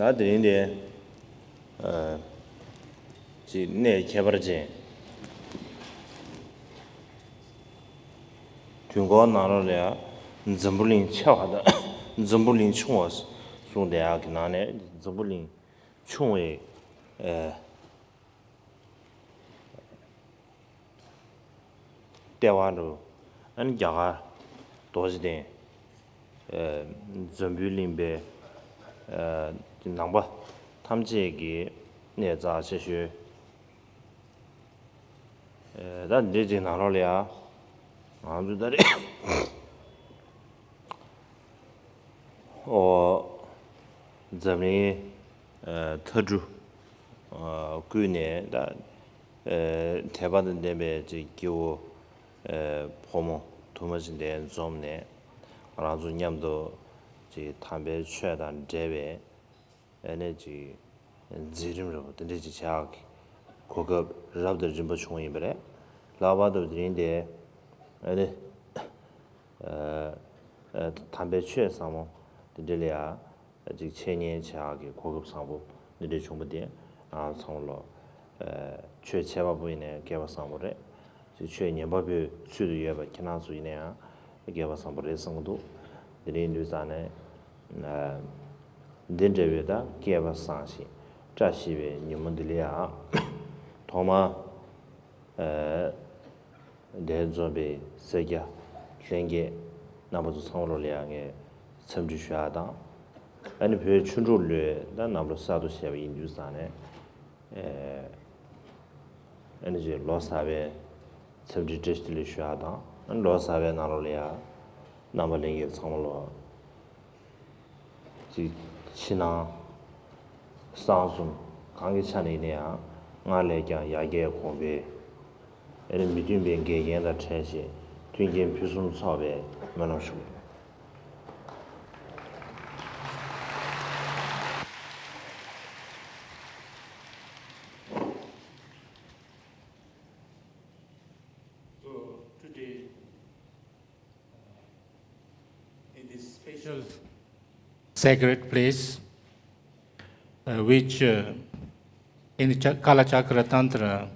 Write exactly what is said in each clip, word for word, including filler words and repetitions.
ད་དེ་རིང་དེ། ཨ། ཅིག་གནས་ཁྱད་པར་ཅན། དུས་འཁོར་ནང་ལོགས་ལ་ཡང་འཛམ་བུ་གླིང་ཆེ་བ་དང་འཛམ་བུ་གླིང་ཆུང་བ་གསུངས་བསྡད་ཡག་གི་ནང་ནས་འཛམ་བུ་གླིང་ཆུང་བའི། ཨ། ལྟེ་བ་འདྲ་བོ། ཨ་ནི་རྒྱ་གར་རྡོ་རྗེ་གདན། ཨ། འཛམ་བུའི་གླིང་པའི། ཨ། ནང་པ་ཐམས་ཅད་ཀྱི་གནས་རྩ་ཆེ་ཤོས། ཨ། ད་འདི་ཅིག་ནང་ལོགས་ལ་ཡ། ང་ཚོ་ད་རེས། ཨོ། འཛམ་གླིང་། ཨ། མཐའ་གྲུ། ཨ། ཀུན་ནས་ད། ཨ། དད་པ་དང་ལྡན་པའི་ཅིག་སྐྱེ་བོ། ཨ། ཕོ་མོ་དུ་མ་ཅིག་འདིར་འཛོམས་ནས། ང་རང་ཚོ་མཉམ་དུ་ཅིག་དམ་པའི་ཆོས་དང་འབྲེལ་བའི། ཨ་ནི་ཅིག་མཛད་རིམ་རེད་པ། དེ་འདྲ་ཅིག་བྱ་ཡག་གི་གོ་སྐབས་རབ་དང་རིམ་པ་བྱུང་ཡིན་པ་རེད། ལྷག་པར་དུ་དེ་རིང་དེ། ཨ་ནི། ཨ། ཨ། དམ་པའི་ཆོས་ཟབ་མོ་དེ་འདྲ་ལ་ཡ། ཅིག་འཆད་ཉན་བྱ་ཡག་གི་གོ་སྐབས་བཟང་པོ་འདི་འདྲ་བྱུང་པ་དེ། ང་ཚང་མ་ལོ། ཨ། ཆོས་བྱེད་པ་པོ་ཡིན་ནའི་སྐལ་བ་བཟང་པོ་རེད། ཅིག་ཆོས་ཉན་པ་པོའི་ཚུལ་དུ་ཡོད་པ་ཁྱེད་རང་ཚོ་ཡིན་ན་ཡང་སྐལ་བ་བཟང་པོ་རེད་བསམ་གྱི་འདུག་དེ་རིང་དུས་ཙང་ནས། ཨ། འདི་འདྲ་བའི་ད་སྐལ་བ་བཟང་ཞིང་བཀྲ་ཤིས་པའི་ཉིན་མོ་འདི་ལ་ཡང་། ཐོག་མར། ཨ། འདིར་འཛོམས་པའི་སེར་སྐྱ་ལྷན་རྒྱས་རྣམ་པ་ཚོ་ཚང་མ་ལོ་ལ་ཡང་ངས་འཚམས་འདྲི་ཞུ་ཡག་དང་། ཨ་ནི་བོད་ཆུ་འབྲུག་ལོའི་ད་གནམ་ལོ་གསར་དུ་བཞད་པ་ཡིན་དུས་ཙང་ནས། ཨེ། ཨ་ནི་ཅིག་ལོ་གསར་པའི་འཚམས་འདྲི་བཀྲ་ཤིས་བདེ་ལེགས་ཞུ་ཡག་དང་། ཨ་ནི་ལོ་གསར་པའི་ནང་ལོགས་ལ་ཡ་རྣམ་པ་ལྷན་རྒྱས་ཚང་མ་ལོ་ཅིག་ཕྱི་ནང་གསང་གསུམ་གང་གི་ཆ་ནས་ཡིན་ན་ཡང་སྔར་ལས་ཀྱང་ཡར་རྒྱས་གོང་འཕེལ། ཨ་ནི་མི་མཐུན་པའི་འགལ་རྐྱེན་དང་བྲལ་ཞིང་མཐུན་རྐྱེན་ཕུན་སུམ་ཚོགས་པའི་སྨོན་ལམ་ཞུ། So today, uh, in this special sacred place, uh, which, uh, in the Cha- Kalachakra Tantra,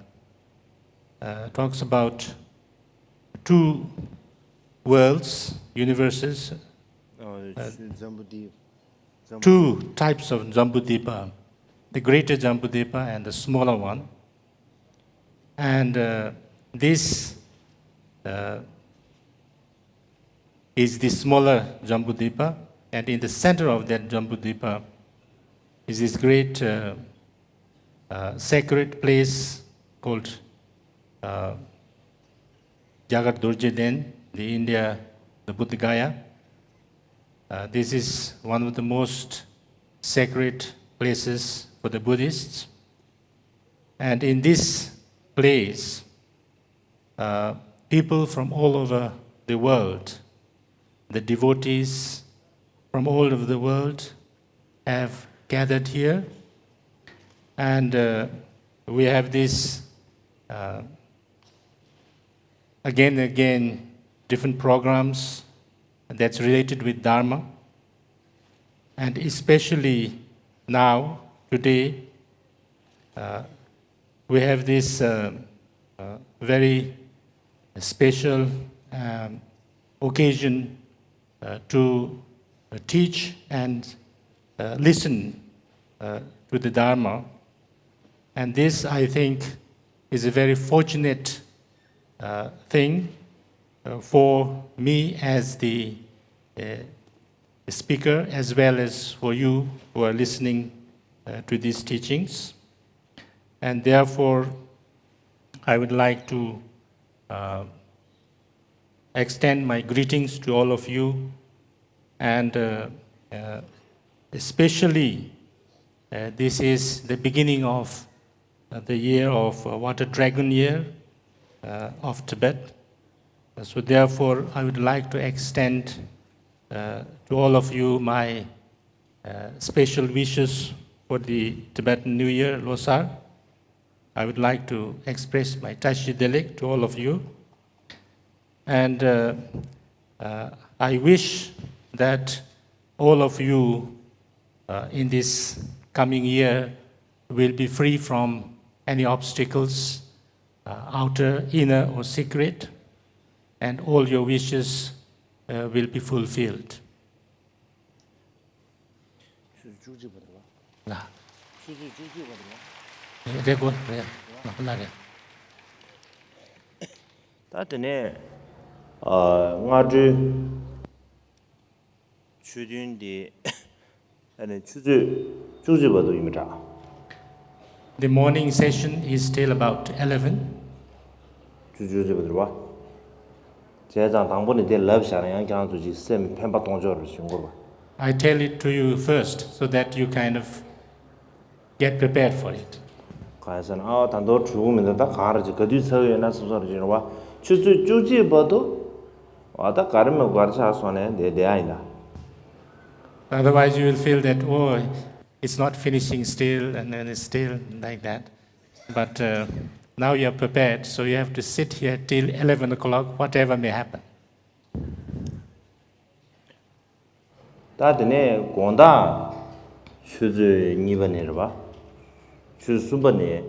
uh, talks about two worlds, universes, uh, two types of Jambudvipa, the greater Jambudvipa and the smaller one. And, uh, this, uh, is the smaller Jambudvipa, and in the center of that Jambudvipa is this great, uh, uh, sacred place called, uh, Jagat Dorje Den, the India, the Bodh Gaya. Uh, this is one of the most sacred places for the Buddhists. And in this place, uh, people from all over the world, the devotees from all over the world have gathered here. And, uh, we have this, uh, again and again, different programs that's related with Dharma. And especially now, today, uh, we have this, uh, uh, very special, um, occasion, uh, to, uh, teach and, uh, listen, uh, to the Dharma. And this, I think, is a very fortunate, uh, thing, uh, for me as the, uh, speaker, as well as for you who are listening, uh, to these teachings. And therefore, I would like to, uh, extend my greetings to all of you, and, uh, uh, especially, uh, this is the beginning of, uh, the year of, uh, Water Dragon Year, uh, of Tibet. Uh, so therefore, I would like to extend, uh, to all of you my, uh, special wishes for the Tibetan New Year, Losar. I would like to express my Tashi Delek to all of you. And, uh, uh, I wish that all of you, uh, in this coming year will be free from any obstacles, uh, outer, inner, or secret, and all your wishes, uh, will be fulfilled. ཆུ་ཚོད་བཅུ་གཅིག་པ་དང་ལ། ལ། ཆུ་ཚོད་བཅུ་གཅིག་པ་དང་ལ། རེད་གོ་རེད། ལ་ལ་རེད། ད་དེ་ནས་ཨ་སྔ་དྲོའི་ཆོས་ཐུན་དེ་ཨ་ནི་ཆུ་ཚོད་བཅུ་གཅིག་པ་དུ་ཡིན་པ་འདྲ། The morning session is till about eleven. ཆུ་ཚོད་བཅུ་གཅིག་པ་དུ་རེད་བ། བྱས་ཙང་དང་པོ་ནས་དེ་ལབ་བཞག་ན་ཡང་ཁྱེད་རང་ཚོ་ཅིག་སེམས་ཕན་པ་གཏོང་ཕྱོགས་རེ་བྱུང་དགོས་པ། I tell it to you first so that you kind of get prepared for it. གང་ཡིན་ཟེར་ན་ཨ་ད་མདོར་གྲོལ་གི་མི་འདུག་ད་གང་རེད་ཅིག་ག་དུས་ཚར་གི་ཡོད་ན་བསམ་བསམ་རེ་བྱུང་རེད་བ། ཆུ་ཚོད་བཅུ་གཅིག་བར་དུ་ཨ་ད་ག་རེ་མེད་ག་རེ་ཆགས་སོང་ནས་བསྡད་བསྡད་ཡ་ཡིན་ད། Otherwise, you will feel that, oh, it's not finishing still, and then it's still like that. But uh, now you are prepared, so you have to sit here till eleven o'clock, whatever may happen. ད་དེ་ནས་དགོང་དག་ཆུ་ཚོད་གཉིས་པ་ནས་རེད་བ། ཆུ་ཚོད་གསུམ་པ་ནས་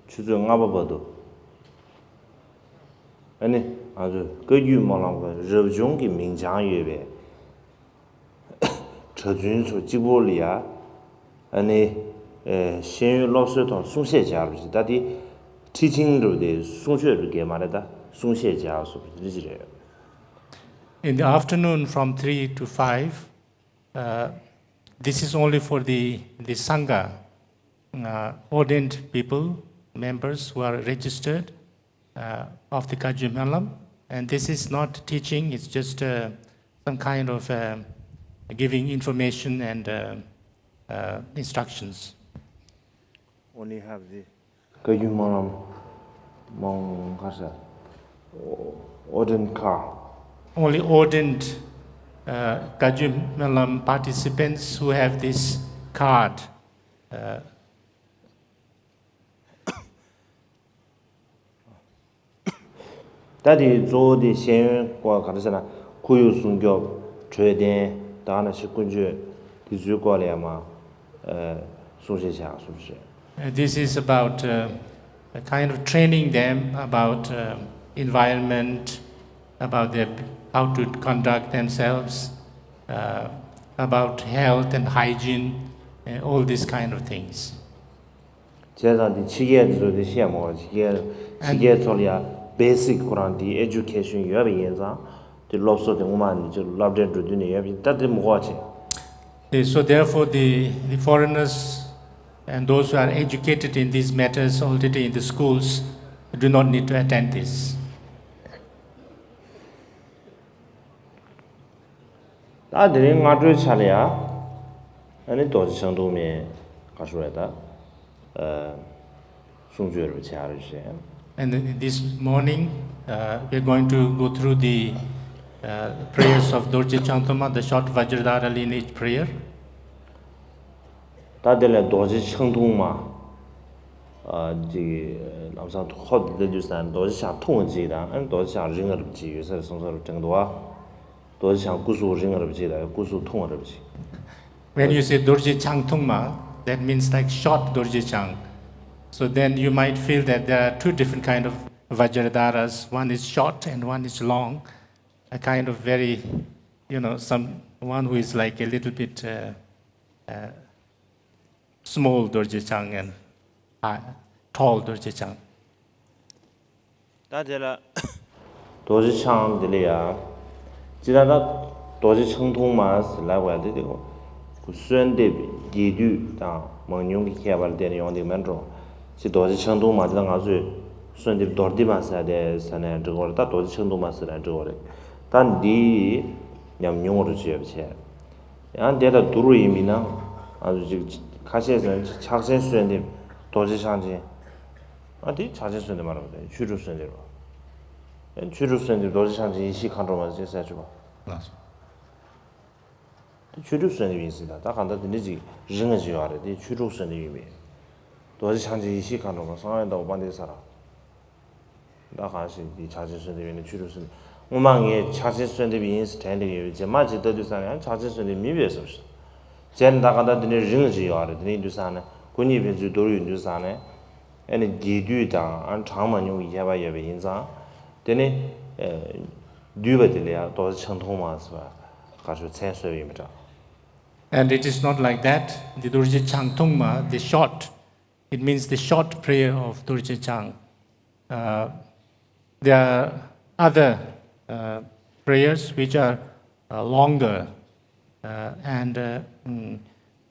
ཆུ་ཚོད་ལྔ་པ་བར་དུ། ཨ་ནི་ང་ཚོས་བཀའ་བརྒྱུད་སྨོན་ལམ་གྱི་རབ་བྱུང་གི་མིང་བྱང་ཡོད་པའི་གྲྭ་བཙུན་ཚོ་གཅིག་པོ་ལ་ཡ། ཨ་ནི་ཨེ་ཤེས་ཡོན་སློབ་གསོའི་ཐོག་གསུང་བཤད་བྱ་བ་ཞིག་ད་དེ་ཊི་ཆིང་རུ་དེ་གསུང་ཆོས་རུ་གས་མ་རེད་ད་གསུང་བཤད་བྱ་བ་སོགས་རེ་ཅིག་རེད། In the afternoon from three to five, uh, this is only for the, the Sangha, uh, ordained people, members who are registered, uh, of the Kagyu Myalam. And this is not teaching, it's just uh, some kind of uh, giving information and uh, uh, instructions. Only have the བཀའ་བརྒྱུད་སྨོན་ལམ་མང་ག་ས་ordained card. Only ordained uh, Kagyu Myalam participants who have this card. Uh, ད་དེ་གཙོ་བོ་དེ་ཤེས་ཡོན་སྐོར་ག་རེ་ཟེར་ན་ཁོར་ཡུག་སྲུང་སྐྱོབ་འཕྲོད་བསྟེན་ད་ག་ནང་བཞིན་ཀུན་སྤྱོད་དེ་ཚོའི་སྐོར་ལ་ཡང་མ་གསུང་བཤད་བྱ་གསུང་བཤད། Uh, this is about uh, a kind of training them about uh, environment, about their how to conduct themselves, uh, about health and hygiene, uh, all these kind of things. བྱས་ཙང་དེ་ཕྱི་རྒྱལ་དེ་ཚོ་དེ་བཤད་མ་བ་ཕྱི་རྒྱལ་ཕྱི་རྒྱལ་ཚོ་ལ་ཡ་basic ཁོ་རང་དེ་education ཡོད་པ་ཡིན་ཙང་དེ་སློབ་གསོ་དེ་སྔོན་མ་ནས་ཅིག་སློབ་གྲྭའི་འགྲོ་དུས་ནས་ཡོད་པ་ཡིན་ད་དེ་མི་གོ་བ་བྱས། Okay, so therefore the, the foreigners and those who are educated in these matters already in the schools do not need to attend this. ད་དེ་རིང་སྔ་དྲོའི་ཆ་ལ་ཡ། ཨ་ནི་རྡོ་རྗེ་འཆང་ཐུང་མའི་ག་ཞུ་བས་ད། གསུང་ཆོས་རེ་བྱ་རེ་བྱས། And then this morning, uh, we're going to go through the uh, prayers of Dorje Changtuma, the short Vajradhara lineage prayer. ད་དེ་ལས་རྡོ་རྗེ་འཆང་ཐུང་མ། ཅིག་ལམ་སང་ཐུགས་ཁོག་དེ་དུས་ས་རྡོ་རྗེ་འཆང་ཐུང་ཅིག་དང་རྡོ་རྗེ་འཆང་རིང་ངར་ཅིག་ཡོད་ས་རེད་སོང་ས་རུ་དྲན་འདུག་ཨ། རྡོ་རྗེ་འཆང་སྐུ་གཟུགས་རིང་ངར་ཅིག་དང་སྐུ་གཟུགས་ཐུང་ངར་ཅིག When you say Dorje Changtungma, that means like short Dorje Chang. So then you might feel that there are two different kind of Vajradharas. One is short and one is long. A kind of very, you know, some one who is like a little bit uh, uh, small Dorje Chang and uh, tall Dorje Chang. ད་དེ་ལ་རྡོ་རྗེ་འཆང་དེ་ལ་ཡ། ཅི་ལ་ད་རྡོ་རྗེ་འཆང་ཐུང་མ་ཟེར་ལབ་པ་དེ་དེ་གོ་གསོལ་འདེབས་རྒྱས་བསྡུས་དང་མང་ཉུང་གི་ཁྱད་པར་བསྟན་ཡོང་དེ་མེད་འགྲོ། ཅི་རྡོ་རྗེ་འཆང་ཐུང་མ་དེ་ལ་ང་ཚོས་གསོལ་འདེབས་མདོར་བསྡུས་མ་ཟེར་དེ་ཟེར་ནས་འགྲིག་གོ་རེད་ད་རྡོ་རྗེ་འཆང་ཐུང་མ་ཟེར་ནས་འགྲིག་གོ་རེད། ད་འདི་ཉམས་མྱོང་རུ་བྱས་པ་བྱས། ཡང་དེ་ལ་བསྡུར་བ་ཡིན་མིན་ན་ང་ཚོ་ཅིག་ཁ་ཤས་ཟེར་ན་ཕྱག་ཆེན་གསོལ་འདེབས་རྡོ་རྗེ་འཆང་ཆེན། ཨ་དེ་ཕྱག་ཆེན་གསོལ་འདེབས་མ་རེད་པ་དེ་ཆོས་དྲུག་གསོལ་འདེབས་རེད་པ། ཆོས་དྲུག་གསོལ་འདེབས་རྡོ་རྗེ་འཆང་ཆེན་ཡེ་ཤེས་མཁའ་འགྲོ་མ་ཟེར་ཟེར་ཆོག་པ། ལགས་སོ། དེ་ཆོས་དྲུག་གསོལ་འདེབས་ཡིན་ཟེར་ད་ད་གང་ལྟར་དེ་འདྲ་ཅིག་རིང་ང་ཅིག་ཡོད་རེད་དེ་ཆོས་དྲུག་གསོལ་འདེབས་ཡིན་པས། རྡོ་རྗེ་འཆང་ཆེན་ཡེ་ཤེས་མཁའ་འགྲོ་མ་གསང་བའི་ཟླ་བ་དཔལ་ལྡན་ས་ར། ད་གང་ཞིག་འདི་ཕྱག་ཆེན་གསོལ་འདེབས་ཡིན་ན་ཆོས་དྲུག་གསོལ་འདེབས། སྔོན་མ་ངས་ཕྱག་ཆེན་གསོལ་འདེབས་ཡིན་ཟེར་དྲན་བསྡད་ཡོད་པའི་རྗེས་མ་ཅིག་ལྟ་དུས་ཙང་ཡང་ཕྱག་ཆེན་གསོལ་འདེབས་མིན་པས་བསམ་ཞིང་། བྱས་ནས་ད་ག་ད་དེ་ནས་རིང་ལ་ཅིག་ཡོད་རེད། དེ་ནས་ཡིན་དུས་ཙང་ནས་ཁོ་གཉིས་ཕན་ཚུན་མདོར་ཡོད་དུས་ཙང་ནས་ཨ་ནི་རྒྱས་བསྡུས་དང་ཨ་གྲངས་མང་ཉུང་གི་ཁྱད་པར་ཡོད་པ་ཡིན་ཙང་། དེ་ནས་བསྡུས་པ་དེ་ལ་ཡང་རྡོ་རྗེ་འཆང་ཐུང་མ་ཟེར་བ་ག་ཚོད་མཚན་གསོལ་ཡིན་པ་འདྲ། And it is not like that. The Dorje Changtungma, the short, it means the short prayer of Dorje Chang. Uh, there are other uh, prayers which are uh, longer, uh, and uh, mm,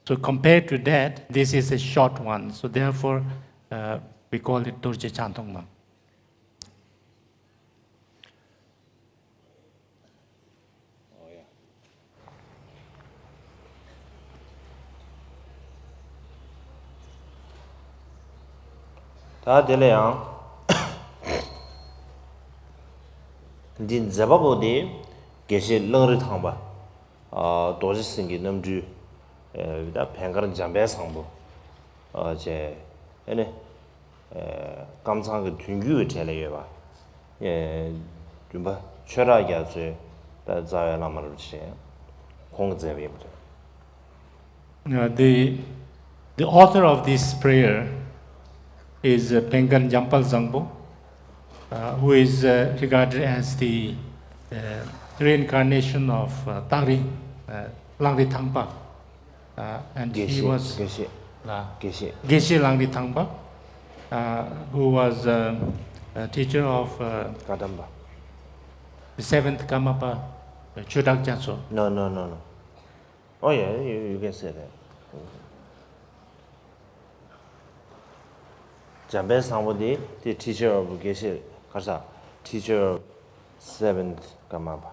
so compared to that, this is a short one. So therefore, uh, we call it Dorje Changtungma. ད་དེ་ལ་ཡང་འདི་མཛད་པ་པོ་དེ་དགེ་བཤེས་གླང་རི་ཐང་པ། རྡོ་རྗེ་སེང་གེའི་རྣམ་སྤྲུལ། ད་བན་དཀར་འཇམ་དཔལ་བཟང་པོ། བཅས་ཨ་ནི། ཀམ་ཚང་གི་དོན་བརྒྱུད་ཀྱི་གྲས་ལ་ཡོད་པ། བདུན་པ་ཆོས་གྲགས་རྒྱ་མཚོའི་ད་རྩ་བའི་བླ་མ་རུ་བྱས། ཁོང་གིས་མཛད་པ་ཡིན་པ་རེད། Uh, the, the author of this prayer is uh, Penkan Jampal Zangpo, uh, who is uh, regarded as the uh, reincarnation of uh, Tari uh, Langri Thangpa. Uh, and དགེ་he བཤེས was དགེ་བཤེས uh, དགེ་བཤེས་དགེ་བཤེས་ལང་རི་ཐང་པ, uh, who was uh, a teacher of uh, བཀའ་གདམས་པ། the seventh Karmapa, uh, ཆོས་གྲགས་རྒྱ་མཚོ། No, no, no, no. Oh, yeah, you, you can say that. འཇམ་དཔལ་བཟང་པོ་དེ་དེ་teacher of དགེ་བཤེས་ག་རེ་ཟ། teacher of seventh Karmapa།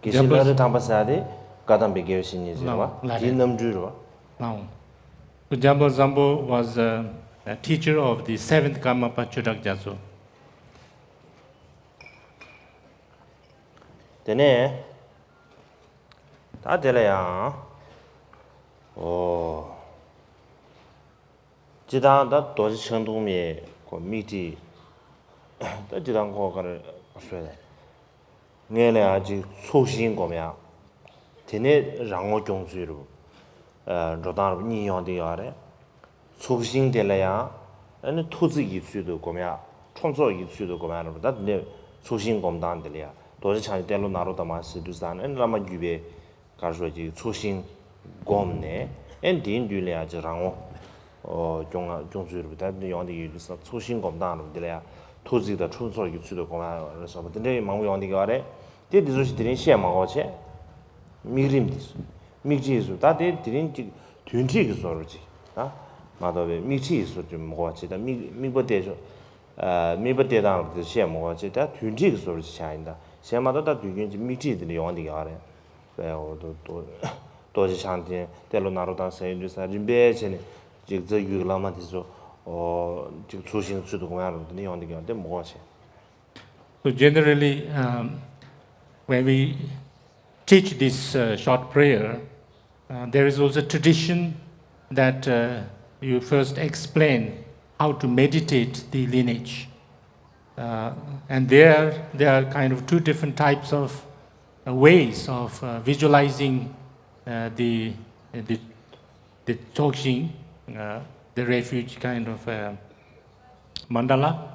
དགེ་བཤེས་འཇམ་དཔལ་གླང་རི་ཐང་པ་ཟེར་ཡ་དེ་བཀའ་གདམས་པའི་དགེ་བའི་བཤེས་གཉེན་ཅིག་རེད་བ། ལགས་རེད། དེའི་རྣམ་སྤྲུལ་རེད་བ། ལགས་འོང་། So Jambal Zambo was a, a teacher of the seventh Karmapa ཆོས་གྲགས་རྒྱ་མཚོ། དེ་ནས་ད་དེ་ལ་ཡང་། ཨོ། སྤྱིར་བཏང་ད་རྡོ་རྗེ་འཆང་ཐུང་མའི་ཁོ་མིག་ཁྲིད། ད་སྤྱིར་བཏང་ཁོ་ག་རེ་ཞུ་ཡ། སྔོན་ལ་ཡང་ཅིག་ཚོགས་ཞིང་སྒོམ་ཡ། དེ་ནས་རང་ངོ་སྐྱོང་ཚུལ་རུ། འགྲོ་སྟངས་རུ་གཉིས་ཡོང་བསྡད་ཡོད་རེད། ཚོགས་ཞིང་དེ་ལ་ཡང་ཨ་ནི་ཐུགས་བརྩེ་གི་ཚུལ་དུ་སྒོམ་ཡ། ཁྲོམ་ཚོགས་ཀྱི་ཚུལ་དུ་སྒོམ་ཡ་རེད་པ། ད་དེ་ནས་ཚོགས་ཞིང་སྒོམ་སྟངས་དེ་ལ་ཡང་རྡོ་རྗེ་འཆང་ཆེན་ཏེ་ལོ་ནཱ་རོ་ཏ་མ་ཟེར་དུས་ཙང་ནས་ཨ་ནི་བླ་མ་བརྒྱུད་པའི་ག་རེ་ཞུ་ཅིག་ཚོགས་ཞིང་བསྒོམས་ནས་ཨེ་འདིའི་མདུན་ལ་ཡང་ཅིག་རང་ངོ་སྐྱོང་སྐྱོང་ཚུལ་རེད་པ། ད་འདི་ཡོང་དེ་ཡོད་དུས་ཙང་ཚོགས་ཞིང་སྒོམ་སྟངས་རེད་པ། འདི་ལ་ཡང་ཐུགས་བརྩེ་དང་ཁྲོམ་ཚོགས་ཀྱི་ཚུལ་དུ་སྒོམ་ཡ་རེད་ཟེར་བ་དེ་འདྲའི་མང་པོ་ཡོང་དེ་ག་རེད། དེ་འདི་ཚོ་ཞིག་དེ་རིང་བཤད་མ་དགོས་བྱས། དམིགས་རིམ་འདི་ཚོ། དམིགས་ཁྲིད་སུ་ད་དེ་དེ་རིང་ཅིག་དོན་ཁྲིད་ཀྱི་བཟོ་འདྲ་ཅིག་ད་མ་གཏོགས་པའི་དམིགས་ཁྲིད་ཀྱི་བཟོ་འདྲ་མ་དགོས་པ་བྱས། ད་དམིགས་དམིགས་པ་གཏད་ཆོག་དམིགས་པ་གཏད་སྟངས་རུ་དེ་བཤད་མ་དགོས་པ་བྱས། ད་དོན་ཁྲིད་ཀྱི་བཟོ་འདྲ་ཅིག་བྱ་ཡིན། ད་བྱས་མ་གཏོགས་ད་དུས་རྒྱུན་གྱི་དམིགས་ཁྲིད་འདི་འདྲ་ཡོང་འདི་ག་རེད། པའི་འོ་དོ་དོ་རྡོ་རྗེ་འཆང་ཆེན་ཏེ་ལོ་ནཱ་རོ་ཏ་ཟེར་ཡོང་དུས་ས་རིམ་པས་བྱས་ནས་ཅིག་རྩ་རྒྱུད་ཀྱི་བླ་མ་དེ་ཚོ་ཨོ་ཅིག་ཚོགས་ཞིང་ཚུལ་དུ་སྒོམ་ཡ་རུ་འདི་འདྲ་ཡོང་འདི་ག་རེད། དེ་མ་དགོས་པ་བྱས། So generally, um, when we teach this uh, short prayer, uh, there is also tradition that uh, you first explain how to meditate the lineage. Uh, and there, there are kind of two different types of uh, ways of uh, visualizing uh, the, the, the Dzogchen, uh, the refuge kind of uh, mandala.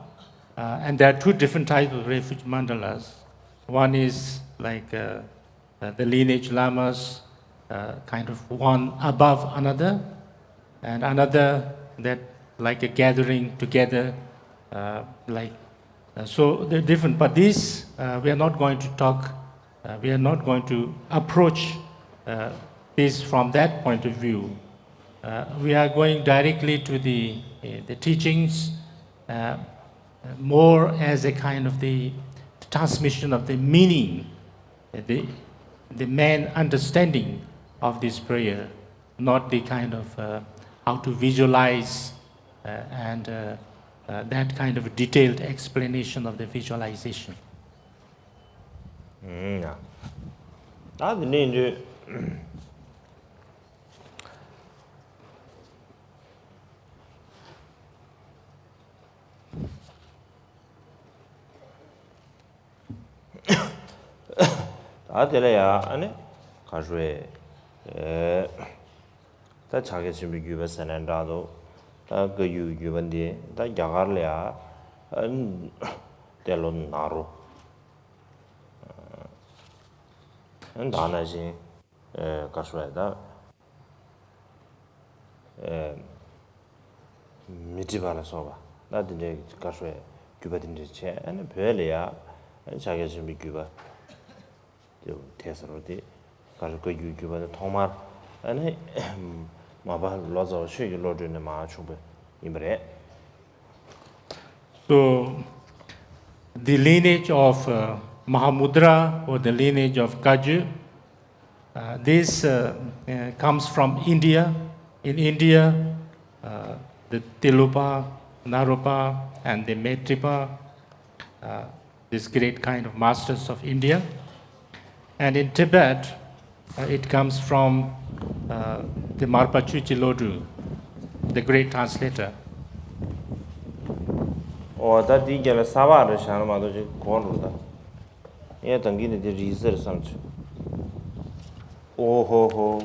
Uh, and there are two different types of refuge mandalas. One is like uh, uh, the lineage lamas, uh, kind of one above another, and another that like a gathering together, uh, like uh, so they're different. But this uh, we are not going to talk. Uh, we are not going to approach uh, this from that point of view. Uh, we are going directly to the uh, the teachings. Uh, more as a kind of the transmission of the meaning, the, the main understanding of this prayer, not the kind of uh, how to visualize uh, and uh, uh, that kind of detailed explanation of the visualization. ད་དེ་ནས་འདི། ད་དེ་ལ་ཡ་ཨ་ནི་ག་རེ་ཞུ་ཨེ། ད་ཕྱག་རྒྱ་ཆེན་པོའི་བརྒྱུད་པ་ཟེར་ནའི་འདྲ་འདུག་ད་བཀའ་བརྒྱུད་བརྒྱུད་པ་འདི་ད་རྒྱ་གར་ལ་ཡ་ཏེ་ལོ་ནཱ་རོ། ད་ནང་བཞིན་ཨེ་ག་ཞུ་བ་ད་ཨེ་མཻ་ཏྲི་པ་ལ་སོགས་པ་ད་དེ་འདྲའི་ག་ཞུ་བའི་བརྒྱུད་པ་དེ་འདྲ་བྱས། ཨ་ནི་བོད་ལ་ཡ་ཕྱག་རྒྱ་ཆེན་པོའི་བརྒྱུད་པ་དེ་དེ་ཟེར་བ་དེ་ག་ཞུ་བཀའ་བརྒྱུད་བརྒྱུད་པ་དེ་ཐོག་མར་ཨ་ནི་མར་པ་ལོ་ཙཱ་བ་ཆོས་ཀྱི་བློ་གྲོས་ནས་མར་བྱུང་བ་ཡིན་པ་རེད། So, the lineage of uh, Mahamudra or the lineage of Kaju, uh, this uh, uh, comes from India. In India, uh, the Tilopa, Naropa, and the Metripa, uh, these great kind of masters of India. And in Tibet, uh, it comes from uh, the Marpa Chuchi Lodru, the great translator. ཨོ་ད་དེའི་རྒྱབ་ལ་ས་བག་རེ་བཞག་ན་མ་གཏོགས་ཅིག་གོ་འགྲོ་ད། ཡ་དང་གི་ནི་དེ་རིགས་ཟེར་བསམ་བྱུང་། ཨོ་ཧོ་ཧོ།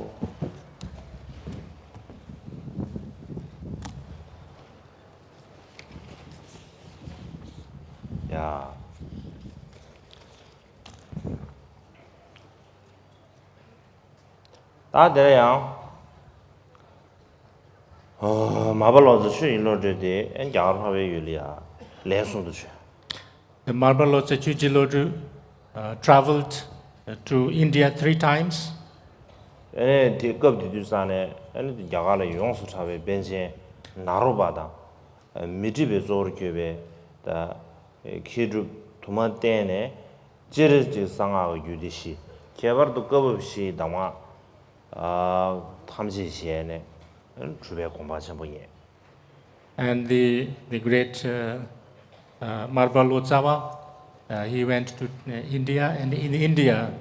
ཡ། ད་དེར་ཡང་། ཨོ། མར་པ་ལོ་ཙཱ་ཆོས་ཀྱི་བློ་གྲོས་དེ་རྒྱ་གར་འཕགས་པའི་ཡུལ་ལ་ཡང་ལན་གསུམ་དུ་བྱོན། The Marpa Lotsa Chuchi Lodru uh, traveled uh, to India three times. ཨེ་ནས་དེ་སྐབས་དེ་དུས་ཙང་ནས་ཨེ་ནས་རྒྱ་གར་ལ་ཡོངས་སུ་གྲགས་པའི་པཎ་ཆེན་ནཱ་རོ་པ་དང་། མཻ་ཏྲི་པའི་གཙོ་བོར་གྱུར་པའི་ད་མཁས་གྲུབ་དུ་མ་བསྟེན་ནས་སྤྱིར་གྱི་གསང་སྔགས་ཀྱི་རྒྱུད་སྡེ་བཞི། ཁྱད་པར་དུ་བཀའ་བབས་བཞིའི་གདམས་ངག་ཐམས་ཅད་བཞེས་ནས་གྲུབ་པའི་དགོངས་པ་ཆེན་པོ་བརྙེས། And the, the great uh, uh, Marpa Lotsawa, uh, he went to uh, India, and in India,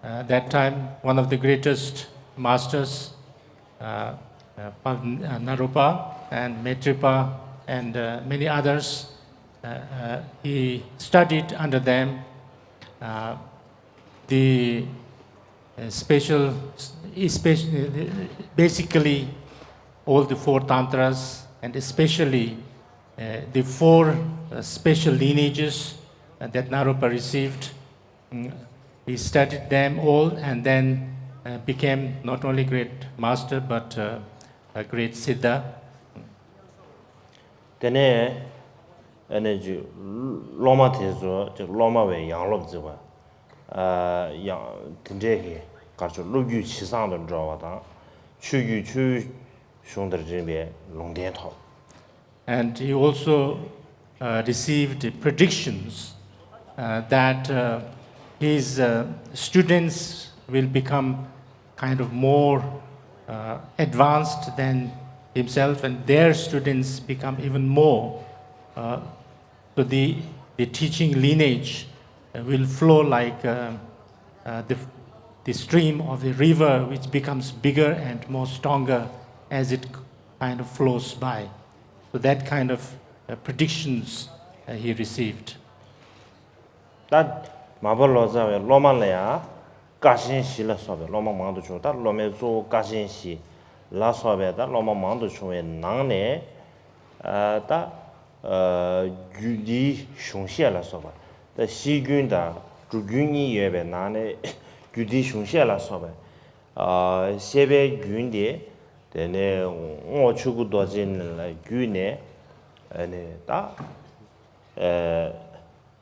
uh, that time one of the greatest masters, uh, uh, Pa- uh, Naropa and Metripa and uh, many others, uh, uh, he studied under them. Uh, the uh, special, especially, basically all the four tantras and especially uh, the four uh, special lineages uh, that Naropa received. Mm, He studied them all and then uh, became not only great master but uh, a great siddha. དེ་ནས་ཨ་ནི་ཅིག་སློབ་མ་དེ་ཚོ་ཅིག་སློབ་མ་བའི་ཡང་སློབ་བརྩི་བ། ཡང་དེ་འདྲའི་གི་གར་ཆོག་སློབ་རྒྱུན་ཇེ་བཟང་དུ་འགྲོ་བ་དང་། ཆོས་བརྒྱུད་ཆོས་གཞུང་དང་འབྲེལ་བའི་ལུང་བསྟན་ཐོབ། And he also uh, received predictions uh, that uh, his uh, students will become kind of more uh, advanced than himself, and their students become even more. Uh, so the, the teaching lineage uh, will flow like uh, uh, the, the stream of the river, which becomes bigger and more stronger as it kind of flows by. So that kind of uh, predictions uh, he received. ད་མར་པ་ལོ་ཙཱ་བའི་སློབ་མ་ལ་ཡང་། ཀ་ཆེན་བཞི་ལ་སོགས་པའི་སློབ་མ་མང་དུ་བྱུང་། ད་སློབ་མའི་གཙོ་བོ་ཀ་ཆེན་བཞི་ལ་སོགས་པའི་ད་སློབ་མ་མང་དུ་བྱུང་བའི་ནང་ནས། ཨ་ད་ཨ་རྒྱུད་སྡེའི་གཞུང་བཤད་ལ་སོགས་པ། ད་བཤད་རྒྱུན་དང་སྒྲུབ་རྒྱུན་གཉིས་ཡོད་པའི་ནང་ནས་རྒྱུད་སྡེའི་གཞུང་བཤད་ལ་སོགས་པའི་ཨ་བཤད་པའི་རྒྱུན་དེ། དེ་ནས་རྔོག་ཆོས་སྐུ་རྡོ་རྗེ་ལ་བརྒྱུད་ནས་ཨ་ནི་ད་ཨ་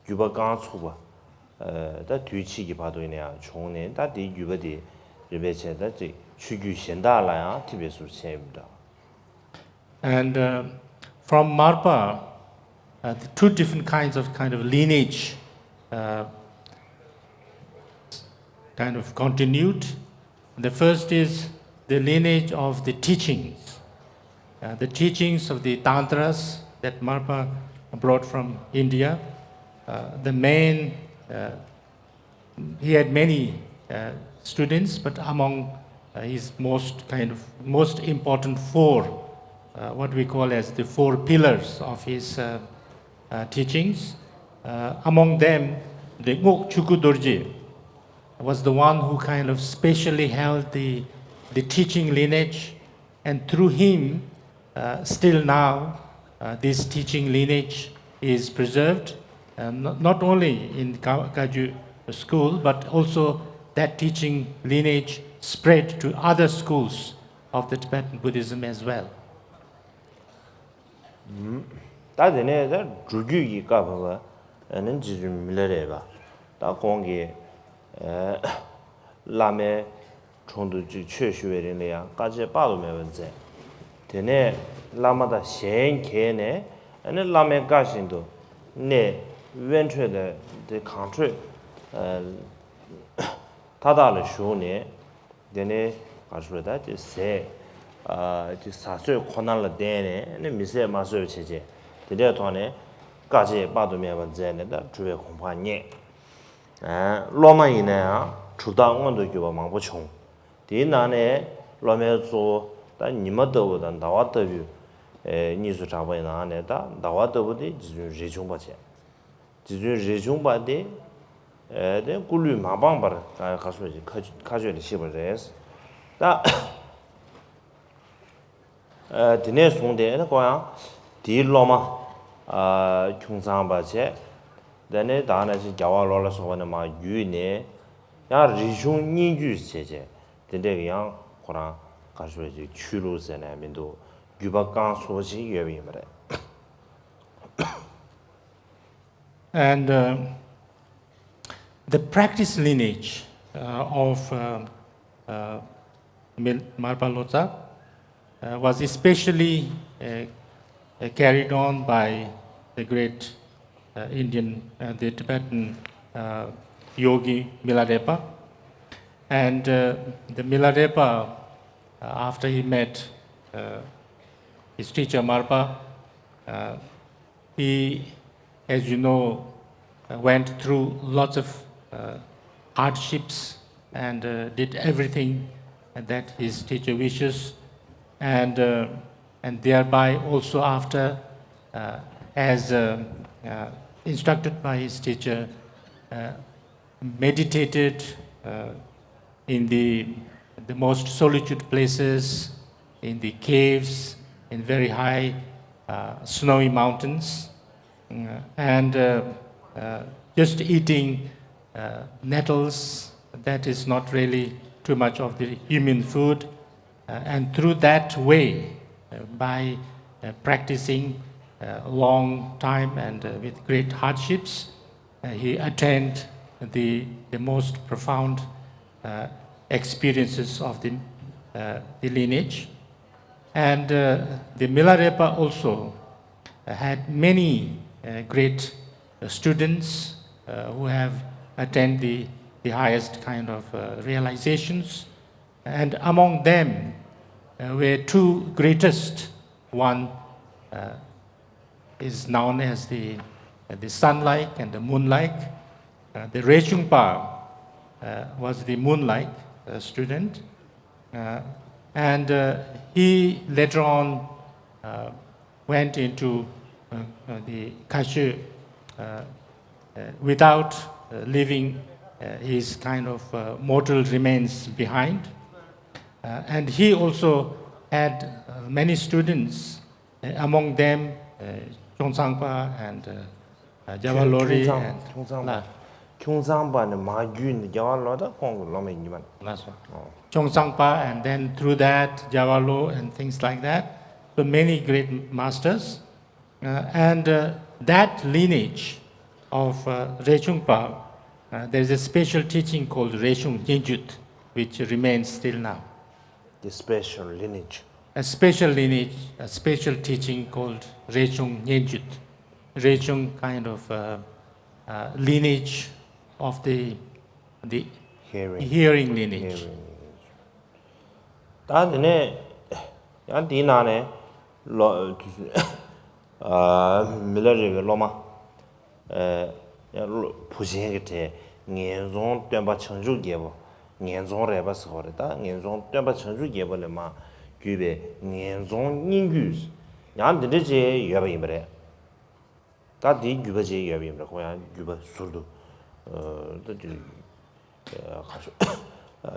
བརྒྱུད་པ་རྐང་ཚུགས་པ། ཨ་ད་དུས་ཕྱིས་ཀྱི་བར་དུ་ཡིན་ན་ཡང་བྱུང་ནས། ད་དེའི་བརྒྱུད་པ་དེ་རིམ་པས་བྱས། ད་ཅིག་ཆོས་བརྒྱུད་གཞན་དག་ལ་ཡང་ཐིམ་པའི་ཟུར་ཕྱིན་ཡོད་འདྲ། And uh, from Marpa, uh, the two different kinds of kind of lineage uh, kind of continued. The first is the lineage of the teachings, uh, the teachings of the tantras that Marpa brought from India. Uh, the main, uh, he had many uh, students, but among uh, his most kind of most important four, uh, what we call as the four pillars of his uh, uh, teachings, uh, among them the Ngok Chuku Dorje was the one who kind of specially held the, the teaching lineage And through him, uh, still now, uh, this teaching lineage is preserved, uh, not, not only in Ka- Kagyu school, but also that teaching lineage spread to other schools of the Tibetan Buddhism as well. ད་དེ་ནས་ད་སྒྲུབ་བརྒྱུད་ཀྱི་བཀའ་བབས་པ་ནི་རྗེ་བཙུན་མི་ལ་རས་པ། ད་ཁོང་གིས་བླ་མའི་དྲུང་དུ་ཅིག་ཆོས་ཞུ་བའི་རིང་ལ་ཡང་དཀའ་སྤྱད་དཔག་ཏུ་མེད་པ་མཛད། དེ་ནས་བླ་མ་དང་ཞལ་གྱེས་ནས་ནི་བླ་མའི་བཀའ་བཞིན་དུ་གནས་དབེན་ཁྲོད་དང་དེ་གངས་ཁྲོད་མཐའ་དག་ལ་བཞུགས་ནས། དེ་ནས་ག་རེ་ཞུ་དགོས་རེད། ད་ཅིག་ཟས་ཨ་ཅིག་ཟ་ཚོད་ཁོ་ན་ལ་བརྟེན་ནས་ནི་མི་ཟས་མ་ཟོས་པ་བྱས་བྱས་དེ་འདྲའི་ཐོག་ནས་དཀའ་སྤྱད་དཔག་ཏུ་མེད་པ་མཛད་ནས་ད་གྲུབ་པའི་གོ་འཕང་བརྙེས། ཨ་སློབ་མ་ཡིན་ན་ཡང་གྲུབ་རྟགས་མངོན་དུ་གྱུར་པ་མང་པོ་བྱུང་། དེའི་ནང་ནས་སློབ་མའི་གཙོ་བོ་ད་ཉི་མ་ལྟ་བུ་དང་ཟླ་བ་ལྟ་བུ་ཨེ་གཉིས་སུ་གྲགས་པའི་ནང་ནས་ད་ཟླ་བ་ལྟ་བུ་དེ་རྗེ་བཙུན་རས་ཆུང་པ་བྱས། རྗེ་བཙུན་རས་ཆུང་པ་དེ་ཨེ་དེ་སྐུ་ལུས་མ་སྤངས་པར་ག་ག་སོ་ཞིག་མཁའ་མཁའ་སྤྱོད་ལ་གཤེགས་པ་རེད། ད་ཨེ་དེ་ནས་བཟུང་སྟེ་ཨེ་ཁོ་ཡང་དེའི་སློབ་མ་ཨེ་ཁྱུང་ཚང་པ་བྱས། དེ་ནས་ད་ནང་བཞིན་རྒྱལ་བ་ལོ་ལ་སོགས་པ་ནས་མར་བརྒྱུད་ནས་ཡང་རིག་གཞུང་སྙན་བརྒྱུད་ཟེར་བྱས་དེ་འདྲས་ཀྱི་ཡང་ཁོ་རང་ག་སོ་ཞིག་ཆོས་ལུགས་ཟེར་ནས་མི་འདུག་བརྒྱུད་པ་བསྐང་ཚུལ་ཞིག་ཡོད་པ་ཡིན་པ་རེད། And uh, the practice lineage uh, of uh, uh, Mil- Marpa Lotsa uh, was especially uh, uh, carried on by the great uh, Indian, uh, the Tibetan uh, yogi Milarepa. And uh, the Milarepa, uh, after he met uh, his teacher Marpa, uh, he, as you know, uh, went through lots of uh, hardships and uh, did everything that his teacher wishes, and uh, and thereby also after, uh, as uh, uh, instructed by his teacher, uh, meditated uh, in the, the most solitude places, in the caves, in very high uh, snowy mountains, uh, and uh, uh, just eating uh, nettles, that is not really too much of the human food. Uh, and through that way, uh, by uh, practicing uh, long time and uh, with great hardships, uh, he attained the, the most profound uh, experiences of the, uh, the lineage. And uh, the Milarepa also had many uh, great uh, students uh, who have attained the, the highest kind of uh, realizations. And among them uh, were two greatest. One uh, is known as the, the sun-like and the moon-like. Uh, the Rechungpa uh, was the moon-like uh, student. Uh, and uh, he later on uh, went into uh, uh, the Kashyu uh, uh, without uh, leaving uh, his kind of uh, mortal remains behind. Uh, and he also had uh, many students, uh, among them uh, Chongtsangpa and uh, uh, Javalori and ཁྱུང་ཚང་པ་ཁྱུང་ཚང་པ་ནི་མ་རྒྱུད་ནི་རྒྱལ་བ་ལོ་ད་ཁོང་གི་སློབ་མའི་ཉི་མ་ནི། Chongtsangpa, and then through that, Javalo and things like that. So many great masters. Uh, and uh, that lineage of uh, Rechungpa, uh, there is a special teaching called Rechung Nyenjut, which remains till now. The special lineage. A special lineage, a special teaching called Rechung Nyenjut. Rechung kind of uh, uh, lineage of the, the hearing, hearing lineage. ད་དེ་ནས་ཡང་དེའི་ནང་ནས་ལོ་མི་ལ་རས་པའི་སློབ་མ་ཡང་བུ་ཆེན་གྱི་གྲས་ངན་རྫོང་སྟོན་པ་བྱང་ཆུབ་རྒྱལ་པོ། ངན་རྫོང་རས་པ་ཟེར་བ་རེད། ད་ངན་རྫོང་སྟོན་པ་བྱང་ཆུབ་རྒྱལ་པོ་ལས་མར་བརྒྱུད་པའི་ངན་རྫོང་སྙན་བརྒྱུད་ཡང་འདི་འདྲ་ཅིག་ཡོད་པ་ཡིན་པ་རེད། ད་དེའི་བརྒྱུད་པ་ཅིག་ཡོད་པ་ཡིན་པ་རེད། ཁོ་ཡང་བརྒྱུད་པ་ཟུར་དུ་ད་དེ་ག་ཤོ་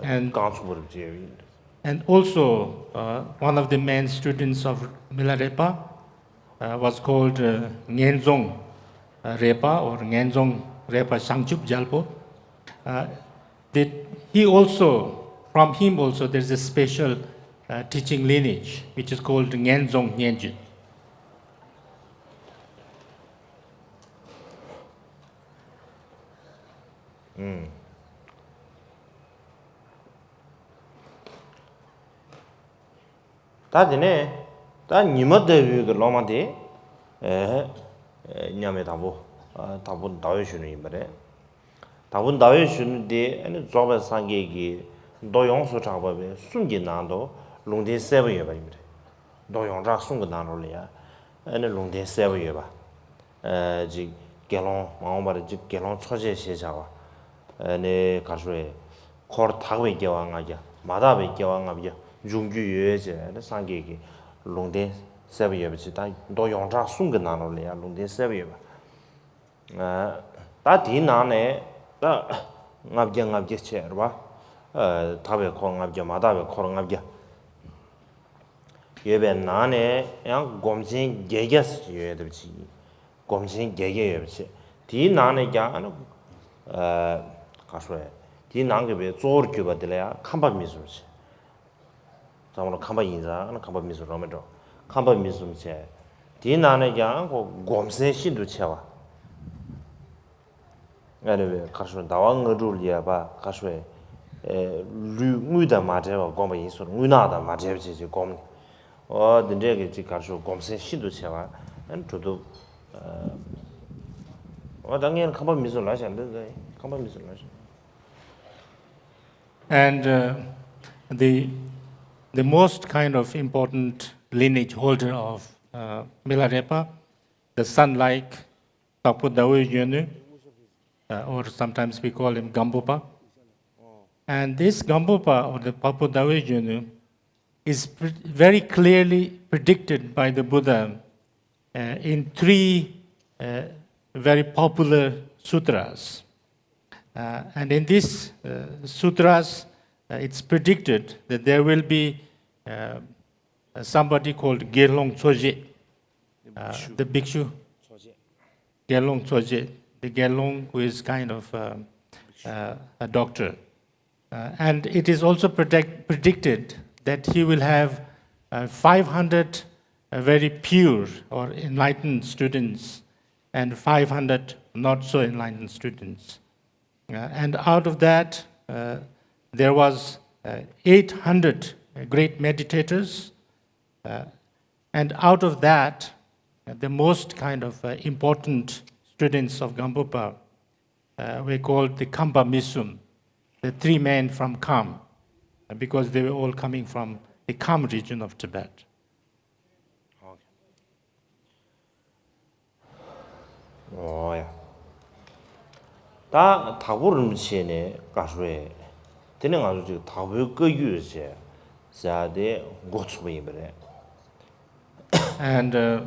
རྐང་ཚུགས་པ་རུ་ཅིག་ཡོད་པ་ཡིན། And also, uh, one of the main students of Milarepa uh, was called uh, Ngenzong uh, Repa or Ngenzong Repa Shangchup Jalpo. Uh, that he also, from him also, there is a special uh, teaching lineage which is called Ngenzong Nyenjit. ད་དེ་ནས་ད་ཉི་མ་ལྟ་བུའི་གི་སློབ་མ་དེ་ཨེ་མཉམ་མེད་དྭགས་པོ་ཨ་དྭགས་པོ་ཟླ་འོད་གཞོན་ནུ་ཡིན་པ་རེད། དྭགས་པོ་ཟླ་འོད་གཞོན་ནུ་དེ་ཨ་ནི་རྫོགས་པའི་སངས་རྒྱས་ཀྱི་མདོ་ཡོངས་སུ་གྲགས་པ་བའི་གསུམ་གྱི་ནང་དུ་ལུང་བསྟན་གསལ་པོ་ཡོད་པ་ཡིན་པ་རེད། མདོ་ཡོངས་གྲགས་གསུམ་གྱི་ནང་ལོགས་ལ་ཡ་ཨ་ནི་ལུང་བསྟན་གསལ་པོ་ཡོད་པ། ཨ་ཅིག་དགེ་སློང་མ་འོངས་པར་ཅིག་དགེ་སློང་འཚོ་བྱེད་ཞེས་བྱ་བ། ཨ་ནི་ག་རེ་ཞུ་དགོས་རེད། འཁོར་དག་པའི་སྐྱེ་བ་ལྔ་བརྒྱ་མ་དག་པའི་སྐྱེ་བ་ལྔ་བརྒྱ་འབྱུང་རྒྱུ་ཡོད་ཅེས་ཨ་ནི་སངས་རྒྱས་ཀྱི་ལུང་བསྟན་གསལ་པོ་ཡོད་པ་ཅིག་ད་མདོ་ཡོངས་གྲགས་གསུམ་གྱི་ནང་ལོགས་ལ་ཡང་ལུང་བསྟན་གསལ་པོ་ཡོད་པ། ཨ་ད་དེའི་ནང་ནས་ད་ལྔ་བརྒྱ་ལྔ་བརྒྱ་བྱས་རེད་བ། ཨ་དག་པའི་འཁོར་ལྔ་བརྒྱ་མ་དག་པའི་འཁོར་ལྔ་བརྒྱ་ཡོད་པའི་ནང་ནས་ཡང་སྒོམ་ཆེན་བརྒྱད་བརྒྱ་ཡོད་པ་ཅིག་སྒོམ་ཆེན་བརྒྱད་བརྒྱ་ཡོད་པ་ཅིག་དེའི་ནང་ནས་ཀྱང་ཨ་ནི་ཨ་ག་རེ་ཞུ་དགོས་རེད། དེའི་ནང་གི་བའི་གཙོ་བོར་གྱུར་པ་དེ་ལ་ཡང་ཁམས་པ་མི་གསུམ་ཅིག་ཚང་མ་ལ་ཁམས་པ་ཡིན་ཙང་ཁམས་པ་མི་གསུམ་རང་མི་འགྲོ། ཁམས་པ་མི་གསུམ་བྱས། དེའི་ནང་ནས་ཀྱང་ཁོ་སྒོམ་སེམས་ཤིན་ཏུ་ཆེ་བ། ཨ་ནི་བའི་གར་ཤོར་ཟླ་བ་ལྔ་དྲུག་ལ་ཡ་པ་གར་ཤོར་བའི་ལུས་དངུལ་དང་མ་བྲལ་བ་བསྒོམ་པ་ཡིན་ཟེར། དངུལ་ནག་དང་མ་བྲལ་བ་བྱས་ཅིག་བསྒོམ་ནས། འོ་འདི་འདྲས་ཀྱི་ཅིག་གར་ཤོར་སྒོམ་སེམས་ཤིན་ཏུ་ཆེ་བ། ཨ་ནི་གྲུབ་ཐོབ། འོ་ད་ངས་ཁམས་པ་མི་གསུམ་ལབ་བཞག་འདི་ཁམས་པ་མི་གསུམ་ལབ་བཞག And uh, the, the most kind of important lineage holder of uh, Milarepa, the son like Tapu Dawe Yonu, uh, or sometimes we call him Gambupa. And this Gambupa or the Papu Dawe Yonu is pre- very clearly predicted by the Buddha uh, in three uh, very popular sutras. Uh, and in these uh, sutras, uh, it's predicted that there will be uh, uh, somebody called Gelong Tsoje, uh, the bhikshu. Gelong Tsoje, the Gelong who is kind of uh, uh, a doctor. Uh, and it is also predict- predicted that he will have uh, five hundred uh, very pure or enlightened students and five hundred not so enlightened students. Uh, and out of that, uh, there was uh, eight hundred great meditators. Uh, and out of that, uh, the most kind of uh, important students of Gambupa uh, were called the Khampa Misum, the three men from Kham, uh, because they were all coming from the Kham region of Tibet. ཨོ་ཡ། ད་དྭགས་པོ་རིན་པོ་ཆེ་ནས་བཀའ་ཤོག་ཡས། དེ་ནས་ང་ཚོ་ཅིག་དྭགས་པོའི་བཀའ་བརྒྱུད་ཟེར་ཟེར་ཡ་དེ་འགོ་ཚུགས་པ་ཡིན་པ་རེད། And uh,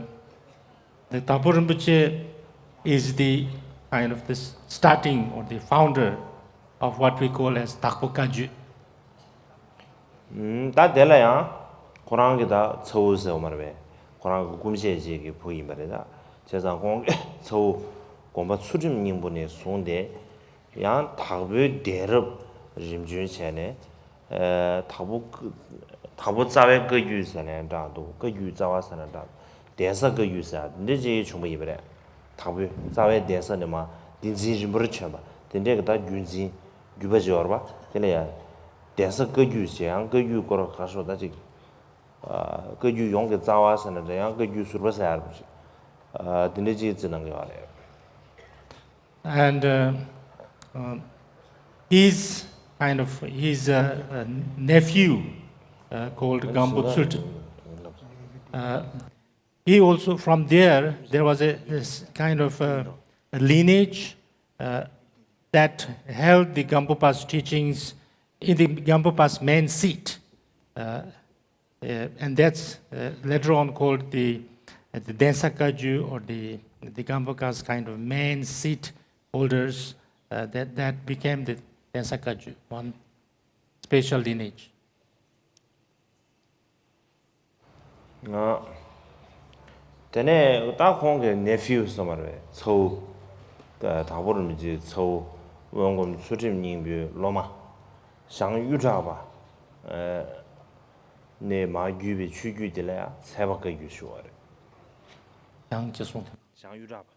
the Tapu Rinpoche is the kind of the starting or the founder of what we call as Takpo Kaju. ད་དེ་ལ་ཡང་ཁོ་རང་གི་ད་ཚ་བོ་ཟེར་བ་མ་རེད་པས། ཁོ་རང་གི་སྐུ་མཆེད་ཅིག་གི་བུ་ཡིན་པ་རེད་ད། བྱས་ཙང་ཁོང་གི་ཚ་བོ་དགོན་པ་ཚུལ་ཁྲིམས་སྙིང་པོ་ནས་བཟུང་སྟེ། ཡང་དྭགས་པོའི་གདན་རབས་རིམ་བྱོན་བྱས་ནས། ཨ་དྭགས་པོ་དྭགས་པོ་རྩ་བའི་བཀའ་བརྒྱུད་ཟེར་ནའང་འདྲ་འདུག་བཀའ་བརྒྱུད་རྩ་བ་ཟེར་ནའང་འདྲ་འདུག་གདན་ས་བཀའ་བརྒྱུད་ཟེར་འདི་འདྲ་ཅིག་བྱུང་བ་ཡིན་པ་རེད། དྭགས་པོའི་རྩ་བའི་གདན་ས་ནས་མར་བསྟན་འཛིན་རིམ་པར་བྱོན་པ་དེ་འདྲའི་གི་ད་བརྒྱུད་འཛིན་བརྒྱུད་པ་ཅིག་ཡོད་རེད་པ། དེ་ལ་ཡང་གདན་ས་བཀའ་བརྒྱུད་ཅེས་ཡང་བཀའ་བརྒྱུད་སྐོར་ག་ཤོག་ད་ཅིག་ཨ་བཀའ་བརྒྱུད་ཡོངས་ཀྱི་རྩ་བ་ཟེར་ནའང་འདྲ་ཡང་བཀའ་བརྒྱུད་ཟུར་པ་ཟེར་ཡ་རེད་པ་ཅིག་ཨ་དེ་འདྲ་ཅིག་བརྩི་གནང་གི་ཡོད་རེད། And uh, um, his kind of his uh, uh, nephew uh, called Gampo Tsultrim. Uh, he also, from there, there was a, this kind of uh, a lineage uh, that held the Gampopa's teachings in the Gampopa's main seat. Uh, uh, and that's uh, later on called the, uh, the Densakaju or the, the Gampopa's kind of main seat holders uh, that, that became the Densakaju, one special lineage. ང་། དེ་ནས་ད་ཁོང་གི་ནེ་ཕིའུ་ཟེར་བ་རེད། ཚ་བོ། ད་དྭགས་པོ་རིན་པོ་ཆེའི་ཚ་བོ། དབོན་སྒོམ་ཚུལ་ཁྲིམས་སྙིང་པོའི་སློབ་མ། ཞང་གཡུ་བྲག་པ། ཨ། ནས་མར་བརྒྱུད་པའི་ཆོས་བརྒྱུད་དེ་ལ་ཡང་ཚལ་པ་བཀའ་བརྒྱུད་ཞུ་བ་རེད། ཞང་ཅེས་གསུངས་ཏེ། ཞང་གཡུ་བྲག་པ།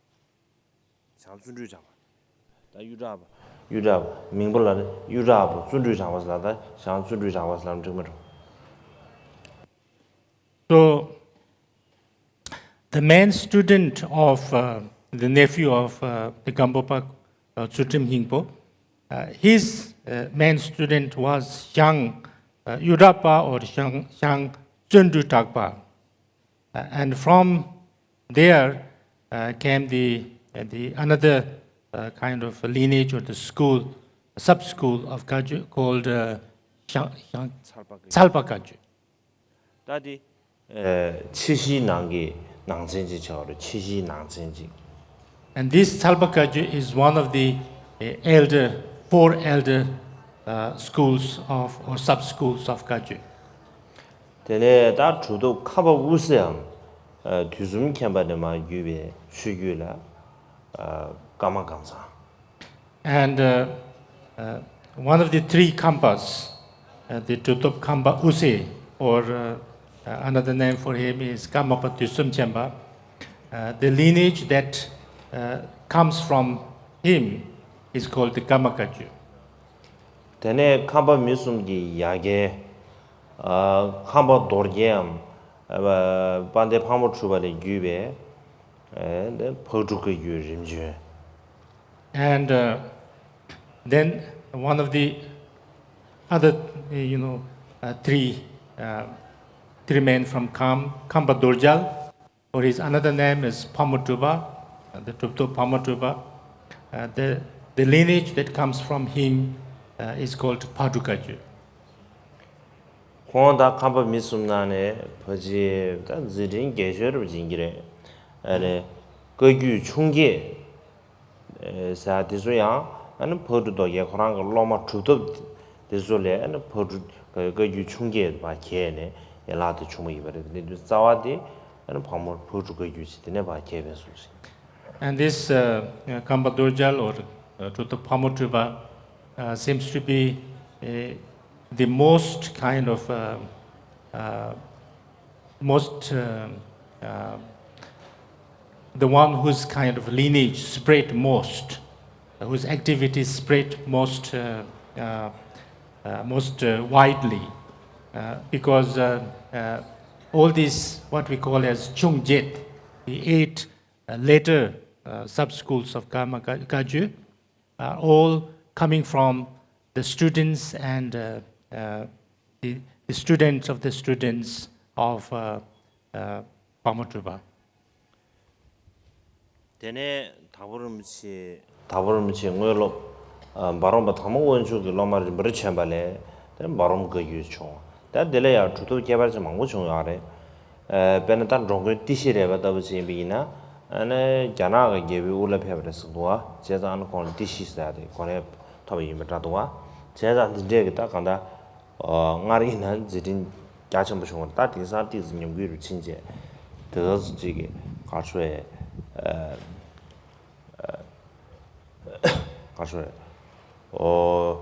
ཞང་བརྩོན་འགྲུས་བྲག་པ། ད་གཡུ་བྲག་པ། གཡུ་བྲག་པ། མིང་པོ་ལ་ནི་གཡུ་བྲག་པ་བརྩོན་འགྲུས་བྲག་པ་ཟེར་ལ། ད་ཞང་བརྩོན་འགྲུས་བྲག་པ་ཟེར་ལ་འགྲིག་མ་འགྲོ། So, the main student of, uh, the nephew of, uh, the Gampopa, uh, Tsultrim Hingpo, uh, his, uh, main student was Shang, uh, Yudapa or Shang, Shang Tsundru Takpa. Uh, and from there, uh, came the, uh, the another, uh, kind of lineage or the school, sub-school of Kaju called, uh, Shang, Shang, Tsalpa Kaju. Tsalpa Kaju. ད་དེ། ཨེ། ཕྱི་གཞིའི་ནང་གི་ནང་ཚན་ཅིག་ཆགས་རེད། ཕྱི་གཞིའི་ནང་ཚན་ཅིག And this Tsalpa Kaju is one of the, uh, elder, four elder, uh, schools of, or sub-schools of Kaju. དེ་ནས་ད་གྲུབ་ཐོབ་ཁམས་པ་དབུ་སེའམ། ཨ། དུས་གསུམ་མཁྱེན་པ་ནས་མར་བརྒྱུད་པའི་ཆོས་བརྒྱུད་ལ། ཨ། ཀརྨ་ཀཾ་ཚང་། And, uh, uh, one of the three Kampas, uh, the Trutop Kampa Use, or, uh, uh, another name for him is Karmapa Tusum Chemba. Uh, the lineage that, uh, comes from him is called the Karmakaju. དེ་ནས་ཁམས་པ་མི་གསུམ་གྱི་ཡ་གྱལ། ཨ། ཁམས་པ་རྡོར་རྒྱལ་འམ། ཨ། དཔལ་ལྡན་ཕག་མོ་གྲུ་པ་ལས་བརྒྱུད་པའི། ཨ། འདི་ཕག་གྲུ་བཀའ་བརྒྱུད་རིམ་བྱོན། And, uh, then one of the other, uh, you know, uh, three, uh, three men from Kham, Khampa Dorjal, or his another name is Phamotruba, uh, the Trupto Phamotruba. Uh, the, the lineage that comes from him, uh, is called Phadrukaju. ཁོང་དང་ཁམས་པ་མི་གསུམ་ནང་ནས་ཕལ་ཆེར་ད་མཛད་འཕྲིན་རྒྱས་ཤོས་རེད་པ་ཅིག་ཡིན་གྱི་རེད། ཨ་ནི་བཀའ་བརྒྱུད་ཆུང་བརྒྱད། ཟེར་དེ་ཚོ་ཡང་ཨ་ནི་ཕག་གྲུ་རྡོ་རྒྱལ་ཁོ་རང་གི་སློབ་མ་གྲུབ་ཐོབ་དེ་ཚོ་ལས་ཨ་ནི་ཕག་གྲུ་བཀའ་བརྒྱུད་ཆུང་བརྒྱད་པ་གྱེས་ནས་ཡན་ལག་དེ་བྱུང་བ་ཡིན་པ་རེད། དེ་དུས་རྩ་བ་དེ་ཨ་ནི་ཕག་མོ་ཕག་གྲུ་བཀའ་བརྒྱུད་ཅིག་དེ་ནས་ཕར་གྱེས་པའི་གཟུགས་ཤིག And this, uh, uh, Kampa Dorjal or, uh, Trutop Phamotreba, uh, seems to be, uh, the most kind of, uh, uh, most, um, uh, the one whose kind of lineage spread most, whose activities spread most, uh, uh, uh, most, uh, widely, uh, because, uh, uh, all these, what we call as Chungjet, the eight, uh, later, uh, sub-schools of Karma Ka-, Kagyu, are all coming from the students and, uh, uh, the, the students of the students of, uh, uh, Pamotruba. དེ་ནས་དྭགས་པོ་རིན་པོ་ཆེ། དྭགས་པོ་རིན་པོ་ཆེའི་དངོས་སློབ། ཨ། འབའ་རོམ་པ་དར་མ་དབང་ཕྱུག་གི་སློབ་མ་རིམ་པར་བྱོན་པ་ལས་དེ་འབའ་རོམ་བཀའ་བརྒྱུད་བྱུང་། ད་དེ་ལ་ཡང་གྲུབ་ཐོབ་ཁྱད་པར་ཅན་མང་པོ་བྱུང་ཡོད་རེད། ཨ། དཔེར་ན་ད་འགྲོ་མགོན་ཏི་ཤྲི་རས་པ་ལྟ་བུ་བྱས་པ་ཡིན་ན། ཨ་ནི་རྒྱ་ནག་གི་རྒྱལ་པོའི་དབུ་བླ་ཕེབས་པ་རེད་ཟེར་འདུག་བ། བྱས་ཙང་ཨ་ནི་ཁོང་ལ་ཏི་ཤྲི་ཟེར་ཡ་དེ་གོ་གནས་ཐོབ་པ་ཡིན་པ་འདྲ་འདུག་བ། བྱས་ཙང་འདི་འདྲས་ཀྱི་ད་གང་ལྟར། ཨ། སྔར་ཡིན་ན་མཛད་འཕྲིན་རྒྱ་ཆེན་པོ་བྱུང་བ་ད་དེང་སང་ཏོག་ཙམ་ཉམས་རྒུད་རུ་ཕྱིན་བྱས། དེ་ག་ཙམ་ཅིག་གི་ག་རེ་ཟེར། ཨ། ག་རེ་ཟེར། ཨོ།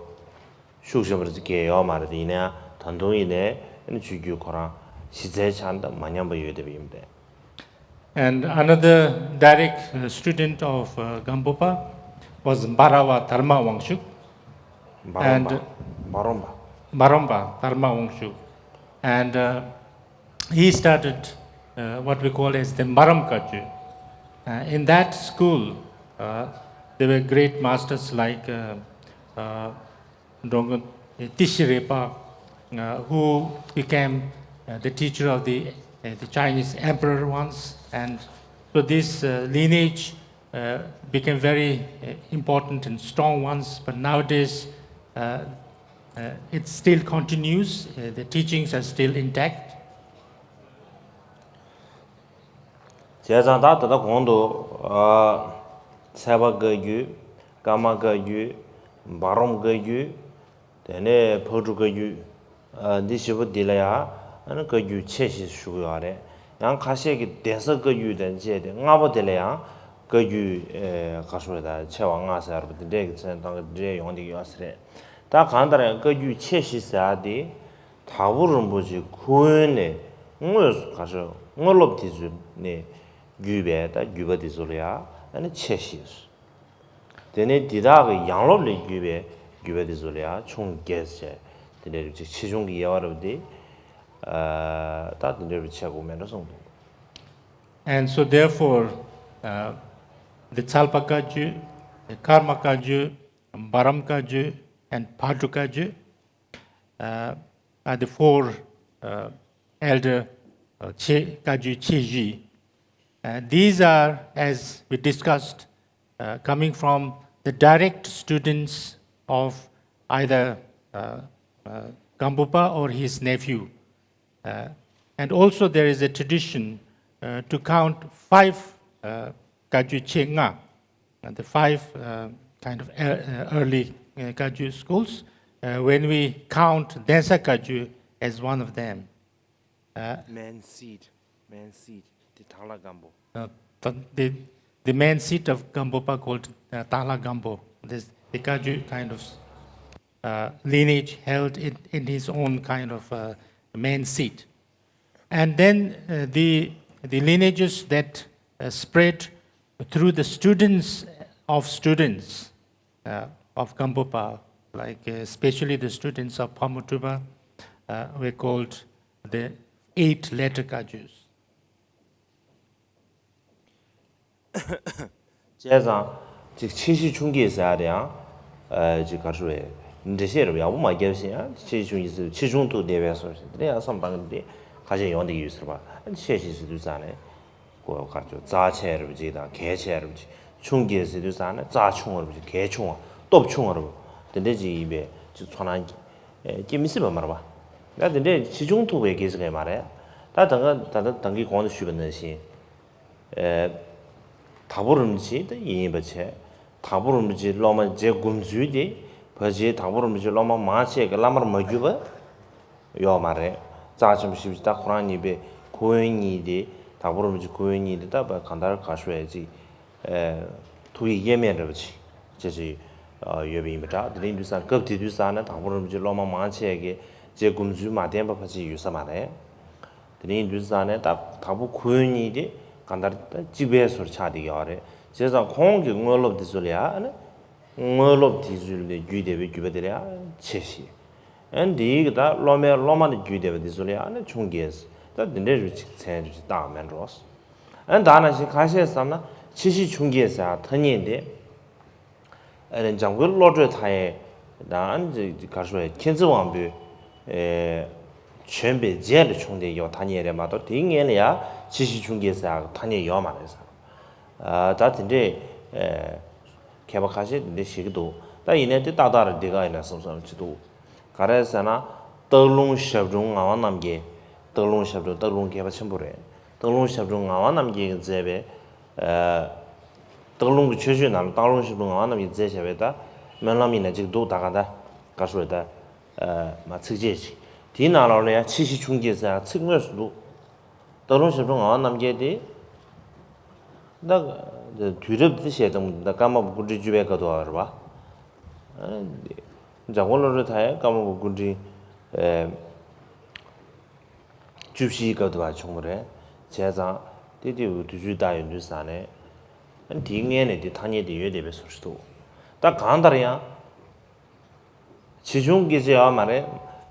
ཤུགས་ཆེན་པོ་ཅིག་གང་ཡོད་མ་རེད། དེ་ཡིན་ན་ཡང་ད་དུང་ཡིན་ནའི་ཨ་ནི་ཆོས་བརྒྱུད་ཁོ་རང་གཞི་རྩའི་ཆ་ནས་ད་མ་ཉམས་པ་ཡོད་བསྡད་པ་ཡིན་པས། And another direct, uh, student of, uh, Gampopa was Barawa Dharma Wangchuk. འབའ་རོམ་པ། And འབའ་རོམ་པ། Baromba Dharma Wangchuk. And, uh, he started, uh, what we call as the Maram Kagyu. Uh, in that school, uh, there were great masters like, uh, uh, Drongo Tishirepa, uh, who became, uh, the teacher of the, uh, the Chinese emperor once. And so this, uh, lineage, uh, became very, uh, important and strong ones. But nowadays, uh, uh, it still continues. Uh, the teachings are still intact. བྱས་ཙང་ད་ད་ལྟ་གོང་དུ། ཨ། ཚལ་པ་བཀའ་བརྒྱུད། ཀརྨ་བཀའ་བརྒྱུད། འབའ་རོམ་བཀའ་བརྒྱུད། དེ་ནས་ཕག་གྲུ་བཀའ་བརྒྱུད། ཨ། འདི་བཞི་པོ་འདི་ལ་ཡང་ཨ་ནི་བཀའ་བརྒྱུད་ཆེ་ཞེས་ཞུ་གི་ཡོད་རེད། ཡང་ཁ་ཤས་ཀྱིས་གདན་ས་བཀའ་བརྒྱུད་དང་བཅས་ཏེ་ལྔ་པོ་དེ་ལ་ཡང་བཀའ་བརྒྱུད་ཨེ་ག་རེ་ཟེར་ད་ཆེ་བ་ལྔ་ཟེར་བ་དེ་འདྲས་ཀྱི་མཚན་བཏགས་འདི་འདྲས་ཡོང་བསྡད་ཀྱི་ཡོད་ས་རེད། ད་གང་ལྟར་ཡང་བཀའ་བརྒྱུད་ཆེ་བཞི་ཟེར་བ་དེ་དྭགས་པོ་རིན་པོ་ཆེ་ཁུ་དབོན་ནས་དངོས་སུ་ག་རེ་ཟེར་དངོས་སློབ་དེ་ཚོ་ནས་བརྒྱུད་པའི་ད་བརྒྱུད་པ་དེ་ཚོ་ལ་ཡང་ཨ་ནི་ཆེ་བཞི་ཟེར། དེ་ནས་འདི་དག་གི་ཡང་སློབ་ལས་བརྒྱུད་པའི་བརྒྱུད་པ་དེ་ཚོ་ལ་ཡང་ཆུང་བརྒྱད་ཟེར། དེ་འདྲའི་རིགས་ཅིག་ཆེ་ཆུང་གི་དབྱེ་བ་རབ་དེ་ཨ་ད་དེ་འདྲའི་རིགས་ཆེ་དགོས་མེད་འགྲོ་གསུངས་འདུག And so therefore, uh, the Tsalpa Kagyu, the Karma Kagyu, Baram Kagyu, and Phadru Kagyu, uh, are the four uh, elder uh, Che, Kagyu Cheji. Uh, these are, as we discussed, uh, coming from the direct students of either uh, uh, Gampopa or his nephew. Uh, and also there is a tradition uh, to count five uh, Kagyu Chenga, uh, the five uh, kind of ear- uh, early uh, Kagyu schools, uh, when we count Densa Kagyu as one of them. Uh, Man seat, man seat, the Tangla Gambo. Uh, the, the, the main seat of Gampopa called uh, Tangla Gambo. This, the Kagyu kind of uh, lineage held in, in his own kind of uh, main seat. And then uh, the, the lineages that uh, spread through the students of students uh, of Gampopa, like uh, especially the students of Pamutuba, uh, were called the eight letter Kajus. བྱས་ཙང་ཅིག་ཆེ་བཞི་ཆུང་བརྒྱད་ཟེར་ཡ་དེ་ཡང་ཨ་ཅིག་ག་རེ་ཟེར་བས་འགྲེལ་བཤད་རབ་ཡག་པོ་མ་བརྒྱབ་ཤིང་ཡང་ཆེ་བཞི་ཆུང་བརྒྱད་ཟེར་ཆེ་ཆུང་ཐུབ་བསྡད་པའི་སོ་ཞིག་དེ་ནས་ཡང་བསམ་བཏང་གི་འདུག་ཁ་ཤས་ཡོང་བསྡད་ཀྱི་ཡོད་ཟེར་བ། ཨ་ཆེ་བཞི་ཟེར་དུས་ཙང་ནས་ཀོ་གར་ཅོ་རྩ་ཆེ་རབ་ཅིག་དང་གལ་ཆེ་རབ་ཅིག་ཆུང་བརྒྱད་ཟེར་དུས་ཙང་ནས་རྩ་ཆུང་བ་རབ་ཅིག་གལ་ཆུང་བ་སྟོབས་ཆུང་བ་རབ་དེ་འདྲ་ཅིག་ཡིན་པའི་ཅིག་ཚོར་སྣང་སྐྱེ་མི་སྲིད་པ་མ་རེད་བ། ད་དེ་འདྲས་ཆེ་ཆུང་ཐུབ་པའི་སྐད་ཆ་གང་ཡང་མ་རེད། ད་ད་ག་ད་ད་ད་གིན་གོང་དུ་ཞུས་པ་ནང་བཞིན། ཨེ། དྭགས་པོ་རིན་པོ་ཆེ་དེ་ཡིན་པ་བྱས། དྭགས་པོ་རིན་པོ་ཆེའི་སློབ་མ་རྗེ་མགོན་ཚུལ་དེ་ཕལ་ཆེར་དྭགས་པོ་རིན་པོ་ཆེའི་སློབ་མ་མང་ཆེ་གི་བླ་མར་མ་གྱུར་པ་ཡོད་མ་རེད། རྩ་ཆེན་པོ་ཞེ་པོ་ཅིག་ད་ཁོ་རང་གཉིས་པའི་ཁུ་དབོན་གཉིས་དེ་དྭགས་པོ་རིན་པོ་ཆེ་ཁུ་དབོན་གཉིས་དེ་ད་བ་གང་ལྟར་ག་ཞུ་ཡ་ཅིག་ཨེ། ཐུགས་ཡིད་དབྱེར་མེད་འདྲ་པོ་ཅིག་བྱས་ཅིག་ཡོད་པ་ཡིན་པ་འདྲ། དེ་རིང་དུས་སང་སྐབས་དེ་དུས་སང་ན་དྭགས་པོ་རིན་པོ་ཆེའི་སློབ་མ་མང་ཆེ་གིས་རྗེ་མགོན་ཚུལ་མ་བསྟེན་པ་ཕལ་ཆེར་ཡོད་ས་མ་རེད། དེ་རིང་དུས་སང་ནས་ད་དྭགས་པོ་ཁུ་དབོན་གཉིས་དེ་གང་ལྟར་ད་གཅིག་པའི་བཟོ་འདྲ་ཆགས་བསྡད་ཀྱི་ཡོད་རེད། བྱས་ཙང་ཁོང་གི་དངོས་སློབ་དེ་ཚོ་ལ་ཡང་ཨ་ནི་དངོས་སློབ་དེ་ཚོ་ལས་བརྒྱུད་བསྡད་པའི་བརྒྱུད་པ་དེ་ལ་ཡང་ཆེ་ཞེས། ཨ་ནི་དེའི་གི་ད་སློབ་མའི་སློབ་མ་ལས་བརྒྱུད་བསྡད་པ་དེ་ཚོ་ལ་ཡང་ཨ་ནི་ཆུང་བརྒྱད་ཟེར་ད་དེ་འདྲའི་རུ་ཅིག་མཚན་རུ་ཅིག་བཏགས་མེད་འགྲོ། ཨ་ནི་ད་ནང་བཞིན་ཁ་ཤས་བསམ་ན་ཆེ་བཞི་ཆུང་བརྒྱད་ཟེར་ཐ་སྙད་དེ། ཨ་ནི་འཇམ་མགོན་བློ་གྲོས་མཐའ་ཡས་དང་ཨ་ནི་ག་རེ་ཞུ་བའི་མཁྱེན་བརྩེ་དབང་པོས་ཨེ་བྱོན་པའི་རྗེས་ལ་བྱུང་བསྡད་ཡོད་ཐ་སྙད་རེད་མ་གཏོགས་དེའི་སྔོན་ལ་ཡང་ཆེ་བཞི་ཆུང་བརྒྱད་ཟེར་ཡག་ཐ་སྙད་ཡོད་མ་རེད་ཟེར། ཨ་ད་དེ་འདྲས་ཨེ་མཁས་པ་ཁ་ཤས་དེ་འདྲས་བཤད་ཀྱི་འདུག་ད་ཡིན་ནའི་དེ་ཏག་ཏག་རེད་འདི་ག་ཡིན་ན་བསམ་བསམ་བྱེད་འདུག་ག་རེ་ཟེར་ན། སྟག་ལུང་ཞབས་དྲུང་ངག་དབང་རྣམ་རྒྱལ། སྟག་ལུང་ཞབས་དྲུང་སྟག་ལུང་མཁས་པ་ཆེན་པོ་རེད། སྟག་ལུང་ཞབས་དྲུང་ངག་དབང་རྣམ་རྒྱལ་གྱིས་མཛད་པའི་ཨ་སྟག་ལུང་གི་ཆོས་སྤྱོད་ནང་ལ་སྟག་ལུང་ཞབས་དྲུང་ངག་དབང་རྣམ་རྒྱལ་གྱིས་མཛད་བཞག་པའི་ད་སྨོན་ལམ་ཡིན་ན་གཅིག་འདུག་ད་ག་ད་ག་ཞུ་བའི་ད་ཨ་མ་ཚིགས་བཅད་ཅིག་དེའི་ནང་ལོགས་ལ་ཡང་ཆེ་བཞི་ཆུང་བརྒྱད་ཟེར་ཡང་ཚིག་དངོས་སུ་འདུག་སྟག་ལུང་ཞབས་དྲུང་ངག་དབང་རྣམ་རྒྱལ་དེ་ད་དུས་རབས་དེ་བཤད་དང་ད་ཀརྨ་པ་སྐུ་ཕྲེང་བཅུ་པའི་སྐབས་དུ་བ་རེད་བ། འཇམ་མགོན་བློ་གྲོས་མཐའ་ཡས་ཀརྨ་པ་སྐུ་ཕྲེང་ཨེ་བཅུ་བཞིའི་སྐབས་དུ་བ་བྱུང་བ་རེད། བྱས་ཙང་དེ་དེ་དུས་ཚོད་ལྟ་ཡོང་དུས་ཙང་ནས་ཨ་ནི་དེའི་སྔོན་ནས་དེ་ཐ་སྙད་དེ་ཡོད་བསྡད་པའི་བཟོ་འདྲ་ཞིག་འདུག་ད་གང་ལྟར་ཡང་ཆེ་ཆུང་སྐད་ཆ་ཡོད་མ་རེད།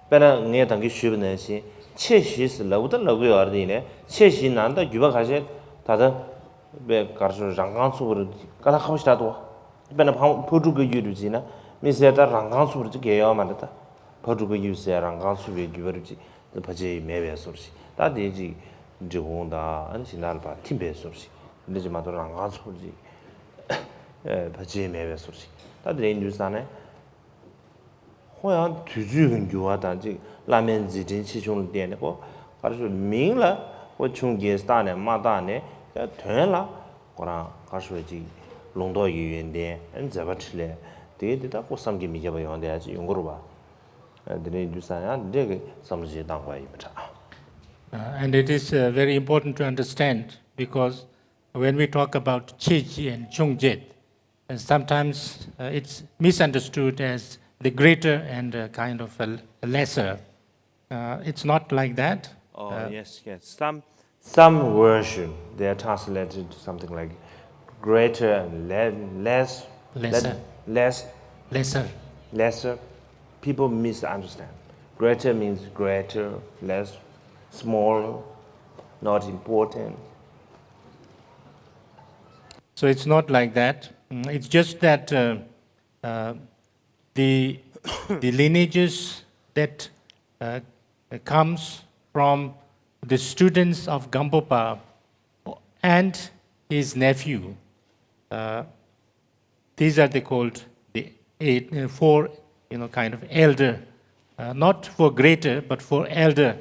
དཔེར་ན་ངས་ད་གིན་ཞུས་པ་ནང་བཞིན་ཆེ་བཞི་ཟེར་ལབ་ད་ལབ་གི་ཡོད་རེད། ཡིན་ནའི་ཆེ་བཞི་ནང་ད་བརྒྱུད་པ་ཁ་ཤས་ད་ལྟ་པའི་གར་ཤོར་རང་རྐང་ཚུགས་པ་རེད། ཀ་ད་ཁ་པོ་ཞིག་ད་དོ། དཔེར་ན་ཕ་ཕ་ཕྲུག་གི་རྒྱུད་རུ་བྱས་ན་མི་ཟེར་ད་རང་རྐང་ཚུགས་པ་རེད་ཅིག་གལ་ཡོད་མ་རེད་ད། ཕ་ཕྲུག་གི་རྒྱུད་ཟེར་རང་རྐང་ཚུགས་པའི་རྒྱུད་པ་རུ་ཅིག་ད་ཕལ་ཆེར་མེད་པའི་བཟོ་འདྲ་ཞིག་ད་དེ་ཅིག་འབྲི་གུང་དང་ཨ་ནི་ཤིང་ནགས་ལ་ཕར་ཐིམ་པའི་བཟོ་འདྲ་ཞིག་འདི་ཅིག་མ་གཏོགས་རང་རྐང་ཚུགས་པ་རེད་ཅིག་ཕལ་ཆེར་མེད་པའི་བཟོ་འདྲ་ཞིག་ད་དེ་རིང་དུས་ཙང་ནས། ཁོ་ཡང་དུས་ཚོད་ཀྱི་འགྱུར་བ་དང་གཅིག་བླ་མའི་མཛད་འཕྲིན་ཆེ་ཆུང་ལ་བརྟེན་ནས་ཁོ་ག་རེ་ཞུ་མིང་ལ་ཁོ་ཆུང་བརྒྱད་བཏགས་ནས་མ་བཏགས་ནས་དོན་ལ་ཁོ་རང་ག་རེ་ཞུ་ཅིག་ལུང་རྟོགས་ཀྱི་ཡོན་ཏན་མཛད་པ་འཕྲིན་ལས་དེ་དེ་དག་ཁོ་བསམ་གྱིས་མི་ཁྱབ་པ་ཡོང་བསྡད་ཡ་ཅིག་ཡོང་གི་རེད་བ། དེ་འདྲའི་དུས་ཙང་ཡང་འདི་འདྲའི་གི་བསམ་བློ་ཞིག་བཏང་དགོས་ཡ་ཡིན་པ་འདྲ། Uh, and it is uh, very important to understand because when we talk about Cheji and Chungjit, uh, sometimes uh, it's misunderstood as the greater and uh, kind of a l- a lesser. Uh, it's not like that. Oh, Uh, yes, yes. Some, some version, they are translated something like greater and le- less, Lesser. Less, Lesser. Lesser. People misunderstand. Greater means greater, less, smaller, not important. So it's not like that. Mm, it's just that uh, uh, the the lineages that uh, comes from the students of Gampopa and his nephew. Uh, these are they called the eight, uh, four, you know, kind of elder, uh, not for greater, but for elder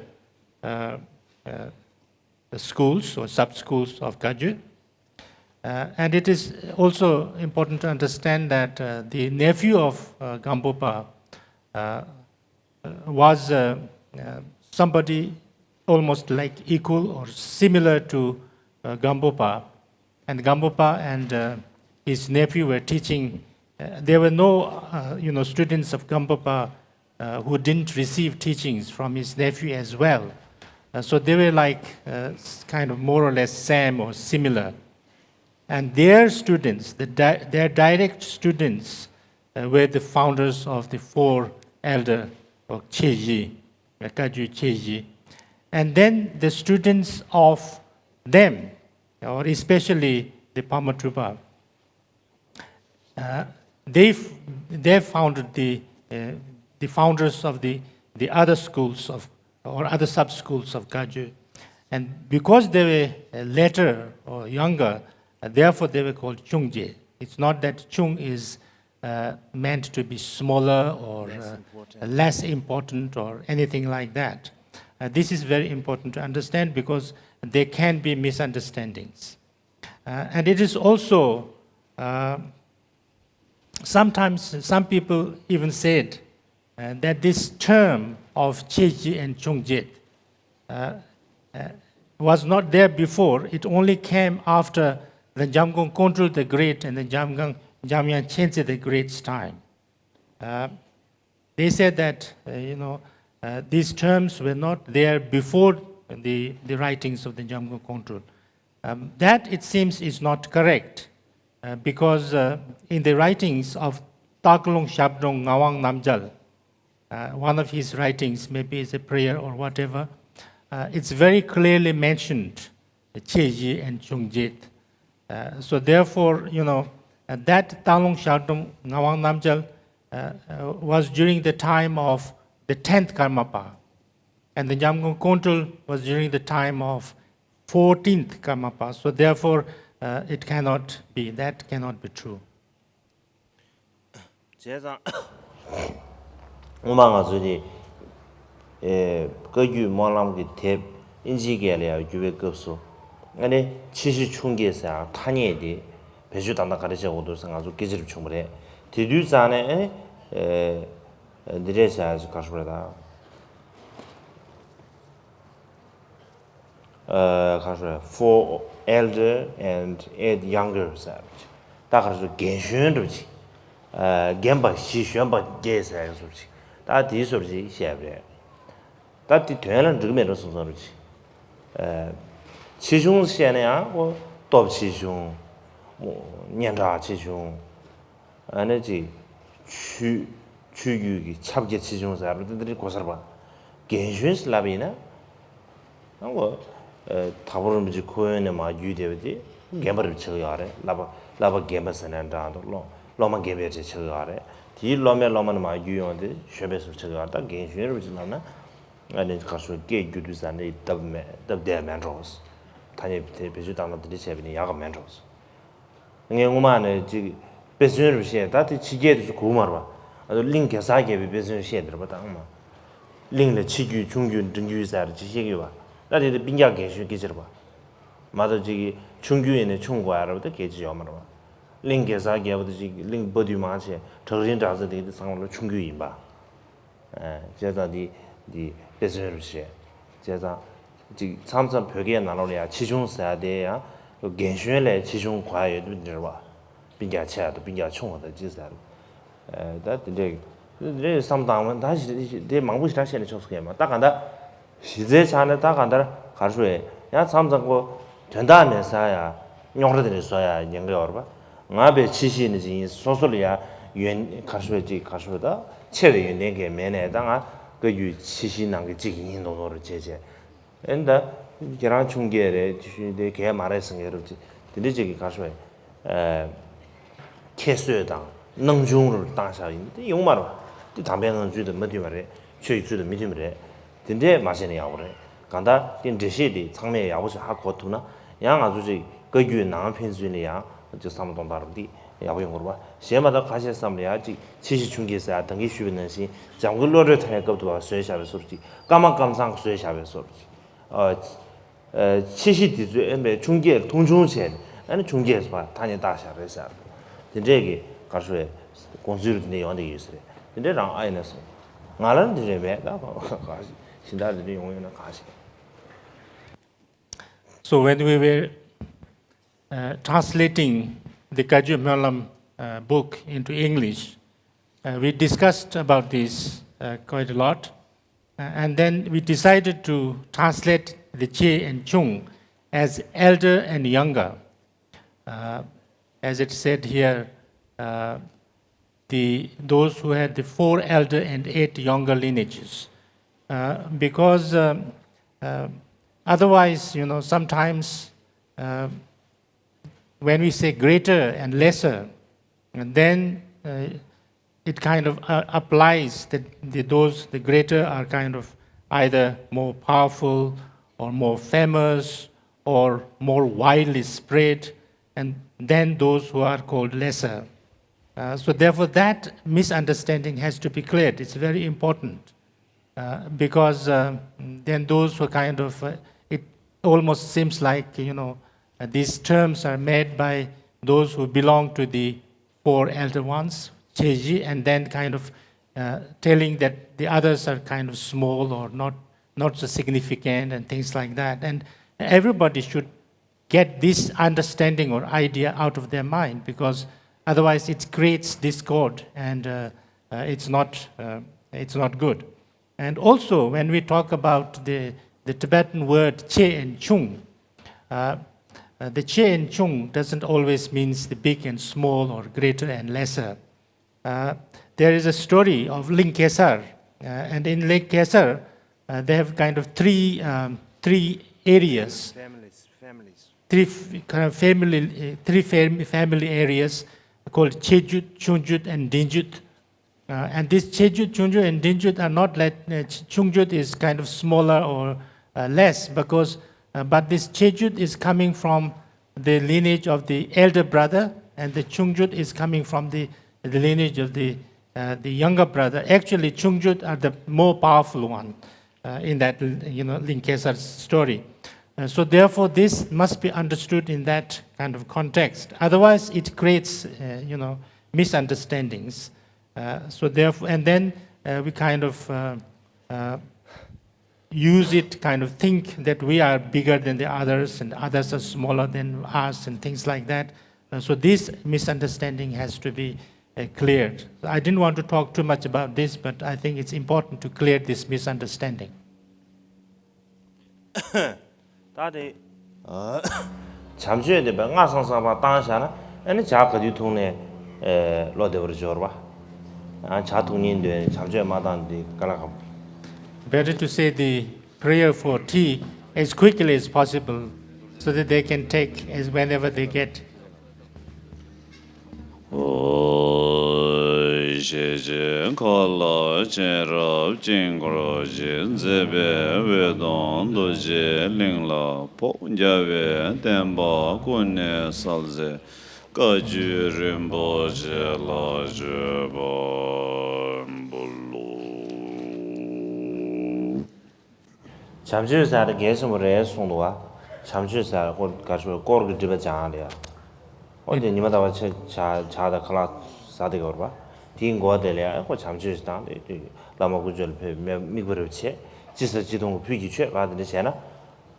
uh, uh, schools or sub-schools of Kagyu. Uh, and it is also important to understand that uh, the nephew of uh, Gampopa uh, was uh, uh, somebody almost like equal or similar to uh, Gampopa. And Gampopa and uh, his nephew were teaching. Uh, there were no, uh, you know, students of Gampopa uh, who didn't receive teachings from his nephew as well. Uh, so they were like uh, s- kind of more or less same or similar. And their students, the di- their direct students, uh, were the founders of the four elder or Cheji, uh, Kagyu Cheji. And then the students of them, or especially the Pamatuba, uh, they f- they founded the uh, the founders of the the other schools of or other sub schools of Kagyu, and because they were uh, later or younger, uh, therefore they were called Chungje. It's not that Chung is uh, meant to be smaller or Less uh, important. Less important or anything like that. Uh, this is very important to understand because there can be misunderstandings. Uh, and it is also uh, sometimes some people even said uh, that this term of Cheji and Chungjit uh, uh, was not there before. It only came after the Jamgon Kongtrul the Great and the Jamgon Jamyang Chenze the Great's time. Uh, they said that uh, you know uh, these terms were not there before the, the writings of the Jamgon Kongtrul. Um, that, it seems, is not correct uh, because uh, in the writings of Taklong Shabdrong Ngawang Namjal, uh, one of his writings, maybe it's a prayer or whatever, uh, it's very clearly mentioned, Cheji and Chungjit. Uh, so therefore, you know, uh, that Taklong Shabdrong Ngawang Namjal uh, uh, was during the time of the tenth Karmapa. And the Jamgon Kongtrul was during the time of fourteenth Karmapa. So therefore, uh, it cannot be, that cannot be true. བྱས་ཙང་སྔོན་མ་ང་ཚོ་ནི་ཨེ་བཀའ་བརྒྱུད་སྨོན་ལམ་གྱི་དེབ་ཨིན་ཇིའི་སྐད་ལ་ཡང་བསྒྱུར་བའི་སྐབས་སུ་ཨ་ནི་ཆེ་བཞི་ཆུང་བརྒྱད་ཟེར་ཡང་ཐ་སྙད་དེ་བེད་སྤྱོད་ད་ལྟ་ག་རེ་བྱེད་དགོས་འདུག་ཟེར་ང་ཚོ་སྐད་ཆ་རེ་བྱུང་བ་རེད། དེ་དུས་ཙང་ནས་ཨ་ནི་ཨེ་འདི་འདྲས་ཟེར་ཡང་ག་རེ་ཞུ་དགོས་རེད་ད། ཨ་ག་རེ་ཞུ་དགོས་རེད། Four elder and eight younger ཟེར་ཡག་ཅིག་ད་ག་རེ་ཞུ་རྒན་གཞོན་འདྲ་པོ་ཅིག་ཨ་རྒན་པ་བཞི་གཞོན་པ་བརྒྱད་ཟེར་ཡག་བཟོ་འདྲ་ཅིག་ད་དེའི་བཟོ་འདྲ་ཅིག་བཤད་པ་རེད། ད་དེ་དོན་ལ་འགྲིག་གི་མེད་འགྲོ་སོང་ཙང་འདྲ་ཅིག་ཨ་ཆེ་ཆུང་བཤད་ན་ཡང་ཨོ་སྟོབས་ཆེ་ཆུང་། སྙན་གྲགས་ཆེ་ཆུང་། ཨ་ནི་ཅིག་ཆོས་ཆོས་བརྒྱུད་ཀྱི་ཁྱབ་རྒྱ་ཆེ་ཆུང་ཟེར་བ་དེ་འདྲ་གོ་སར་བ། རྒན་གཞོན་ཟེར་ལབ་པ་ཡིན་ན། ཨ་ནི་ཨ་དྭགས་པོ་རིན་པོ་ཆེ་ཁོ་བོ་ནས་མར་བརྒྱུད་བསྡད་པ་དེ་རྒན་པ་རེད་ཆགས་ཡོད་རེད། བསླབ་པ་བསླབ་པ་རྒན་པ་ཟེར་ན་འདྲ་འདུག་སློབ་སློབ་མ་རྒན་པའི་གྲས་ཆགས་ཡོད་རེད། དེའི་སློབ་མའི་སློབ་མ་ནས་མར་བརྒྱུད་ཡོང་དེ་གཞོན་པའི་ཟུར་ཆགས་ཡོད་རེད། ད་རྒན་གཞོན་རིན་པོ་ཆེ་ལབ་ན་ཨ་ནི་ག་རེ་ཞུ་སྐད་བསྒྱུར་དུས་ཙང་ནས་སྟབས་མེད་སྟབས་བདེ་མེད་འགྲོ། ཐ་སྙད་དེ་བེད་སྤྱོད་བཏང་ན་དེ་འདྲ་བྱས་པ་ཡིན་ན་ཡག་ག་མེད་འགྲོ། ངས་སྔོན་མ་ནས་ཅིག་དཔེ་མཚོན་རུ་བཤད། ད་དེ་ཕྱི་རྒྱལ་དེ་ཚོ་གོ་གི་མ་རེད་པ། ཨ་ཚོ་གླིང་གེ་སར་རྒྱལ་པོའི་དཔེ་མཚོན་བཤད་དེ་རེད་པ། ད་སྔོན་མ་གླིང་ལ་ཆེ་བརྒྱུད་ཆུང་བརྒྱུད་འབྲིང་བརྒྱུད་ཟེར་ཅིག་བཤད་ཀྱི་ཡོད་པ། ད་དེ་དེ་སྤུན་ཀྱག་རྒན་གཞོན་སྐད་ཆ་རེད་པ། མ་གཏོགས་ཅིག་གི་ཆུང་བརྒྱུད་ཡིན་ན་ཆུང་དགོས་ཡ་རེད་པ། ད་སྐད་ཆ་ཡོད་མ་རེད་པ། གླིང་གེ་སར་རྒྱལ་པོ་དེ་ཅིག་གླིང་དཔའ་རྟུལ་མང་ཆེ་བྲག་རིའི་འདྲ་ཚ་དེ་གི་དེ་ཚང་མ་ལོ་ཆུང་བརྒྱུད་ཡིན་པ། ཨ་བྱས་ཙང་དེ་དེ་དཔེ་མཚོན་རུ་བཤད། བྱས་ཙང་ ཅིག་མཚམས་མཚམས་བོད་སྐད་ནང་ལོགས་ལ་ཡང་ཆེ་ཆུང་ཟེར་ཡ་དེ་ཡང་རྒན་གཞོན་ལས་ཆེ་ཆུང་གོ་ཡ་ཡོད་དུས་འདྲ་བ། སྤུན་ཀྱག་ཆེ་ཡ་དང་སྤུན་ཀྱག་ཆུང་བ་དང་ཅི་ཟེར། ཨ་ད་དེ་འདྲས་དེ་འདྲས་བསམ་བཏང་བ་ད་ཞི་དེ་མང་པོ་ཞེ་དྲག་བཤད་ནས་ཆོག་སོང་ཡ་མ་ད་ག་འདྲ། གཞི་རྩའི་ཆ་ནས་ད་ག་འདྲ་ག་རེ་ཞུ་ཡ་ཡང་མཚམས་མཚམས་ཁོ་དོན་དག་མེད་ས་ཡ་རྙོག་དྲ་དེ་འདྲས་བཟོ་ཡ་ཉེན་ཁ་ཡོད་རེད་པ། ང་བས་ཆེ་ཤེས་ནི་ཅིག་ཡིན་སོ་སོ་ལ་ཡ་ཡོན་ག་རེ་ཞུ་ཡ་ཅིག་ག་རེ་ཞུ་ཡ་ད་ཆེ་བའི་ཡོན་ཏན་གང་མེད་ནས་ད་ང་བཀའ་བརྒྱུད་ཆེ་ཤེས་ནང་གི་གཅིག་ཡིན་མདོག་མདོག་རེ་བྱས་བྱས། ཨེ་ད། ཁྱེད་རང་ཆུང་སྐྱེས་རེད་དེ་ཞུ་དེ་གས་མ་རེད་ཟེར་མཁན་རེད་དེ་འདྲ་ཅིག་གི་ག་རེ་ཞུ་བས། ཁྱད་གསོད་དང་སྣང་ཆུང་རུ་བཏང་བཞག་ཡིན་དེ་ཡོང་མ་རེད་བ། དེ་དམ་པའི་ངང་ཚུལ་དང་མ་མཐུན་པ་རེད། ཆོས་ཀྱི་ཚུལ་དང་མི་མཐུན་པ་རེད། དེ་འདྲས་མ་བྱས་ན་ཡག་པོ་རེད། གང་ལྟར་དེ་འགྲེལ་བཤད་དེ་ཚང་མས་ཡག་པོ་ཞིག་ཧ་གོ་ཐུབ་ན་ཡང་ང་ཚོ་ཅིག་བཀའ་བརྒྱུད་ནང་ཕན་ཚུན་ལ་ཡང་ཅིག་བསམ་བློ་གཏོང་སྟངས་རུ་དེ་ཡག་པོ་ཡོང་གི་རེད་བ། གཞན་མ་གཏོགས་ཁ་ཤས་བསམ་ལ་ཡང་ཅིག་ཆེ་ཞི་ཆུང་སྐྱེས་ཟེར་ཡ་ད་གིན་ཞུས་པ་ནང་བཞིན་འཇམ་མགོན་བློ་གྲོས་ཐར་བའི་སྐབས་དུ་བ་བཟོས་བཞག་པའི་བཟོ་འདྲ་ཅིག་སྐར་མ་སྐར་མཚང་བཟོས་བཞག་པའི་བཟོ་འདྲ་ཅིག་ཨ། ཨ། ཆེ་ཤི་དེ་ཚོས་ཨེ་འབད་ཆུང་སྐྱེས་མཐོང་ཆུང་བྱས་ཨ་ནི་ཆུང་སྐྱེས་པ་ཐ་སྙད་བཏགས་བཞག་རེད་ཟེར། དེ་འདྲས་ཀྱི་ག་རེ་ཞུ་བའི་དགོངས་ཚུལ་དེ་འདྲས་ཡོང་བསྡད་ཀྱི་ཡོད་ས་རེད། དེ་འདྲས་རང་ཨ་ཡིན་ན་སོང་། ང་ལ་དེ་འདྲས་མེད་ད་ག་གཞན་དག་དེ་འདྲས་ཡོང་ཡོད་ན་ག་ཞིག So when we were uh, translating the Kagyu Myolam uh, book into English, uh, we discussed about this uh, quite a lot. Uh, and then we decided to translate the Che and Chung as elder and younger. Uh, as it said here, uh, the, those who had the four elder and eight younger lineages. Uh, because um, uh, otherwise, you know, sometimes uh, when we say greater and lesser, and then uh, it kind of uh, applies that the, those, the greater are kind of either more powerful or more famous or more widely spread, and then those who are called lesser. Uh, so therefore, that misunderstanding has to be cleared. It's very important. Uh, because uh, then those who kind of, uh, it almost seems like, you know, uh, these terms are made by those who belong to the four elder ones, Cheji, and then kind of uh, telling that the others are kind of small or not, not so significant and things like that. And everybody should get this understanding or idea out of their mind, because otherwise it creates discord and uh, uh, it's not uh, it's not good. And also, when we talk about the, the Tibetan word Che and Chung, uh, uh, the Che and Chung doesn't always means the big and small or greater and lesser. Uh, there is a story of Ling Kesar, uh, and in Ling Kesar, uh, they have kind of three um, three areas, families, families, three f- kind of family, uh, three fam- family areas called Chejut, Chungjut, and Dingjut. Uh, and this Chejut, Chungjut, and Dingjut are not let uh, Ch- Chungjut is kind of smaller or uh, less because, uh, but this Chejut is coming from the lineage of the elder brother, and the Chungjut is coming from the, the lineage of the uh, the younger brother. Actually, Chungjut are the more powerful one uh, in that you know Ling Kesar story. Uh, so therefore, this must be understood in that kind of context. Otherwise, it creates uh, you know misunderstandings. Uh, so therefore, and then uh, we kind of uh, uh, use it, kind of think that we are bigger than the others and others are smaller than us and things like that. Uh, so this misunderstanding has to be uh, cleared. I didn't want to talk too much about this, but I think it's important to clear this misunderstanding. ད་དེ། བྱམས་ཆོས་དེ་བས་སྔ་སང་སང་བ་བཏང་བཞག་ན་ཨ་ནི་ཇ་ག་དུས་འཐུང་ནས་ཨེ་བློ་བདེ་བར་འབྱོར་བ། ཨ་ཇ་འཐུང་ཉིན་དོན་བྱམས་ཆོས་མ་བཏང་དེ་དཀའ་ལས་ཁག་པོ། Better to say the prayer for tea as quickly as possible so that they can take as whenever they get. ཨོ། ཞེས་བྱས་མཁའ་ལ་མཁྱེན་རབ་དཀྱིལ་འཁོར་བཞི། མཛད་པའི་འོད་སྟོང་རྡོ་རྗེ་གླིང་ལ་ཕོག་རྒྱལ་བའི་བསྟན་པ་ཀུན་ནས་གསལ་མཛད་བཀའ་བརྒྱུད་རིན་པོ་ཆེ་ལ་བརྗོད་པ་འབུལ་ལོ། བྱམས་ཆོས་ཟེར་ཡ་དེ་གལ་ཆེན་པོ་རེད་གསུངས་འདུག་བ། བྱམས་ཆོས་ཟེར་ཡ་སྐོར་ག་ཞུ་སྐོར་གྱི་སྒྲིབ་པ་སྦྱང་ཡ་རེད་ཡ། ཨོ་དེ་ཉི་མ་ཟླ་བ་ཆེ་ཇ་ཇ་དང་ཁ་ལག་ཟ་བསྡད་ཀྱི་ཡོད་རེད་པ། དེའི་འགོ་དེ་ལ་ཡ་ཁོ་བྱམས་ཆོས་ཤིག་བཏང་སྟེ་བླ་མ་དཀོན་མཆོག་ལ་ཕེབས་མི་དམིགས་པ་རེ་བྱས་ཅི་ཟེར་ཅི་མཐོང་གི་ཕུད་ཀྱི་ཆོས་ག་དེ་འདྲ་བྱས་ན།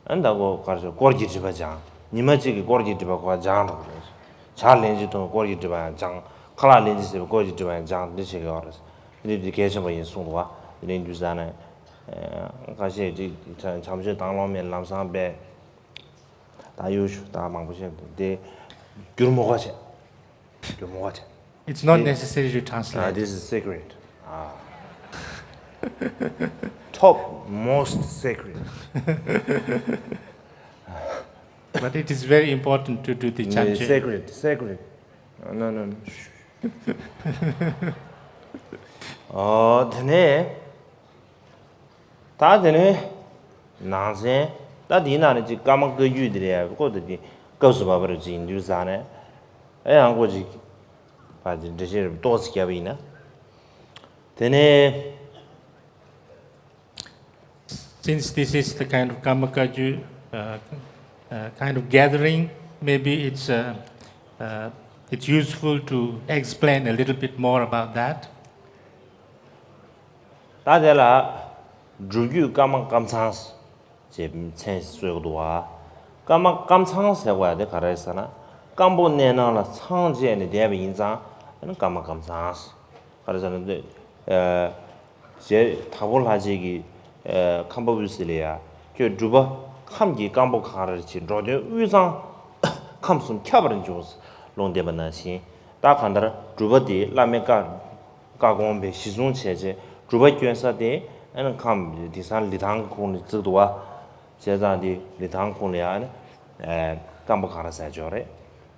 ཨ་ནི་ད་ཁོ་གར་ཞོག་སྐོར་གྱི་སྒྲིབ་པ་སྦྱང་། ཉི་མ་གཅིག་གི་སྐོར་གྱི་སྒྲིབ་པ་ཁོ་སྦྱང་འགྲོ་གི་རེད། ཇ་ལན་གཅིག་འཐུང་སྐོར་གྱི་སྒྲིབ་པ་ཡང་སྦྱང་། ཁ་ལག་ལན་གཅིག་བཟས་པའི་སྐོར་གྱི་སྒྲིབ་པ་ཡང་སྦྱང་། འདི་བྱེད་དགོས་རེད། འདི་འདི་གལ་ཆེན་པོ་ཡིན་གསུངས་འདུག་བ། འདི་ནི་འདུས་བཟང་ནས་ཁ་ཤས་ཅིག་བྱམས་ཆོས་དང་སློབ་མའི་ལམ་བཟང་པས། ད་ཡོད་ཞུ་ད་མང་པོ་བཤད་འདུག་དེ་བསྒྱུར་མོ་ག་བྱས། བསྒྱུར་མོ་ག་བྱས། It's not necessary to translate. This is secret. Top most secret. But it is very important to do the chanting. Secret, secret. No, no, no. ཨོ་དེ་ནས། ད་དེ་ནས་ནང་ཚན། ད་དེའི་ནང་ནས་ཅིག་ཀརྨ་བཀའ་བརྒྱུད་དེ་རེད། ཀོ་ད་དེ་སྐབས་སུ་བབས་པ་རེད་ཅིག་ཡིན་དུས་ཙང་ནས། ཨེ་ཡང་ཀོ་ཅིག་ཕ་ཅིག་འགྲེལ་བཤད་རེ་ཏོག་ཙམ་བརྒྱབ་པ་ཡིན་ན། དེ་ནས། Since this is the kind of Karmakaju uh, uh, kind of gathering, maybe it's uh, uh, it's useful to explain a little bit more about that. ད་དེ་ལ་སྒྲུབ་བརྒྱུད་ཀརྨ་ཀཾ་ཚང་ཅེས་མཚན་གསོལ་གྱི་འདུག་བ། ཀརྨ་ཀཾ་ཚང་ཟེར་བ་དེ་ག་རེ་ཟེར་ན། སྐམ་པོ་གནས་ནང་ལ་ཚང་བཅས་ནས་བསྡད་པ་ཡིན་ཙང་ཀརྨ་ཀཾ་ཚང་། ག་རེ་ཟེར་ན་འདི། ཞེས་དྭགས་པོ་ལྷ་རྗེ་གིས་ཁམས་པ་དབུས་སི་ལ་ཡ། ཁྱོད་སྒྲུབ་པ་ཁམས་ཀྱི་སྐམ་པོ་གངས་རི་ཆེ། འགྲོ་དོན་དབུས་གཙང་ཁམས་གསུམ་ཁྱབ་པར་འཇུག་ལུང་བསྟན་པ་ནང་བཞིན། ད་གང་ལྟར་སྒྲུབ་པ་དེ་བླ་མའི་བཀའ་བཀའ་དགོངས་པའི་གཞི་བཟུང་བྱས་བྱས་སྒྲུབ་པ་བསྐྱོན་ས་དེ་ཨ་ནི་ཁམས་དེང་སང་ལི་ཐང་ཁོངས་ནས་བརྩིགས་འདུག་བ། བྱས་ཙང་དེ་ལི་ཐང་ཁོངས་ལ་ཡ་ཨ་ནི་སྐམ་པོ་གངས་རི་ཟེར་ཅིག་ཡོད་རེད།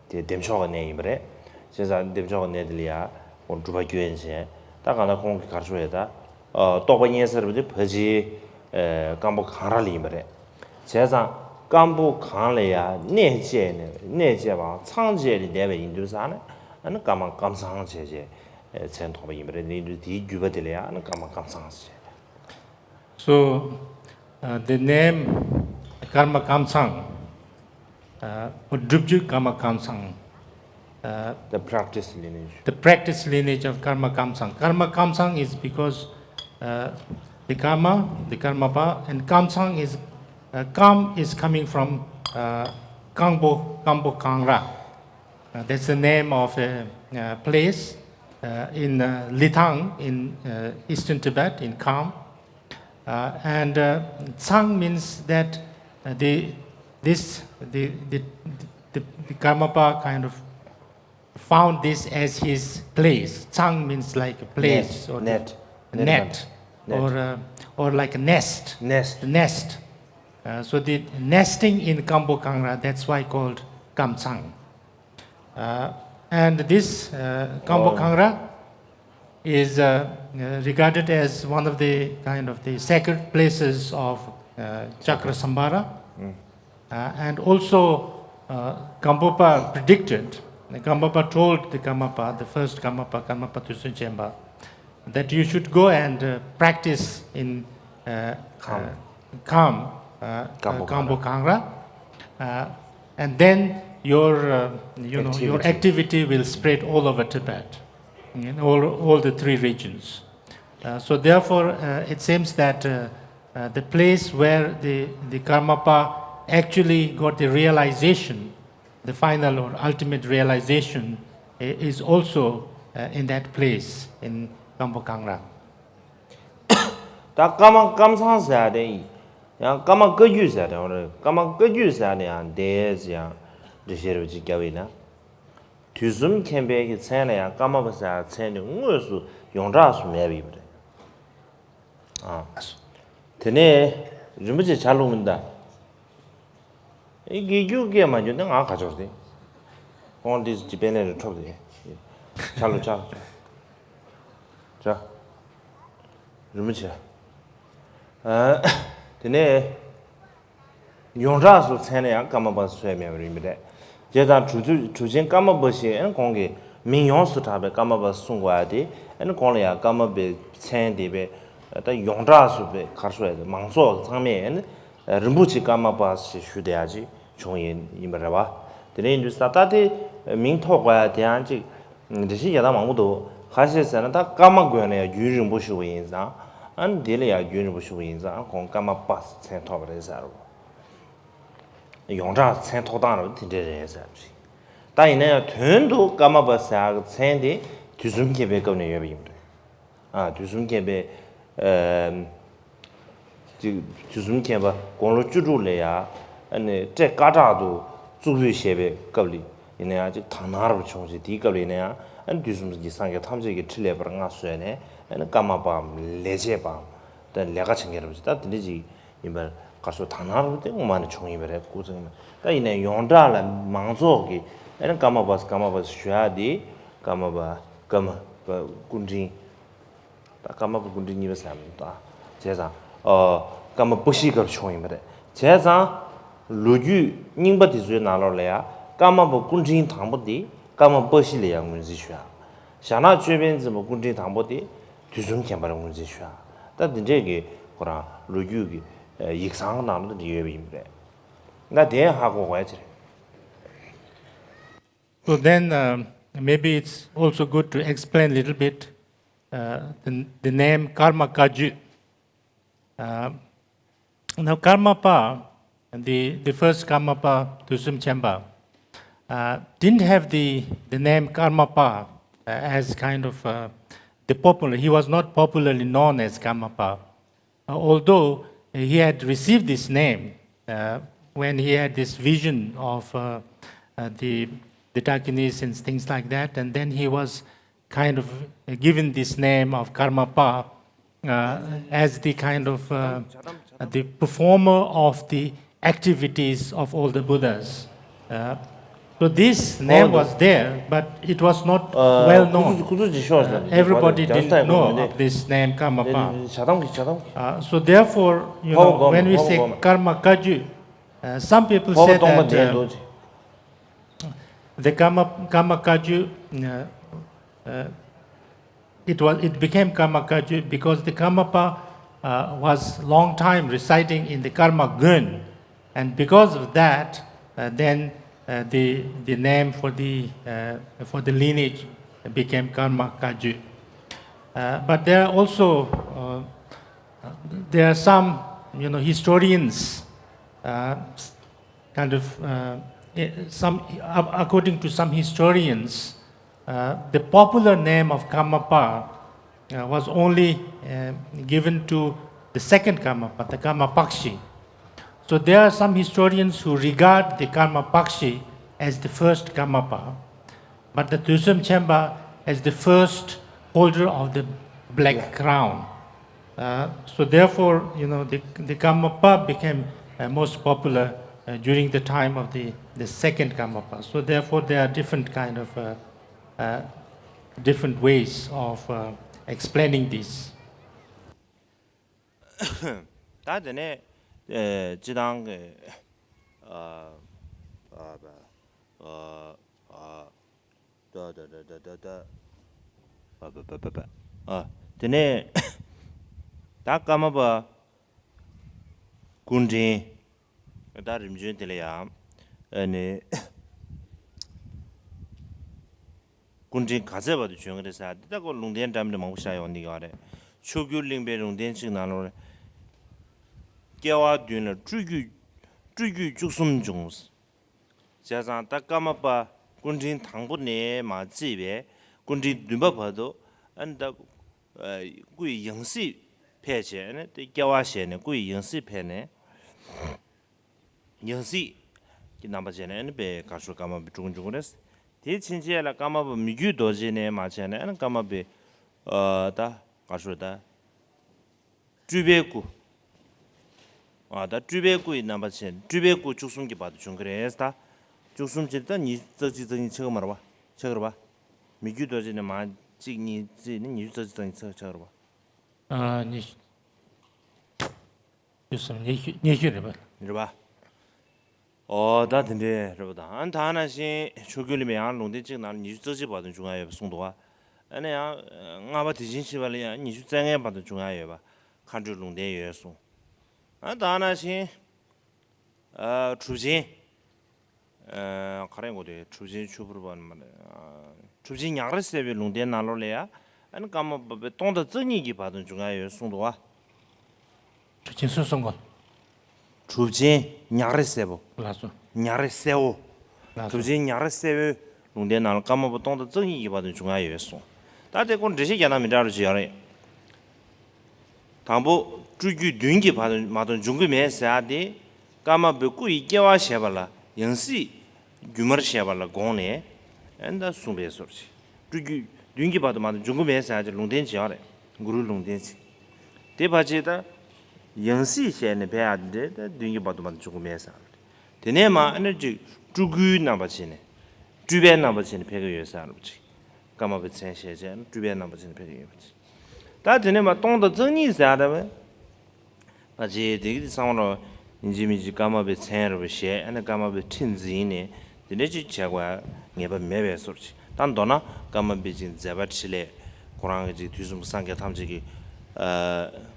དེ་བདེ་མཆོག་གི་གནས་ཡིན་པ་རེད། བྱས་ཙང་བདེ་མཆོག་གི་གནས་དེ་ལ་ཡ་ཁོང་སྒྲུབ་པ་བསྐྱོན་བྱས། ད་གང་ལྟར་ཁོང་གི་གར་ཤོར་ཡོད་ད། རྟོགས་པ་རྙེད་ས་རེད་པ་དེ་ཕལ་ཆེར་སྐམ་པོ་གངས་རི་ལ་ཡིན་པ་རེད། བྱས་ཙང་སྐམ་པོ་གངས་ལ་ཡ་གནས་བཅས་ནས་གནས་བཅས་པའམ་ཚང་བཅས་ནས་བསྡད་པ་ཡིན་དུས་ཙང་ནས་ཨ་ནི་ཀརྨ་ཀཾ་ཚང་བྱས་བྱས་མཚན་ཐོགས་པ་ཡིན་པ་རེད། ཡིན་དུས་དེའི་བརྒྱུད་པ་དེ་ལ་ཡ་ཨ་ནི་ཀརྨ་ཀཾ་ཚང་ཟེར། So, uh, the name Karma Kamsang, uh, or སྒྲུབ་བརྒྱུད་ཀརྨ་ཀཾ་ཚང, uh, the practice lineage. The practice lineage of Karma Kamsang. Karma Kamsang is because uh, the Karma, the Karmapa, and Kamsang is, uh, Kam is coming from uh, Kangpo, Kampo Kangra. Uh, that's the name of a uh, place uh, in uh, Lithang in uh, eastern Tibet, in Kham. Uh, and uh, Tsang means that uh, the this the the, the the Karmapa kind of found this as his place. Tsang means like a place net, or net, net, net, or uh, or like a nest. Nest. Nest. Uh, so the nesting in Kambo Kangra, that's why called Kamtsang. Uh, and this uh, Kambo Kangra is uh, uh, regarded as one of the kind of the sacred places of uh, Chakra Sambhara. Uh, and also, uh, Gampopa predicted, Gampopa told the Karmapa, the first Karmapa, Karmapa Tusun Chemba, that you should go and uh, practice in uh, Kham, uh, Kham uh, Kambo Kangra, uh, and then your, uh, you know, your activity will spread all over Tibet, in all, all the three regions. Uh, so therefore, uh, it seems that uh, uh, the place where the, the Karmapa actually got the realization, the final or ultimate realization, is also uh, in that place in Kambo Kangra. ད་ཀརྨ་ཀཾ་ཚང་ཟེར་ཡ་དེ་ཡང་ཀརྨ་བཀའ་བརྒྱུད་ཟེར་ཡ་དེ་ཡང་རེད། ཀརྨ་བཀའ་བརྒྱུད་ཟེར་ཡ་དེ་ཡང་དེ་ཟེར་ཡང་འགྲེལ་བཤད་རེ་ཅིག་བརྒྱབ་ཡིན་ན། དུས་གསུམ་མཁྱེན་པའི་གི་མཚན་ལ་ཡང་ཀརྨ་པ་ཟེར་ཡ་མཚན་དེ་དངོས་སུ་ཡོངས་གྲགས་སུ་མེད་པ་ཡིན་པ་རེད། ཨ། དེ་ནས་རིན་པོ་ཆེ་ཇ་བླུགས་མིན་ད། ཨེ་དགེ་རྒྱུ་སྐད་མ་རྒྱུ་ནི་ང་ག་ཅོར་དེ། ཁོང་འདི་ཅི་པེ་ལེ་རེ་འཁྲབ་དེ། ཇ་ལོ་ཇ། ཇ། རིན་པོ་ཆེ། ཨ། དེ་ནས། ཡོངས་གྲགས་སུ་མཚན་ལ་ཡང་ཀརྨ་པ་ཟེར་མེད་པ་རེད་མི་རེད། བྱས་ཙང་གྲུབ་ཚུལ་གྲུབ་ཆེན་ཀརྨ་པ་ཞེས་ཨ་ནི་ཁོང་གི་མིང་ཡོངས་སུ་གྲགས་པའི་ཀརྨ་པ་གསུང་དགོས་ཡ་དེ་ཨ་ནི་ཁོང་ལ་ཡང་ཀརྨ་པའི་མཚན་དེ་བས་ད་ཡོངས་གྲགས་སུ་བས་གར་ཤོར་ཡ་དེ་མང་ཚོགས་ཚང་མས་ཨ་ནི་རིན་པོ་ཆེ་ཀརྨ་པ་ཞེས་ཞུ་བསྡད་ཡ་ཅིག་བྱུང་ཡིན་ཡིན་པ་རེད་བ། དེ་འདྲ་ཡིན་དུས་ད་ལྟ་དེ་མིང་ཐོགས་དགོས་ཡ་དེ་ཡང་ཅིག་འགྲེལ་བཤད་རྒྱག་སྟངས་མང་པོ་འདུག་ཁ་ཤས་ཟེར་ན་ད་ཀརྨ་དགོན་ལ་ཡང་རྒྱུན་རིང་པོ་བཞུགས་པ་ཡིན་ཙང་ཨ་ནི་དེ་ལ་ཡང་རྒྱུན་རིང་པོ་བཞུགས་པ་ཡིན་ཙང་ཁོང་ཀརྨ་པ་ཟེར་མཚན་ཐོགས་པ་རེད་ཟེར་རོ། ཡོངས་གྲགས་མཚན་ཐོགས་སྟངས་ར་བ་དེ་འདྲས་རེད་ཟེར་བ་ཞིག་ད་ཡིན་ན་ཡང་དོན་དུ་ཀརྨ་པ་ཟེར་ཡག་གི་མཚན་དེ་དུས་གསུམ་མཁྱེན་པའི་སྐབས་ནས་ཡོད་པ་ཡིན་པ་རེད། ཨ་དུས་གསུམ་མཁྱེན་པའི་ཨ་ཅིག་དུས་གསུམ་མཁྱེན་པ་དགུང་ལོ་བཅུ་དྲུག་ལ་ཡ་ཨ་ནི་སྤྲེལ་དཀར་བྲག་ཏུ་གཙུག་ཕུད་བཞེས་པའི་སྐབས་ལ་ཡིན་ན་ཡང་ཅིག་དག་སྣང་ར་བ་བྱུང་ཞེས་དེའི་སྐབས་ལ་ཡིན་ན་ཡང་ཨ་ནི་དུས་གསུམ་གྱི་སངས་རྒྱས་ཐམས་ཅད་ཀྱི་ཕྲིན་ལས་པར་མངའ་གསོལ་ནས་ཨ་ནི་ཀརྨ་པའམ་ལས་བྱེད་པའམ་དེ་ལས་ཀ་བྱེད་མཁན་ར་བ་ཞིག་ད་དེ་འདྲ་ཅིག་ཡིན་པར་ག་སོ་དག་སྣང་ར་བ་དེ་སྔོན་མ་ནས་བྱུང་ཡིན་པ་རེད། སྐུ་ཚེ་སྔོན་མ་ད་ཡིན་ན་ཡོངས་གྲགས་ལ་མང་ཚོགས་ཀྱིས་ཨ་ནི་ཀརྨ་པ་ཀརྨ་པ་ཞུ་ཡག་དེ་ཀརྨ་པ་ཀརྨ་པ་སྐུ་ཕྲེང་ད་ཀརྨ་པ་སྐུ་ཕྲེང་གཉིས་པ་ཟེར་ཡག་མི་འདུག་ད་བྱས་ཙང་ཨོ་ཀརྨ་པ་ཤིའི་སྐབས་བྱུང་ཡིན་པ་རེད། བྱས་ཙང་ལོ་རྒྱུས་རྙིང་པ་དེ་ཚོའི་ནང་ལོགས་ལ་ཡ་ཀརྨ་པ་སྐུ་ཕྲེང་དང་པོ་དེ་ཀརྨ་པ་ཤི་ལ་ཡ་ངོས་འཛིན་ཞུ་ཡག་ཞྭ་ནག་ཅོད་པན་འཛིན་པ་སྐུ་ཕྲེང་དང་པོ་དེ་དུས་གསུམ་མཁྱེན་པར་ངོས་འཛིན་ཞུ་ཡག་ད་འདི་འདྲས་ཀྱི་ཁོ་རང་ལོ་རྒྱུས་ཀྱི་ཡིག་ཚང་ནང་ལ་འདི་ཡོད་པ་ཡིན་པ་རེད། ང་དེ་ཧ་གོ་དགོས་ཡ་ཅི་རེད། So then, um, maybe it's also good to explain a little bit uh, the, the name Karma Kaju. Uh, now, Karmapa, the, the first Karmapa, Tusum Chemba, uh, didn't have the, the name Karmapa uh, as kind of uh, the popular, he was not popularly known as Karmapa. Uh, although he had received this name uh, when he had this vision of uh, uh, the, the Dakinis and things like that, and then he was kind of given this name of Karmapa uh, as the kind of uh, the performer of the activities of all the Buddhas. Uh, so this name was there, but it was not well known. Uh, everybody didn't know of this name Karmapa. Uh, so therefore, you know, when we say Karma Kaju, uh, some people say that uh, the Karma, Karma Kaju uh, uh, it was it became Karma Kaju because the Karmapa uh, was long time residing in the Karma Gun, and because of that, uh, then uh, the the name for the uh, for the lineage became Karma Kaju. Uh, but there are also uh, there are some you know historians uh, kind of uh, eh, some according to some historians uh, the popular name of Karmapa uh, was only uh, given to the second Karmapa, the Karmapakshi. So there are some historians who regard the Karmapakshi as the first Karmapa, but the Tusum Chemba as the first holder of the black crown. Uh, so therefore, you know, the, the Karmapa became uh, most popular uh, during the time of the, the second Karmapa. So therefore, there are different kind of uh, uh, different ways of uh, explaining this. ད་དེ་ནས་སྤྱི་བཏང་གི་ཨ་ཨ་ཨ་ཨ་ད་ད་ད་ད་ད་ད་ཨ་དེ་ནས་ད་ཀརྨ་པ་སྐུ་ཕྲེང་ད་རིམ་བྱོན་དེ་ལ་ཡང་ཨ་ནི། སྐུ་ཕྲེང་ག་ཚད་བར་དུ་བྱོན་གྱི་རེད་ཟེར་ཡ་འདི་ལྟ་བུ་ལུང་བསྟན་འདྲ་མི་འདྲ་མང་པོ་བཞག་ཡོང་གི་ཡོད་རེད། མཆོག་གྱུར་གླིང་པའི་ལུང་བསྟན་གཅིག་ནང་ལོགས་ལ། སྐྱེ་བ་བདུན་ལ་སྤྲུལ་རྒྱུད་སྤྲུལ་རྒྱུད་བཅུ་གསུམ་འབྱུང་། བྱས་ཙང་ད་ཀརྨ་པ་སྐུ་ཕྲེང་དང་པོ་ནས་མར་བརྩིས་པའི་སྐུ་ཕྲེང་བདུན་པ་བར་དུ་ཨ་ནི་ད་སྐུ་ཡི་ཡང་སྲིད་ཕེབས་བྱས་ཨ་ནི་དེ་སྐྱེ་བ་བཞེས་ནས་སྐུ་ཡི་ཡང་སྲིད་ཕེབས་ནས། ཡང་སྲིད་ཀྱི་རྣམ་པ་བྱས་ནས་ཨ་ནི་དཔེ་གར་ཤོར་ཀརྨ་པའི་སྤྲུལ་སྐུ་འབྱུང་གི་རེད། དེའི་ཕྱིན་ཆད་ལ་ཀརྨ་པ་མི་བསྐྱོད་རྡོ་རྗེ་ནས་མར་བྱས་ནས་ཨ་ནི་ཀརྨ་པའི་ཨ་ད་གར་ཤོར་ད་སྤྲུལ་པའི་སྐུ། ཨ་ད་སྤྲུལ་པའི་སྐུ་ཡི་རྣམ་པ་བྱས་ནས་སྤྲུལ་པའི་སྐུ་བཅུ་གསུམ་གྱི་བར་དུ་བྱུང་གི་རེད་ད། བཅུ་གསུམ་བྱས་ད་ཉི་ཤུ་རྩ་གཅིག་རྩ་གཉིས་ཆགས་ཀྱི་མ་རེད་པ། ཆགས་ཀྱི་རེད་པ། མི་བསྐྱོད་རྡོ་རྗེ་ནས་མར་གཅིག་གཉིས་བརྩིས་ནས་ཉི་ཤུ་རྩ་གཅིག་རྩ་གཉིས་ཆགས་ཀྱི་རེད་པ། ཨ་ཉི་ཤུ། ཉི་ཤུ་ཉི་ཤུ་རེད་པ། རེད་པ། ཨོ་ད་དེ་འདྲས་རེད་པ། ད་ཨ་ནི་ད་ནང་བཞིན་མཆོག་གྱུར་གླིང་པའི་ཡང་ལུང་བསྟན་གཅིག་ནང་ལ་ཉི་ཤུ་རྩ་གཅིག་བར་དུ་འབྱུང་ཡ་ཡོད་པ་གསུངས་འདུག་པ། ཨ་ནི་ཡང་ལྔ་པ་དེ་བཞིན་གཤེགས་པ་ལ་ཡང་ཉི་ཤུ་རྩ་ལྔའི་བར་དུ་འབྱུང་ཡ་ཡོད་པ། མཁའ་འགྲོའི་ལུང་བསྟན་ཡོད་གསུངས། ཨ་ནི་ད་ནང་བཞིན། ཨ་གྲུབ་ཆེན། ཨ་ག་རེ་གོ་དེ་གྲུབ་ཆེན་ཆུ་ཕུར་པ་ནི་མ་རེད། ཨ་གྲུབ་ཆེན་ཉག་ར་སེ་བའི་ལུང་བསྟན་ནང་ལོགས་ལ་ཡ། ཨ་ནི་ཀརྨ་པ་སྟོང་དང་རྩ་གཉིས་ཀྱི་བར་དུ་འབྱུང་ཡ་ཡོད་གསུངས་འདུག་པ། གྲུབ་ཆེན་སུ་གསུང་གོ། གྲུབ་ཆེན་ཉག་རེ་སྲས་པོ། ལགས་སོ། ཉག་རེ་སྲས་པོ། ལགས་སོ། གྲུབ་ཆེན་ཉག་རེ་སྲས་པོའི་ལུང་བསྟན་ནང་ལ་ཀརྨ་པ་སྟོང་དང་རྩ་གཉིས་ཀྱི་བར་དུ་འབྱུང་ཡ་ཡོད་གསུངས། ད་དེ་སྐོར་འགྲེལ་བཤད་རྒྱག་སྟངས་མི་འདྲ་རུ་ཅིག་ཡོད་རེད། དང་པོ་སྤྲུལ་རྒྱུད་བདུན་གྱི་བར་དུ་མ་གཏོགས་འབྱུང་གི་མེད་ཟེར་ཡ་དེ། ཀརྨ་པའི་སྐུ་ཡི་སྐྱེ་བ་བཤད་པ་ལ་ཡང་སྲིད་སྒྱུ་མར་བཤད་པ་ལ་དགོངས་ནས་ཨ་ནི་ད་གསུངས་པའི་བཟོ་འདྲ་ཅིག་སྤྲུལ་རྒྱུད་བདུན་གྱི་བར་དུ་མ་གཏོགས་འབྱུང་གི་མེད་ཟེར་ཡ་ཅིག་ལུང་བསྟན་ཅིག་ཡོད་རེད། གུ་རུའི་ལུང་བསྟན་ཅིག་དེ་ཕལ་ཆེར་ད་ཡང་སྲིད་བཤད་ནས་ཕལ་ཡ་དེ་འདྲ་ད་བདུན་གྱི་བར་དུ་མ་གཏོགས་འབྱུང་གི་མེད་ཟེར་ཡ་རེད། དེ་ནས་མ་ཨ་ནི་ཅིག་སྤྲུལ་སྐུའི་རྣམ་པ་བྱས་ནས་སྤྲུལ་པའི་རྣམ་པ་བྱས་ནས་ཕེབས་ཀྱི་ཡོད་ཟེར་ཡ་ཅིག་ཀརྨ་པའི་མཚན་བཤད་བྱས་ན་སྤྲུལ་པའི་རྣམ་པ་བྱས་ནས་ཕེབས་ཀྱི་ཡོད་པ་ཅིག་ད་དེ་ནས་མ་སྟོང་དང་རྩ་གཉིས་ཟེར་ཡ་ད་བས། ཕལ་ཆེར་དེ་གི་ཚང་མ་ལ་ཡིན་གཅིག་མིན་གཅིག་ཀརྨ་པའི་མཚན་རེ་བ་བཞེས་ཨ་ནི་ཀརྨ་པའི་ཁྲི་འཛིན་ནས་དེ་འདྲ་ཅིག་བྱེད་དགོས་ངེས་པ་མེད་པའི་བཟོ་འདྲ་ཅིག་ད་མདོར་ན་ཀརྨ་པའི་ཅིག་མཛད་པ་འཕྲིན་ལས་ཁོ་རང་གི་ཅིག་དུས་གསུམ་སངས་རྒྱས་ཐམས་ཅད་ཀྱི་ཨ་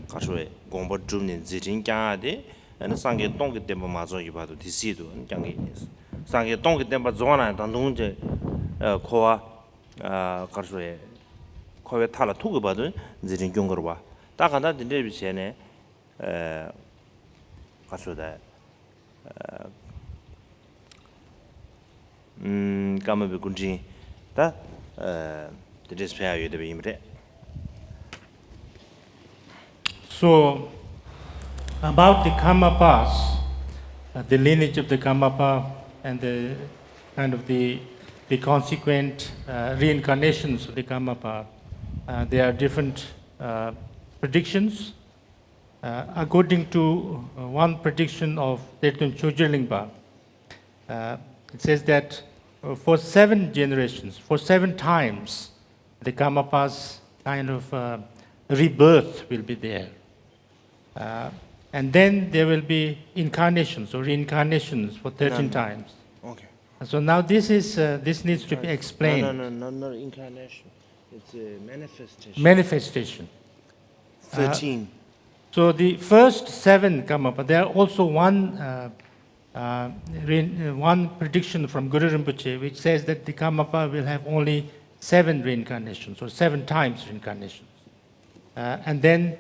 ག་རེ་ཟེར་དགོངས་པ་བསྒྲུབས་ནས་མཛད་འཕྲིན་བསྐྱངས་ཡ་དེ་ཨ་ནི་སངས་རྒྱས་སྟོང་གི་བསྟན་པ་མ་རྫོགས་ཀྱི་བར་དུ་དེ་སྲིད་དུ་ཨ་ནི་བསྐྱངས་ཀྱི་ཡིན། སངས་རྒྱས་སྟོང་གི་བསྟན་པ་རྫོགས་ན་ཡང་ད་དུང་ཅིག་ཨ་འཁོར་བ་ཨ་ག་རེ་ཟེར་འཁོར་བའི་མཐའ་ལ་ཐུག་གི་བར་དུ་མཛད་འཕྲིན་སྐྱོང་གི་རེད་བ། ད་གང་ལྟར་འདི་འདྲ་བྱས་ནས། ཨ་ག་རེ་ཟེར་ད། ཨ་ཀརྨ་པའི་སྐུ་དྲིན་ད་ཨ་དེ་འདྲས་ཕེབས་ཡ་ཡོད་བསྡད་པ་ཡིན་པ་རེད། So, about the Karmapas, uh, the lineage of the Karmapa and the kind of the, the consequent uh, reincarnations of the Karmapa, uh, there are different uh, predictions. Uh, according to uh, one prediction of Teten Chogyur Lingpa, uh, it says that uh, for seven generations, for seven times, the Karmapas kind of uh, rebirth will be there. Uh, and then there will be incarnations or reincarnations for thirteen times. Okay. So now this is uh, this needs to be explained. No, no, no, no, not incarnation. It's a manifestation. Manifestation. Thirteen. So the first seven Karmapa, there are also one uh, uh, re- uh, one prediction from Guru Rinpoche which says that the Karmapa will have only seven reincarnations or seven times reincarnations. Uh, and then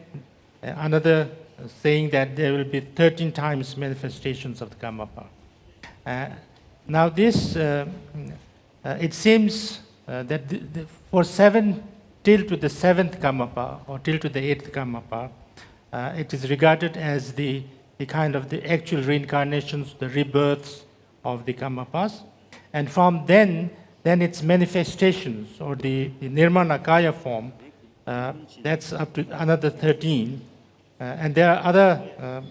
uh, another saying that there will be thirteen times manifestations of the Karmapa. Uh, now this, uh, uh, it seems uh, that the, the, for seven, till to the seventh Karmapa or till to the eighth Karmapa, uh, it is regarded as the, the kind of the actual reincarnations, the rebirths of the Karmapas. And from then, then its manifestations or the, the Nirmanakaya form, uh, that's up to another thirteen. Uh, and there are other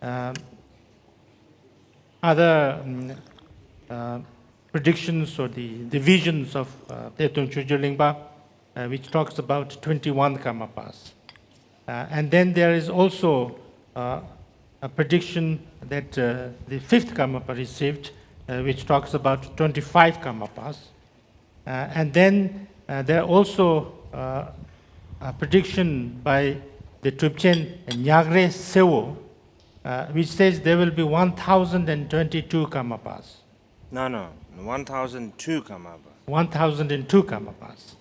uh, uh, other um, uh, predictions or the, the visions of uh, Teten Chogyur Lingpa, uh, which talks about twenty-one Karmapas. Uh, and then there is also uh, a prediction that uh, the fifth Karmapa received, uh, which talks about twenty-five Karmapas. Uh, and then uh, there are also uh, a prediction by the Trubchen Nyagre Sewo, uh, which says there will be one thousand and twenty-two Karmapas. No, no, one thousand two Karmapas. one thousand two Karmapas.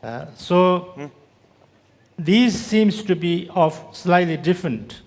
Uh, so these seems to be of slightly different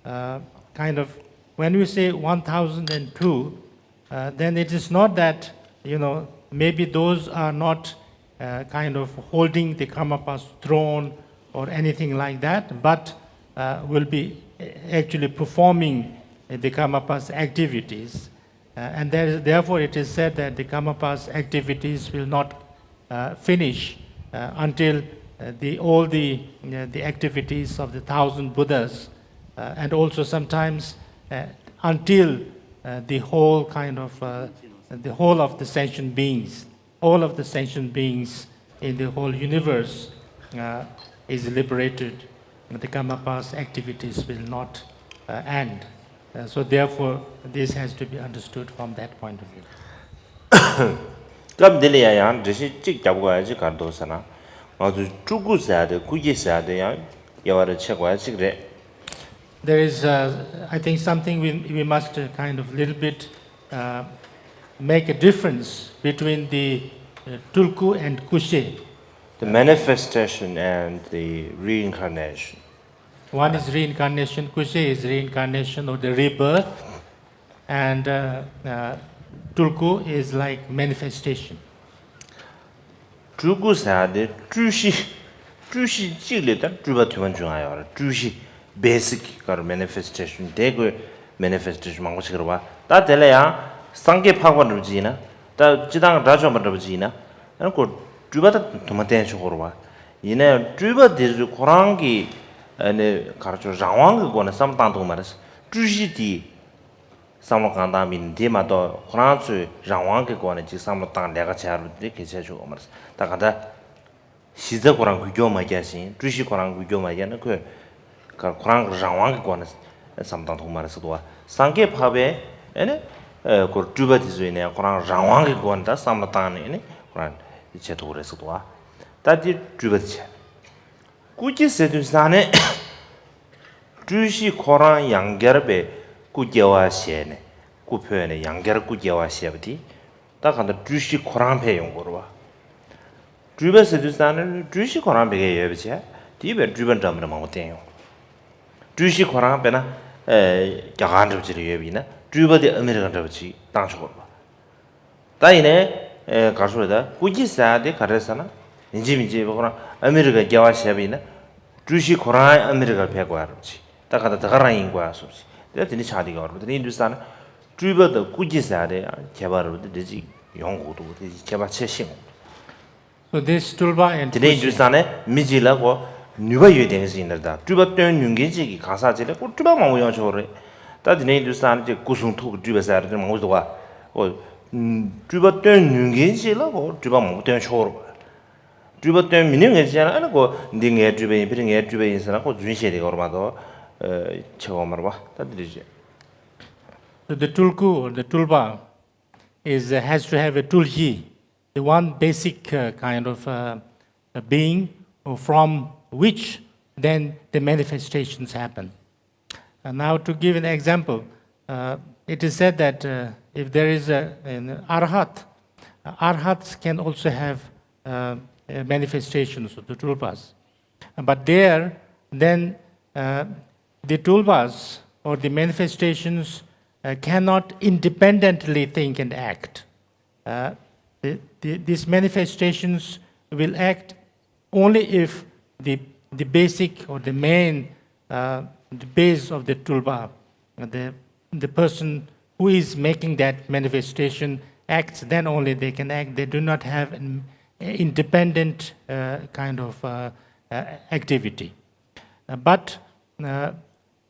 uh, kind of, when we say one thousand two, uh, then it is not that, you know, maybe those are not uh, kind of holding the Karmapa's throne or anything like that, but uh, will be actually performing the Karmapa's activities. Uh, and there, therefore, it is said that the Karmapa's activities will not uh, finish uh, until uh, the, all the, uh, the activities of the thousand Buddhas, uh, and also sometimes uh, until uh, the whole kind of uh, the whole of the sentient beings, all of the sentient beings in the whole universe uh, is liberated. The Karmapa's activities will not uh, end. Uh, so therefore, this has to be understood from that point of view. སྐབས་འདི་ལ་ཡང་ཡང་འགྲེལ་བཤད་གཅིག་རྒྱབ་དགོས་ཡ་གཅིག་ག་རེ་འདུག་ཟེར་ན། ང་ཚོས་སྤྲུལ་སྐུ་ཟེར་ཡ་དེ་སྐུ་སྐྱེ་ཟེར་ཡ་དེ་ཡང་དབྱེ་བ་རེ་ཕྱེ་དགོས་ཡ་གཅིག་རེད། There is, uh, I think, something we, we must uh, kind of little bit uh, make a difference between the uh, Tulku and Kushe. The manifestation and the reincarnation. One is reincarnation, Kushe is reincarnation or the rebirth, and uh, uh, Tulku is like manifestation. སྤྲུལ་སྐུ་ཟེར་ཡ་དེ་སྤྲུལ་གཞི། སྤྲུལ་གཞི་གཅིག་ལས་ད་སྤྲུལ་པ་དུ་མ་འབྱུང་ཡ་ཡོད་རེད། སྤྲུལ་གཞི་basic ཀར་manifestation དེ་ཀོ་manifestation མང་པོ་ཞིག་རེད་བ། ད་དེ་ལ་ཡང་སངས་རྒྱས་འཕགས་པ་འདྲ་པོ་ཅིག་ཡིན་ན། ད་སྤྱི་བཏང་དགྲ་བཅོམ་པ་འདྲ་པོ་ཅིག་ཡིན་ན། ཨ་ནི་ཁོ་སྤྲུལ་པ་ད་དུ་མ་བསྟན་ཆོག་གི་རེད་བ། ཡིན་ན་ཡང་སྤྲུལ་པ་དེ་ཚོས་ཁོ་རང་གི་ཨ་ནི་ག་རེ་ཆོག་རང་དབང་གི་སྒོ་ནས་བསམ་བློ་བཏང་ཐུབ་མ་རེད། སྤྲུལ་གཞི་དེ། བསམ་བློ་གང་བཏང་མིན་དེ་མ་གཏོགས་ཁོ་རང་ཚོས་རང་དབང་གི་སྒོ་ནས་ཅིག་བསམ་བློ་བཏང་ལས་ཀ་བྱ་རུ་དེ་གལ་ཆེ་ཆོག་གི་མ་རེད། ད་ག་ད། གཞི་རྩ་ཁོ་རང་འགུལ་སྐྱོད་མ་རྒྱག་ཞིང་སྤྲུལ་གཞི་ཁོ་རང་འགུལ་སྐྱོད་མ་རྒྱག་ན་ཁོས་ཁོ་རང་གི་རང་དབང་གི་སྒོ་ནས་བསམ་བློ་བཏང་ཐུབ་མ་རེད་ཟེར་འདུག་བ། སངས་རྒྱས་འཕགས་པས་ཨེ་ནི་ཁོ་སྤྲུལ་པ་དེ་ཚོ་ཡིན་ནའི་ཁོ་རང་རང་དབང་གི་སྒོ་ནས་ད་བསམ་བློ་བཏང་ནས་ཨེ་ནི་ཁོ་རང་བྱེད་ཐུབ་ཀྱི་རེད་ཟེར་འདུག་བ། ད་དེ་སྤྲུལ་པ་དེ་བྱས། སྐུ་སྐྱེ་ཟེར་དུས་ཙང་ནས་སྤྲུལ་གཞི་ཁོ་རང་ཡང་བསྐྱར་བའི་སྐུ་སྐྱེ་བ་བཞེས་ནས་སྐུ་འཕོས་ནས་ཡང་བསྐྱར་སྐུ་སྐྱེ་བ་བཞེས་པ་དེ་ད་གང་ལྟར་སྤྲུལ་གཞི་ཁོ་རང་འཕེལ་ཡོང་དགོས་རེད་བ། སྤྲུལ་པ་ཟེར་དུས་ཙང་ནས་སྤྲུལ་གཞི་ཁོ་རང་བེ་གས་ཡོད་པ་བྱས་དེ་བས་སྤྲུལ་པ་འདྲ་མི་འདྲ་མང་པོ་བསྟན་ཡོང་། སྤྲུལ་གཞི་ཁོ་རང་དཔེར་ན་རྒྱ་གར་འདྲ་བ་ཅིག་ལ་ཡོད་པ་ཡིན་ན་སྤྲུལ་པ་དེ་ཨ་མི་རི་ཀ་འདྲ་བ་ཅིག་བཏང་ཆོག་གི་རེད་བ། ད་ཡིན་ནའི་ག་རེ་ཟེར་ད་སྐུ་སྐྱེ་ཟེར་ཡ་དེ་ག་རེ་ཟེར་ན་ཡིན་གཅིག་མིན་གཅིག་ཁོ་རང་ཨ་མི་རི་ཀར་སྐྱེ་བ་བཞེས་པ་ཡིན་ན་སྤྲུལ་གཞི་ཁོ་རང་ཨ་མི་རི་ཀར་ཕེབས་དགོས་ཡ་རེད་ཅིག་ད་ག་ད་ད་ག་རང་ཡིན་དགོས་ཡ་སོགས་ཅིག་དེ་ལ་དེ་འདྲ་ཆགས་བསྡད་ཀྱི་ཡོད་རེད། དེ་འདྲ་ཡིན་དུས་ཙང་ན་སྤྲུལ་པ་དང་སྐུ་སྐྱེ་ཟེར་ཡ་དེ་ཡང་ཁྱད་པར་རེད་བ། དེ་འདྲ་ཅིག་ཡོང་དགོས་འདུག་དེ་ཁྱད་པར་ཕྱེ་ཤེས་དགོས་འདུག So this Tulpa and དེ་འདྲ་ཡིན་དུས་ཙང་ནས་མི་གཅིག་ལ་ཁོ་ནུས་པ་ཡོད་བསྡད་མཁན་ཞིག་ཡིན་ན་རེད། ད་སྤྲུལ་པ་སྟོན་ནུས་མཁན་གཅིག་གིས་གང་ཟག་གཅིག་ལ་ཁོ་སྤྲུལ་པ་མང་པོ་ཡོང་ཆོག་རེད། ད་དེ་འདྲ་ཡིན་དུས་ཙང་ནས་ཅིག་སྐུ་གསུང་ཐུགས་ཀྱི་སྤྲུལ་པ་ཟེར་ཡ་དེ་མང་པོ་འདུག་བ། ཁོ་སྤྲུལ་པ་སྟོན་ནུས་མཁན་གཅིག་ལ་ཁོ་སྤྲུལ་པ་མང་པོ་སྟོན་ཆོག་རེད་བ། སྤྲུལ་པ་སྟོན་མི་ནུས་མཁན་གཅིག་ལ་ཨ་ནི་ཁོ་འདི་ངའི་སྤྲུལ་པ་ཡིན་ཕ་རི་ངའི་སྤྲུལ་པ་ཡིན་ཟེར་ན་ཁོ་རྫུན་བཤད་བསྡད་ཀྱི་ཡོད་རེད་མ་གཏོགས་ཆེ་བ་མ་རེད་བ། ད་དེ་འདྲ་བྱས། So the Tulku or the Tulpa is uh, has to have a Tulji, the one basic uh, kind of uh, a being uh, from which then the manifestations happen. And now, to give an example, uh, it is said that uh, if there is a, an arhat, uh, arhats can also have uh, uh, manifestations of the tulpas. But there, then uh, the tulpas or the manifestations uh, cannot independently think and act. Uh, the, the, these manifestations will act only if the, the basic or the main, uh, the base of the tulpa, the, the person who is making that manifestation acts, then only they can act. They do not have an independent uh, kind of uh, uh, activity. Uh, but uh,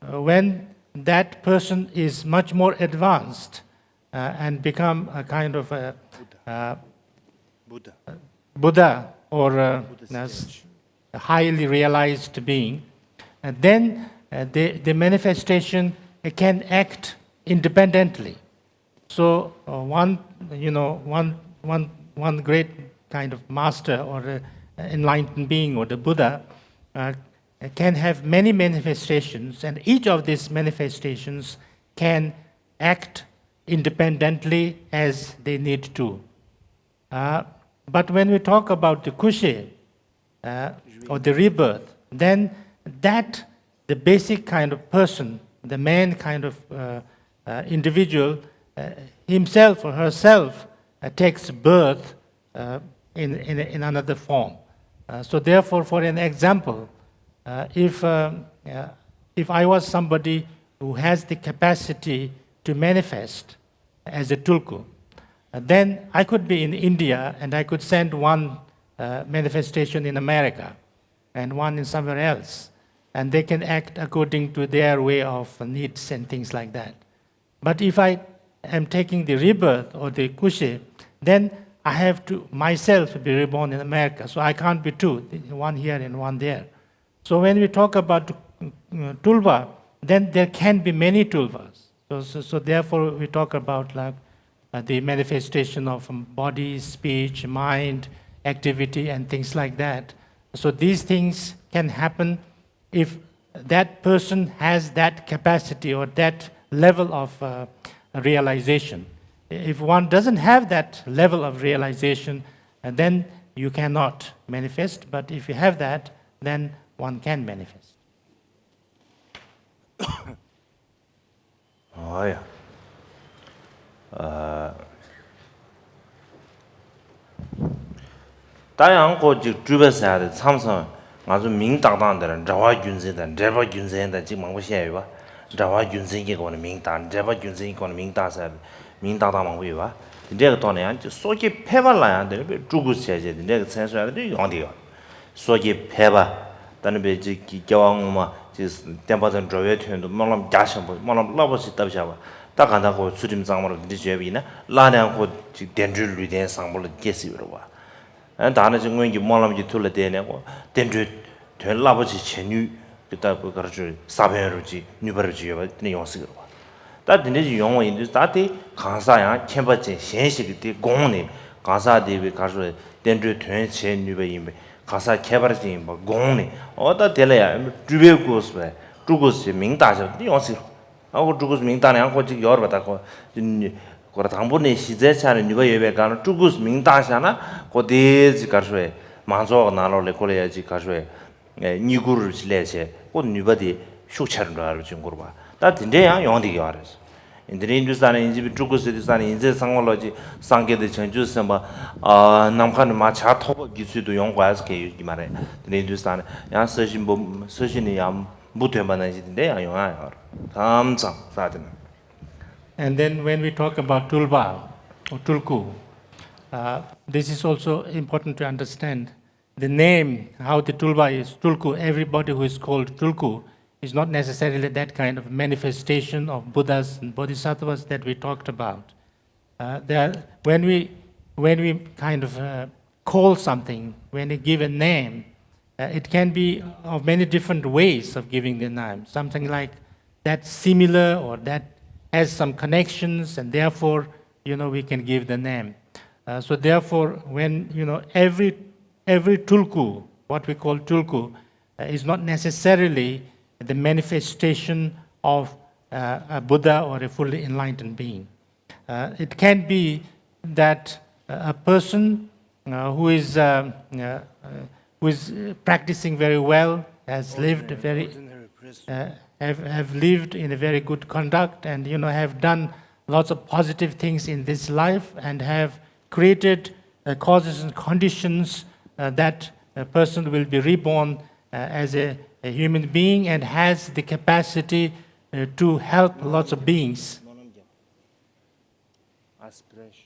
uh, when that person is much more advanced uh, and become a kind of a, uh, Buddha. Buddha or a, Buddha a s- stage. a highly realized being, uh, then uh, the, the manifestation uh, can act independently. So uh, one, you know, one, one, one great kind of master or uh, enlightened being or the Buddha uh, can have many manifestations, and each of these manifestations can act independently as they need to. Uh, but when we talk about the Kushe uh, or the rebirth, then that the basic kind of person, the man kind of uh, uh, individual, uh, himself or herself uh, takes birth uh, in, in, in another form. Uh, so therefore, for an example, uh, if, um, uh, if I was somebody who has the capacity to manifest as a tulku, uh, then I could be in India and I could send one uh, manifestation in America and one in somewhere else, and they can act according to their way of needs and things like that. But if I am taking the rebirth or the kushe, then I have to myself be reborn in America. So I can't be two, one here and one there. So when we talk about uh, tulpa, then there can be many tulpas. So, so, so therefore we talk about like uh, the manifestation of um, body, speech, mind, activity, and things like that. So these things can happen if that person has that capacity or that level of uh, realization. If one doesn't have that level of realization, uh, then you cannot manifest. But if you have that, then one can manifest. ཨོ་ཡ། ཨ། ད་ཡང་ཁོ་ཅིག་སྤྲུལ་པ་ཟེར་ཡ་དེ་མཚམས་མཚམས་ང་ཚོ་མིང་བཏགས་སྟངས་དེར་འདྲ་བ་རྒྱུ་མཚན་དང་འབྲེལ་པ་རྒྱུ་མཚན་དང་ཅིག་མང་པོ་བཤད་ཡོད་པ། འདྲ་བ་རྒྱུ་མཚན་གྱི་སྒོ་ནས་མིང་བཏགས། འབྲེལ་པ་རྒྱུ་མཚན་གྱི་སྒོ་ནས་མིང་བཏགས་ཟེར་ཡ་དེ་མིང་བཏགས་སྟངས་མང་པོ་ཡོད་པ། དེ་འདྲའི་གི་ཐོག་ནས་ཡང་ཅིག་སོ་སྐྱེ་ཕལ་པ་ལ་ཡང་དེ་ནི་དཔེ་སྤྲུལ་སྐུ་ཟེར་བྱས་དེ་འདྲའི་གི་མཚན་གསོལ་ཡ་དེ་ཡོང་བསྡད་ཡོད། སོ་སྐྱེ་ཕལ་པ། ད་ནི་དཔེ་ཅིག་གི་སྐྱེ་བ་སྔོན་མ་ཅིག་བསྟན་པ་དང་འགྲོ་བའི་དོན་དུ་སྨོན་ལམ་རྒྱ་ཆེན་པོ་སྨོན་ལམ་རླབས་པོ་ཆེ་བཏབ་བཞག་པ། ད་གང་ལྟར་ཁོ་ཚུལ་ཁྲིམས་གཙང་མ་ལ་འདི་འདྲ་བྱས་པ་ཡིན་ན་སླར་ཡང་ཁོ་ཅིག་བདེ་འགྲོའི་ལུས་རྟེན་བཟང་པོ་ལ་སྐྱེ་སྲིད་པ་རེད་བ། ཨ་ད་ནི་ཅིག་སྔོན་གྱི་སྨོན་ལམ་གྱི་མཐུ་ལ་བརྟེན་ནས་ཁོ་བསྟན་འགྲོའི་དོན་རླབས་པོ་ཆེ་བྱེད་ནུས་ཀྱི་ལྟ་བུ་ག་རེ་ཞུ་ས་བོན་རུ་ཅིག་ནུས་པ་རུ་ཅིག་ཡོད་པ་དེ་ནི་ཡོང་སྲིད་པ་རེད་བ། ད་དེ་འདྲ་ཞིག་ཡོང་བ་ཡིན་དུས་ད་དེ་གང་ཟག་ཡང་མཁྱེན་པ་ཅན་གཞན་ཞིག་གིས་དེ་དགོངས་ནས་གང་ཟག་དེ་བའི་ག་རེ་ཞུ་བཏན་འགྲོའི་དོན་བྱེད་ནུས་པ་ཡིན་པའི་གང་ཟག་ཁྱད་པར་ཅན་ཡིན་པ་དགོངས་ནས། འོ་ད་དེ་ལ་ཡང་སྤྲུལ་པའི་སྐུ་ཟེར་སྤྲུལ་སྐུ་ཟེར་མིང་བཏགས་བྱས་པ་དེ་ཡོང་སྲིད། ཨ་ཁོ་སྤྲུལ་སྐུ་མིང་བཏགས་ན་ཡང་ཁོ་གཅིག་ཡོད་རེད་པ། ད་ཁོ་ཁོ་ར་དང་པོ་ནས་གཞི་རྩའི་ཆ་ནས་ནུས་པ་ཡོད་པའི་སྒང་ལ་སྤྲུལ་སྐུ་མིང་བཏགས་བཞག་ན་ཁོ་དེ་ཅིག་ག་རེ་ཞུ་མང་ཚོགས་ནང་ལོགས་ལ་ཁོ་ལ་ཡ་ཅིག་ག་རེ་ཞུ་བསྙེན་བཀུར་རུ་ཅིག་སླེབས་བྱས་ཁོ་ནུས་པ་དེ་ཤུགས་ཆེ་རུ་འགྲོ་ཡ་རུ་ཅིག་འགྱུར་བ། ད་དེ་འདྲའི་ཡང་ཡོང་བསྡད་ཀྱི་ཡོད་རེད། དེ་འདྲའི་ཡིན་དུས་ས་ནས་ཡིན་གཅིག་པའི་སྤྲུལ་སྐུ་ཟེར་དུས་ས་ནས་ཡིན་ཚད་ཚང་མ་ལོག་ཅིག་སངས་རྒྱས་དང་བྱང་ཆུབ་སེམས་དཔའ་ཨ་ནམ་མཁའ་ནས་མར་བྱ་ཐོག་པ་གི་ཚུལ་དུ་ཡོང་དགོས་ཡ་ཟེར་མཁན་ཡོད་ཀྱི་མ་རེད། དེ་འདྲའི་ཡིན་དུས་ས་ནས་ཡང་ས་གཞི་འབུ་ས་གཞི་ནས་ཡང་འབུ་ཐོན་པ་ནང་བཞིན་དེ་འདྲའི་ཡང་ཡོང་ཡ་ཡོད་རེད། མཚམས་མཚམས་ས་དེ་ན། And then when we talk about Tulba or Tulku, uh, this is also important to understand. The name, how the Tulba is, Tulku, everybody who is called Tulku is not necessarily that kind of manifestation of Buddhas and Bodhisattvas that we talked about. Uh, there, when we, when we kind of, uh, call something, when we give a name, uh, it can be of many different ways of giving the name. Something like that similar or that has some connections, and therefore, you know, we can give the name. Uh, so therefore, when, you know, every, every Tulku, what we call Tulku, uh, is not necessarily the manifestation of, uh, a Buddha or a fully enlightened being. Uh, it can be that, uh, a person, uh, who is, uh, uh, uh, who is, uh, practicing very well, has lived very, uh, have, have lived in a very good conduct, and, you know, have done lots of positive things in this life and have created, uh, causes and conditions, uh, that a person will be reborn, uh, as a, a human being and has the capacity, uh, to help lots of beings. Aspiration.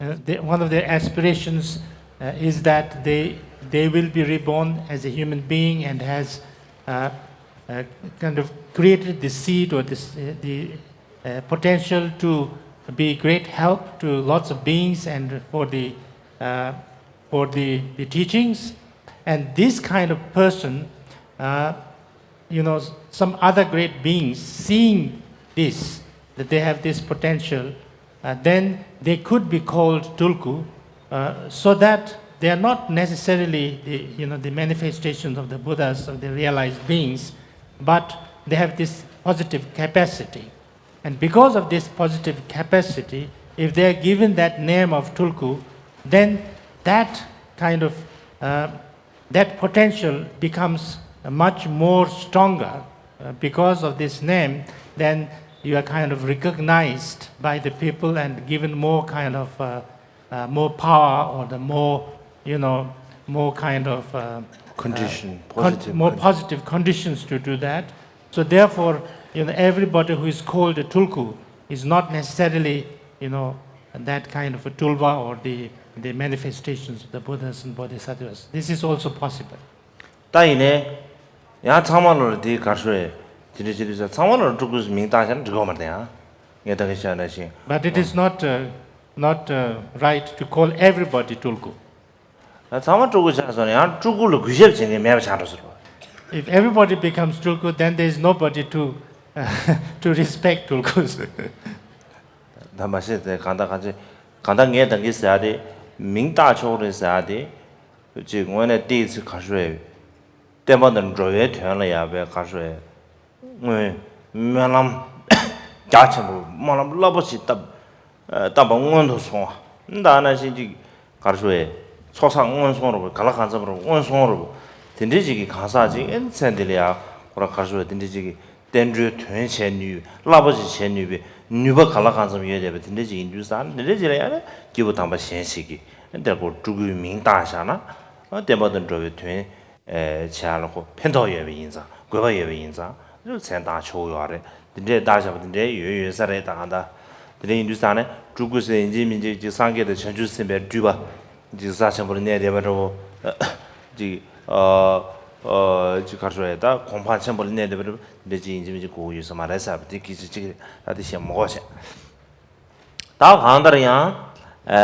Uh, the, one of their aspirations, uh, is that they, they will be reborn as a human being and has, uh, uh, kind of created the seed or this, uh, the, uh, potential to be great help to lots of beings and for the, uh, for the, the teachings. And this kind of person, uh, you know, some other great beings seeing this, that they have this potential, uh, then they could be called Tulku, uh, so that they are not necessarily the, you know, the manifestations of the Buddhas or the realized beings, but they have this positive capacity. And because of this positive capacity, if they are given that name of Tulku, then that kind of, uh, that potential becomes much more stronger, uh, because of this name. Then you are kind of recognized by the people and given more kind of, uh, uh, more power or the more, you know, more kind of, uh, condition, uh, con- positive more con- positive conditions to do that. So therefore, you know, everybody who is called a Tulku is not necessarily, you know, that kind of a Tulba or the, the manifestations of the Buddhas and Bodhisattvas. This is also possible. ད་ཡིན་ནའི་ཡང་ཚང་མ་ལོར་དེ་གར་ཤོར་ཡས་དེ་འདྲ་བྱེད་དུས་ས་ཚང་མ་ལོར་སྤྲུལ་སྐུ་མིང་བཏགས་བྱས་ན་འགྲིག་གི་མ་རེད་ཡང་། ངས་ད་གིན་བཤད་ན་ཞིང་། But it is not, uh, not, uh, right to call everybody Tulku. ཚང་མ་སྤྲུལ་སྐུ་ཆགས་སོང་ན་ཡང་སྤྲུལ་སྐུ་ལ་གུས་ཞབས་བྱེད་མཁན་མེད་པ་ཆགས་འགྲོ་ཟེར་བ། If everybody becomes Tulku, then there is nobody to, to respect Tulkus. ད་མ་ཤེས་ཚེ་གང་ལྟར་གང་ཅི་གང་ལྟར་ངས་ད་གིན་ཟེར་ཡ་དེ་མིང་བཏགས་ཆོག་རེད་ཟེར་ཡ་དེ་ཅིག་དངོས་གནས་བལྟས་ཚེ་གར་ཤོར་ཡས། བསྟན་པ་དང་འགྲོ་བའི་དོན་ལ་ཡར་བའི་གར་ཤོར་ཡས། སྔོན་སྨོན་ལམ་རྒྱ་ཆེན་པོ་སྨོན་ལམ་རླབས་པོ་ཆེ་བཏབ། བཏབ་པ་སྔོན་དུ་སོང་བ། ད་ནང་བཞིན་ཅིག་གར་ཞུ་བའི་ཚོགས་བསགས་སྔོན་སོང་རུ་ག་ལ་གང་འཚམ་རུ་སྔོན་སོང་རུ། དེ་འདྲའི་ཅིག་གི་གང་ཟག་ཅིག་ཨེ་ཚེ་འདི་ལ་ཡ་ཁོ་ར་གར་ཞུ་བའི་དེ་འདྲའི་ཅིག་གི་ བསྟན་འགྲོའི་དོན་བྱས་ནུས། བསླབ་པ་ཞིག་བྱས་ནུས་པའི་ནུས་པ་གང་ལ་གང་འཚམ་ཡོད་བསྡད་པ་དེ་འདྲ་ཅིག་ཡིན་དུས་ཙང་། འདི་འདྲ་ཅིག་ལ་ཡང་ན་སྐྱེས་བུ་དམ་པ་གཞན་ཞིག་གིས་དེར་ཁོ་སྤྲུལ་སྐུའི་མིང་བཏགས་བཞག་ན། བསྟན་པ་དང་འགྲོ་བའི་དོན་བྱེད་ཡ་ལ་ཁོ་ཕན་ཐོགས་ཡོད་པ་ཡིན་ཙང་། དགོས་པ་ཡོད་པ་ཡིན་ཙང་མཚན་བཏགས་ཆོག་ཡོད་རེད། འདི་འདྲས་བཏགས་བཞག་པ་འདི་འདྲས་ཡོད་ཡོད་ས་རེད། ད་གང་ལྟར་དེ་འདྲ་ཡིན་དུས་ཙང་ནས་སྤྲུལ་སྐུ་ཟེར་ཡིན་གཅིག་མིན་གཅིག་ཅིག་སངས་རྒྱས་དང་བྱང་ཆུབ་སེམས་དཔའི་སྤྲུལ་པ། ཅིག་ས་ཆེན་པོ་ལ་གནས་བསྡད་པ་འདྲ་བོ། ཅིག་ཨ་ཨ་ཅིག་ག་རེ་ཞུ་དགོས་རེད། ད་གོ་འཕང་ཆེན་པོ་ལ་གནས་བསྡད་པ་འདྲ་བོ། འདི་ཅིག་ཡིན་གཅིག་མིན་གཅིག་དགོས་ཀྱི་ཡོད་ས་མ་རེད་ཟེར་བ་དེ་གི་ཅིག་ཅིག་ད་དེ་བཤད་མི་དགོས་བཤད། ད་གང་ལྟར་ཡང་། ཨ་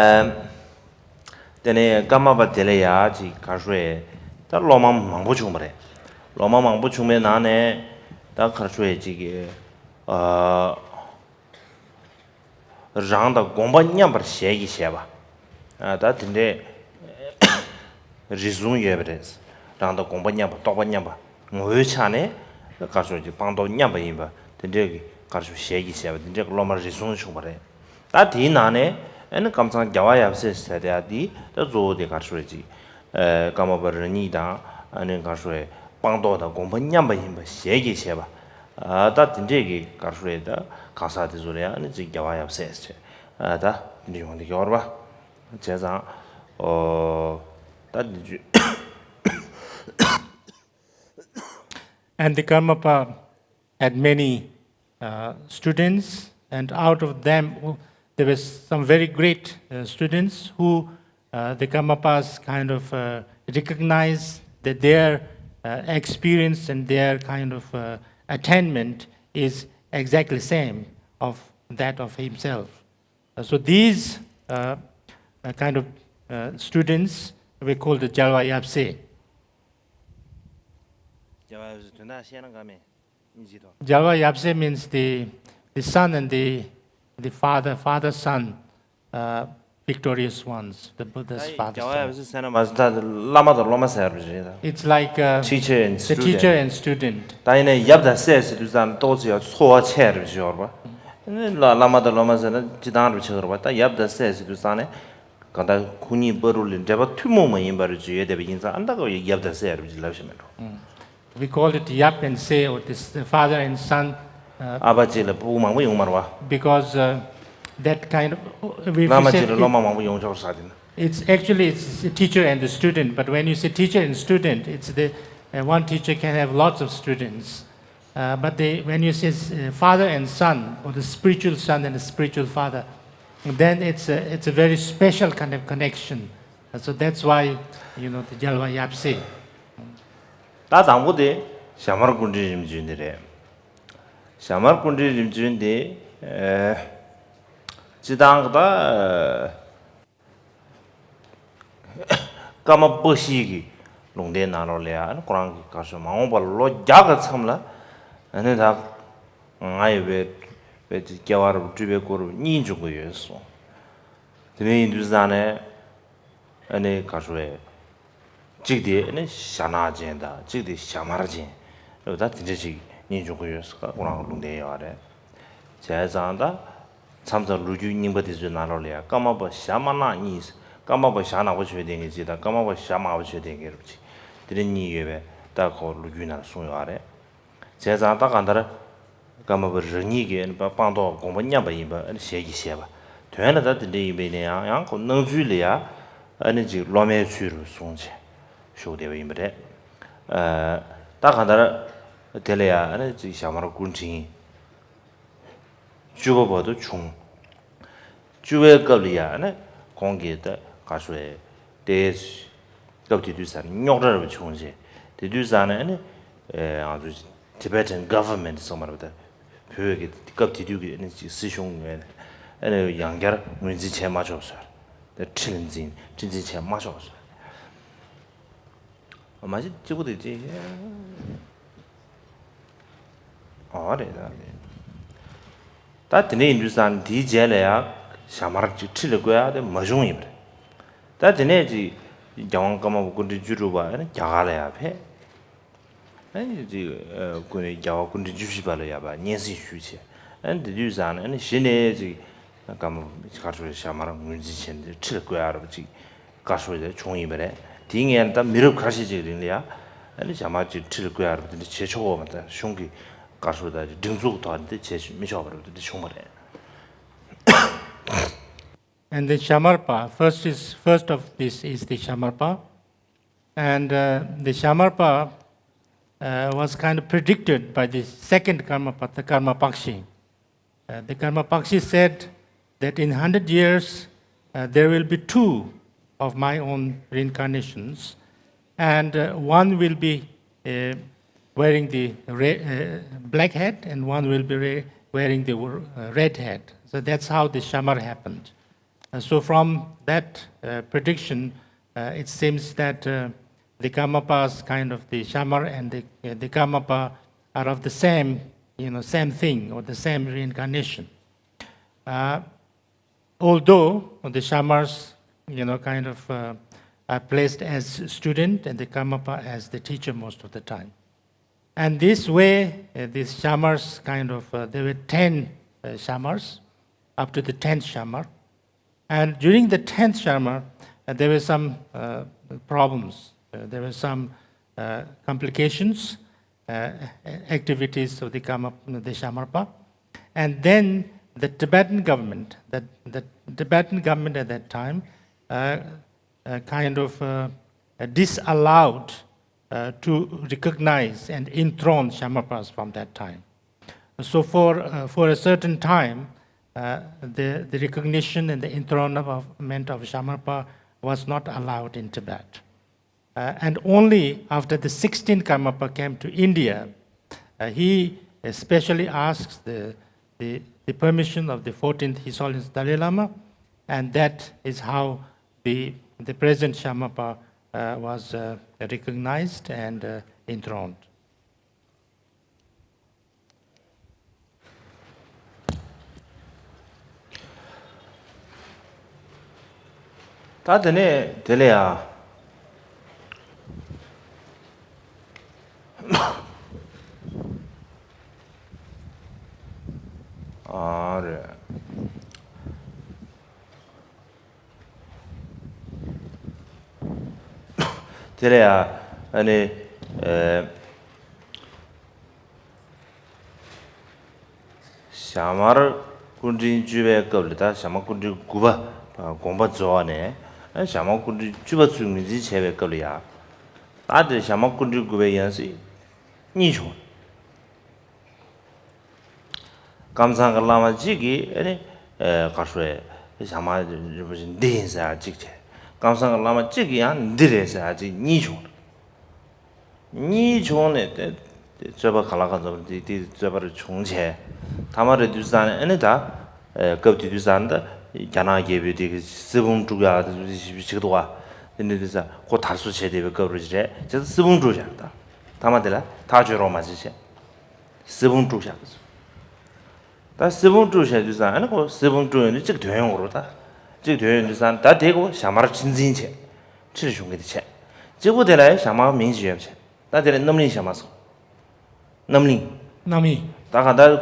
དེ་ནས་ཀརྨ་པ་དེ་ལ་ཡ་ཅིག་ག་རེ་ཞུ་དགོས་རེད། ད་སློབ་མ་མང་པོ་བྱུང་བ་རེད། སློབ་མ་མང་པོ་བྱུང་བའི་ནང་ནས་ད་ག་རེ་ཞུ་དགོས་རེད། ཅིག་ཨ། རང་དང་དགོངས་པ་མཉམ་པར་ཞལ་གྱིས་བཞེས་པ། ཨ་ད་དེ་འདྲའི་རིགས་གསུམ་ཡོད་པ་རེད། རང་དང་དགོངས་པ་མཉམ་པ། རྟོགས་པ་མཉམ་པ། ངོ་བོའི་ཆ་ནས་ག་རེ་ཞུ་དགོས་རེད། སྤངས་རྟོགས་མཉམ་པ་ཡིན་པ་དེ་འདྲའི་གི་ག་རེ་ཞུ་དགོས་རེད། ཞལ་གྱིས་བཞེས་པ་དེ་འདྲའི་གི་སློབ་མ་རིགས་གསུམ་བྱུང་བ་རེད། ད་དེའི་ནང་ནས་ཨ་ནི་ཀམ་ཚང་རྒྱལ་བ་ཡབ་སྲས་ཟེར་ཡ་དེ་ད་གཙོ་བོ་དེ་ག་རེ་ཞུ་དགོས་རེད། ཅིག་ཨ་ཀརྨ་པ་རང་ཉིད་དང་། ཨ་ནི་ག་རེ་ཞུ་དགོས་རེད། སྤངས་རྟོགས་དང་དགོངས་པ་མཉམ་པ་ཡིན་པ་ཞལ་གྱིས་བཞེས་པ། ཨ་ད་དེ་འདྲས་ཀྱི་ག་རེ་ཞུ་དགོས་རེད། ད་གང་ཟག་དེ་ཚོ་ལ་ཡང་ནི་ཅིག་རྒྱལ་བ་ཡབ་སྲས་ཟེར། ཨ་ད་དེ་འདྲས་ཡོང་དེ་གི་བར་བ་བྱས་ཙང་། ཨོ་ད་དེ་ཚོ། And the Karmapa had many uh, students, and out of them, w- there were some very great uh, students who uh, the Karmapas kind of uh, recognize that their uh, experience and their kind of uh, attainment is exactly same of that of himself. Uh, so these uh, uh, kind of uh, students we call the Jalwa Yapse. རྒྱལ་བ་ཡབ་སྲས་དོན་དག་བཤད་ན་དགའ་མེད། Jalwa Yapse means the, the son and the, the father, father son, uh, victorious ones, the Buddha's father son. རྒྱལ་བ་ཡབ་སྲས་ཟེར་ན་མ་ཟད་ད་བླ་མ་དང་སློབ་མ་ཟེར་ཡ་རེད་ད། It's like uh, teacher and the student. Teacher and student. ད་ཡིན་ན་ཡབ་དང་སྲས་ཟེར་དུས་ཙམ་ཏོག་ཙམ་ཡང་ཚོར་བ་ཆེ་རུ་ཞིག་ཡོད་རེད་པ། ཨ་ནི་བླ་བླ་མ་དང་སློབ་མ་ཟེར་ན་སྤྱི་བཏང་རུ་ཆགས་རེད་པ། ད་ཡབ་དང་སྲས་ཟེར་དུས་ཙམ་ནས་གང་ལྟར་ཁོ་གཉིས་བར་དུ་ལ་འབྲེལ་བ་ཐུན་མོང་མ་ཡིན་པ་རུ་ཅིག་ཡོད་བསྡད་པ་ཡིན་ཙང་། ཨ་ད་ག་ཡབ་དང་སྲས་རུ་ཅིག་ལབ་ཤེས་མེད་འགྲོ། We call it Yap and Se, or this the father and son, uh, ཨ་ཕ་གཅིག་ལ་སྤུ་གུ་མང་པོ་ཡོང་མ་རེད་པ། Because uh, that kind of, if you བླ་མ་say གཅིག་ལ་སློབ་མ་མང་པོ་ཡོང་ཆོག་ས་དེ་ན། It's actually it's a teacher and a student, but when you say teacher and student, it's the uh, one teacher can have lots of students. Uh, but they, when you say uh, father and son, or the spiritual son and the spiritual father, then it's a, it's a very special kind of connection. Uh, so that's why, you know, the Jalwa Yapse. ད་དང་པོ་དེ་ཞྭ་དམར་སྐུ་ཕྲེང་རིམ་བྱོན་དེ་རེད། ཞྭ་དམར་སྐུ་ཕྲེང་རིམ་བྱོན་དེ་ཨེ་སྤྱི་བཏང་གི་ད་ཀརྨ་པ་ཤི་ཡི་གི་ལུང་བསྟན་ནང་ལོགས་ལ་ཡང་ཁོ་རང་གི་གར་ཤོག་མ་འོངས་པར་ལོ་བརྒྱ་གི་མཚམས་ལ་ཨ་ནི་ད་ང་ཡི་བའི་བའི་སྐྱེ་བ་རབས་སྤྲུལ་པའི་སྐུ་རབས་གཉིས་འབྱུང་གི་ཡོད་གསུངས། དེ་འདྲ་ཡིན་དུས་ཙང་ནས་ཨ་ནི་གར་ཤོག་གཅིག་དེ་ཨ་ནི་ཞྭ་ནག་ཅན་དང་གཅིག་དེ་ཞྭ་དམར་ཅན་ད་དེ་འདྲ་ཅིག་གཉིས་འབྱུང་གི་ཡོད་ཟེར་ཁོ་རང་གི་ལུང་བསྟན་ཡོད་རེད། བྱས་ཙང་ད། མཚམས་མཚམས་ལོ་རྒྱུས་རྙིང་པ་དེ་ཚོའི་ནང་ལོགས་ལ་ཡང་ཀརྨ་པ་ཞྭ་དམར་ནག་གཉིས། ཀརྨ་པ་ཞྭ་ནག་པོ་བྱོན་བསྡད་མཁན་གཅིག་དང་ཀརྨ་པ་ཞྭ་དམར་པོ་བྱོན་བསྡད་མཁན་རུ་གཅིག་དེ་འདྲ་གཉིས་ཡོད་པའི་ད་ཁོ་ལོ་རྒྱུས་ནང་གསུངས་ཡོད་རེད། བྱས་ཙང་ད་གང་ལྟར་ཀརྨ་པ་རང་ཉིད་ཀྱིས་སྤངས་རྟོགས་དགོངས་པ་མཉམ་པ་ཡིན་པ་ཞལ་གྱིས་བཞེས་པ། དོན་ལ་ད་དེ་འདྲ་ཡིན་པས་ན་ཡང་ཡང་ཁོ་སྣང་ཚུལ་ལ་ཡང་ཨ་ནི་ཅིག་སློབ་མའི་ཚུལ་རུ་བཟུང་བྱས་བཞུགས་བསྡད་པ་ཡིན་པ་རེད། ད་གང་ལྟར་དེ་ལ་ཡང་ཨ་ནི་ཅིག་ཞྭ་དམར་སྐུ་ཕྲེང་བཅུ་པ་བར་དུ་བྱུང་། བཅུ་པའི་སྐབས་ལ་ཡང་ནི་ཁོང་གིས་ད་ག་སོ་ཡ་ཏེ་སྐབས་དེ་དུས་ས་རྙོག་དྲ་རབ་བྱུང་རྗེས་དེ་དུས་ས་ནས་ནི་ང་ཚོ་Tibetan government་ཚང་མ་རབ་ད་བོད་ཀྱི་སྐབས་དེ་དུས་ཀྱི་ནི་སྲིད་གཞུང་ངོས་ནས་ཡང་བསྐྱར་ངོས་འཛིན་བྱས་མ་ཆོག་ཟེར། ཁྲི་འཛིན་ཁྲི་འཛིན་བྱས་མ་ཆོག་ཟེར། མ་གཞི་གཅིག་པུ་དེ་གཅིག་ཨོ་རེད་ད་རེད། ད་དེ་འདྲ་ཡིན་དུས་ཙང་དེའི་རྗེས་ལ་ཡང་ཞྭ་དམར་གཅིག་ཁྲི་ལ་བསྐོ་ཡག་དེ་མ་བྱུང་ཡིན་པ་རེད། ད་དེ་ནས་ཅིག་རྒྱལ་དབང་ཀརྨ་པ་སྐུ་ཕྲེང་བཅུ་དྲུག་པ་ཨ་ནི་རྒྱ་གར་ལ་ཡར་ཕེབས། ཨ་ནི་ཅིག་སྐུ་ནི་རྒྱལ་བ་སྐུ་ཕྲེང་བཅུ་བཞི་པ་ལ་ཡར་ཕར་སྙན་སེང་ཞུས་བྱས། ཨ་ནི་དེ་དུས་ཙང་ནས་ཨ་ནི་གཞི་ནས་ཅིག་ཀརྨ་ག་རེ་ཞྭ་དམར་ངོས་འཛིན་བྱས་ནས་ཁྲི་ལ་བསྐོ་ཡག་རབ་ཅིག་བཀའ་ཤོག་དེ་བྱུང་ཡིན་པ་རེད། དེའི་སྔོན་ད་མི་རབས་ཁ་ཤས་ཅིག་རིང་ལ་ཡ་ཨ་ནི་ཞྭ་དམར་ཅིག་ཁྲི་ལ་བསྐོ་ཡག་རབ་དེ་འདྲ་བྱེད་ཆོག་གོ་མ་ད་གཞུང་གི་ ག་རེ་ཟེར་ད་སྒྲིག་འཛུགས་ཐོག་ནས་དེ་བྱེད་མི་ཆོག་པ་རེད་འདི་བྱུང་བ་རེད། And the Shamarpa, first is, first of this is the Shamarpa. And uh, the Shamarpa uh, was kind of predicted by the second Karmapa, the Karma Pakshi. Uh, the Karma Pakshi said that in hundred years, uh, there will be two of my own reincarnations, and uh, one will be uh, wearing the re- uh, black hat, and one will be re- wearing the uh, red hat. So that's how the Shamar happened. Uh, so from that uh, prediction, uh, it seems that uh, the Karmapas, kind of the Shamar and the, uh, the Karmapa, are of the same, you know, same thing or the same reincarnation. Uh, although the Shamars, you know, kind of uh, are placed as student and the Karmapa as the teacher most of the time. And this way, uh, these Shamars kind of, uh, there were ten uh, Shamars, up to the tenth Shamar. And during the tenth Shamar, uh, there were some uh, problems. Uh, there were some uh, complications, uh, activities of the, Kama, the Shamarpa. And then the Tibetan government, the, the Tibetan government at that time, uh, uh, kind of uh, uh, disallowed uh, to recognize and enthrone Shamarpas from that time. So for, uh, for a certain time, uh, the, the recognition and the enthronement of Shamarpa was not allowed in Tibet. Uh, and only after the sixteenth Karmapa came to India, uh, he especially asked the, the, the permission of the fourteenth His Holiness Dalai Lama, and that is how the, the present Shamarpa uh, was uh, recognized and uh, enthroned. ད་དེ་ནས་དེ་ལ་ཡ། ཨ་རེད། དེ་ལ་ཡ་ཨ་ནི་ཨེ། ཞྭ་དམར་སྐུ་ཕྲེང་བཅུ་པའི་སྐབས་ལ། ད་ཞྭ་དམར་སྐུ་ཕྲེང་དགུ་པ་དགོངས་པ་རྫོགས་ནས་ཞྭ་དམར་སྐུ་ཕྲེང་བཅུ་པ་ཚུར་ངོས་འཛིན་བྱས་པའི་སྐབས་ལ་ཡ། ད་དེ་ཞྭ་དམར་སྐུ་ཕྲེང་དགུ་པའི་ཡང་སྲིད་གཉིས་བྱུང་། ཀམ་ཚང་གི་བླ་མ་གཅིག་གིས་ཨ་ནི་ཨེ་ག་ཧྲེ་ཞྭ་དམར་རིན་པོ་ཆེ་འདི་ཡིན་ཟེར་ཡ་གཅིག་བྱས། ཀམ་ཚང་གི་བླ་མ་གཅིག་གིས་ཡང་འདི་རེད་ཟེར་ཡ་གཅིག་གཉིས་བྱུང་། གཉིས་བྱུང་ནས་དེ་དེ་རྩོད་པ་ག་ལ་ག་འཛོམས་དེ་དེ་རྩོད་པ་རེ་བྱུང་བྱས། ཐ་མ་རེ་དུས་ཙང་ནས་ཨ་ནི་ད་ཨེ་སྐབས་དེ་དུས་ཙང་ནས་ད་རྒྱ་ནག་རྒྱལ་པོས་དེ་གི་སྲིད་དབང་དཀྲུག་ཡ་དེ་ཚོ་དེ་ཞིབ་ཞིབ་བྱེད་ཀྱི་འདུག་ག་དེ་འདྲ་དུས་ཙང་ཁོ་དར་སྲོལ་བྱས་བསྡད་པའི་སྐབས་རེ་རེད་བྱས་སྲིད་དབང་དཀྲུག་བཞག་ད་ཐ་མ་དེ་ལ་ཐག་གཅོད་རོགས་མ་བྱེད་བྱས། སྲིད་དབང་དཀྲུག་བཞག་གི་སོང་། ད་སྲིད་དབང་དཀྲུག་བཞག་དུས་ཙང་ཨ་ནི་ཁོ་སྲིད་དབང་དཀྲུག་ཡོང་དུས་གཅིག་ཐོན་ཡོང་གི་རེད་ད། གཅིག་ཐོན་ཡོང་དུས་ཙང་ད་དེ་ཁོ་ཞྭ་དམར་ཁྲི་འཛིན་བྱས། ཁྲིར་བཞུགས་མཁན་དེ་བྱས། གཅིག་པོ་དེ་ལ་ཡང་ཞྭ་དམར་མིང་ཅིག་ཡོད་པ་བྱས། ད་དེ་ལ་རྣམ་གླིང་ཞྭ་དམར་སོང་། རྣམ་གླིང་། རྣམ་གླིང་། ད་གང་ལྟར་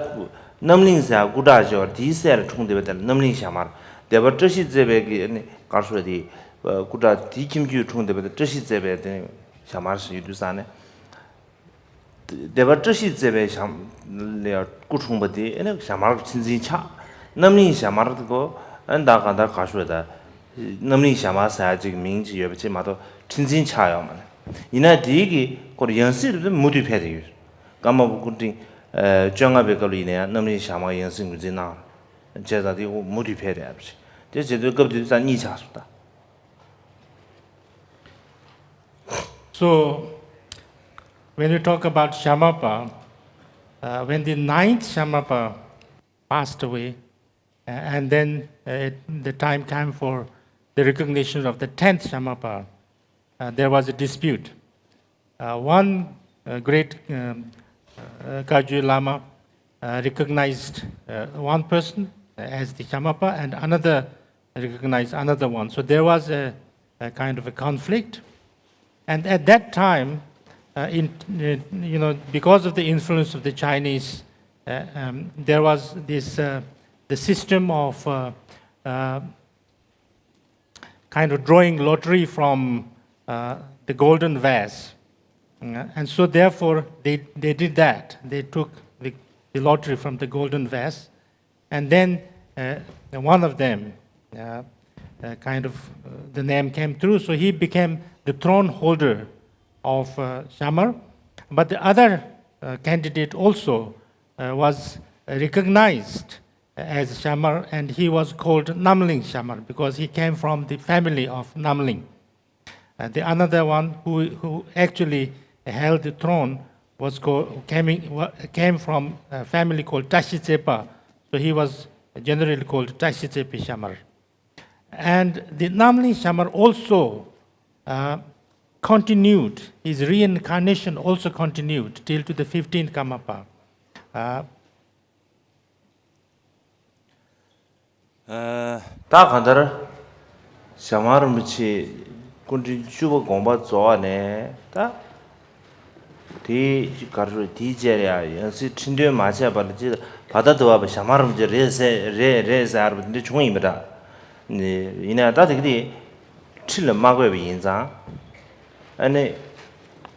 རྣམ་གླིང་ཟེར་ཡ་སྐུ་དྲག་ཅིག་ཡོད་རེད། དེའི་སྲས་ལ་འཁྲུངས་བསྡད་པ་དེ་ལ་རྣམ་གླིང་ཞྭ་དམར། སྡེ་པ་བཀྲ་ཤིས་བརྩེགས་པའི་གི་ཨ་ནི་ག་རེ་ཟེར་དེ། སྐུ་དྲག་དེའི་ཁྱིམ་རྒྱུད་འཁྲུངས་བསྡད་པ་དེ་བཀྲ་ཤིས་བརྩེགས་པའི་དེ་ནི་ཞྭ་དམར་ཞིག་ཡོད་དུས་ཙང་ནས། སྡེ་པ་བཀྲ་ཤིས་བརྩེགས་པའི་ཞྭ་ལ་སྐུ་འཁྲུངས་པ་དེ་ཨ་ནི་ཞྭ་དམར་གྱི་ཁྲི་འཛིན་ཆགས། རྣམ་གླིང་ཞྭ་དམར་དེ་ཁོ་ཨ་ནི་ད་གང་ལྟར་ག་ཞུ་བ་ད། རྣམ་གླིང་ཞྭ་དམར་ཟེར་ཡ་ཅིག་མིང་ཅིག་ཡོད་པ་ཅིག་མ་གཏོགས་ཁྲི་འཛིན་ཆགས་ཡོད་མ་རེད། ཡིན་ན་དེའི་གི་སྐོར་ཡང་སྲིད་དེ་མུ་མཐུད་ཕེབས་བསྡད་ཡོད། ཀརྨ་པ་སྐུ་ཕྲེང་བཅོ་ལྔ་པའི་སྐབས་ལ་ཡིན་ན་ཡང་རྣམ་གླིང་ཞྭ་དམར་ཡང་སྲིད་ངོས་འཛིན་གནང་། བྱས་ཙང་དེ་མུ་མཐུད་ཕེབས་བསྡད་ཡོད་པ་ཅིག་དེ་བྱེད་དུས་སྐབས་དེ་དུས་ཙང་གཉིས་ཆགས་སོང་ད། So, when we talk about Shamarpa, uh, when the ninth Shamarpa passed away, uh, and then uh, it, the time came for the recognition of the tenth Shamarpa, uh, there was a dispute. Uh, one uh, great um, uh, Kagyu Lama uh, recognized uh, one person as the Shamarpa and another recognized another one. So there was a, a kind of a conflict. And at that time, uh, in, uh, you know, because of the influence of the Chinese, uh, um, there was this uh, the system of uh, uh, kind of drawing lottery from uh, the golden vase. Uh, and so therefore they, they did that. They took the the lottery from the Golden Vase. And then uh, one of them, uh, uh, kind of, uh, the name came through, so he became the throne holder of uh, Shamar. But the other uh, candidate also uh, was recognized as Shamar, and he was called Namling Shamar because he came from the family of Namling. Uh, the another one who, who actually held the throne was called, came, in- wa- came from a family called Tashi Tsepa, so he was generally called Tashi Tsepi Shamar. And the Namling Shamar also uh, continued, his reincarnation also continued till to the fifteenth Karmapa. Uh, ད་གང་ལྟར་ཞྭ་དམར་རིན་པོ་ཆེ་སྐུ་ཕྲེང་བཅུ་པ་དགོངས་པ་རྫོགས་པ་ནས་ད་དེ་གར་རུ་དེའི་རྗེས་ལ་ཡང་སྲིད་ཁྲི་འདོན་མ་བྱས་པར་ཅི་བ་ད་དུ་བ་ཞྭ་དམར་རིན་པོ་ཆེ་རེད་ཟེར་རེད་རེད་ཟེར་བ་འདི་བྱུང་ཡིན་པ་འདྲ། ཡིན་ན་ད་དེ་གི་དེ་ཁྲི་ལ་མ་བཀོད་པ་ཡིན་ཙང་། ཨ་ནི།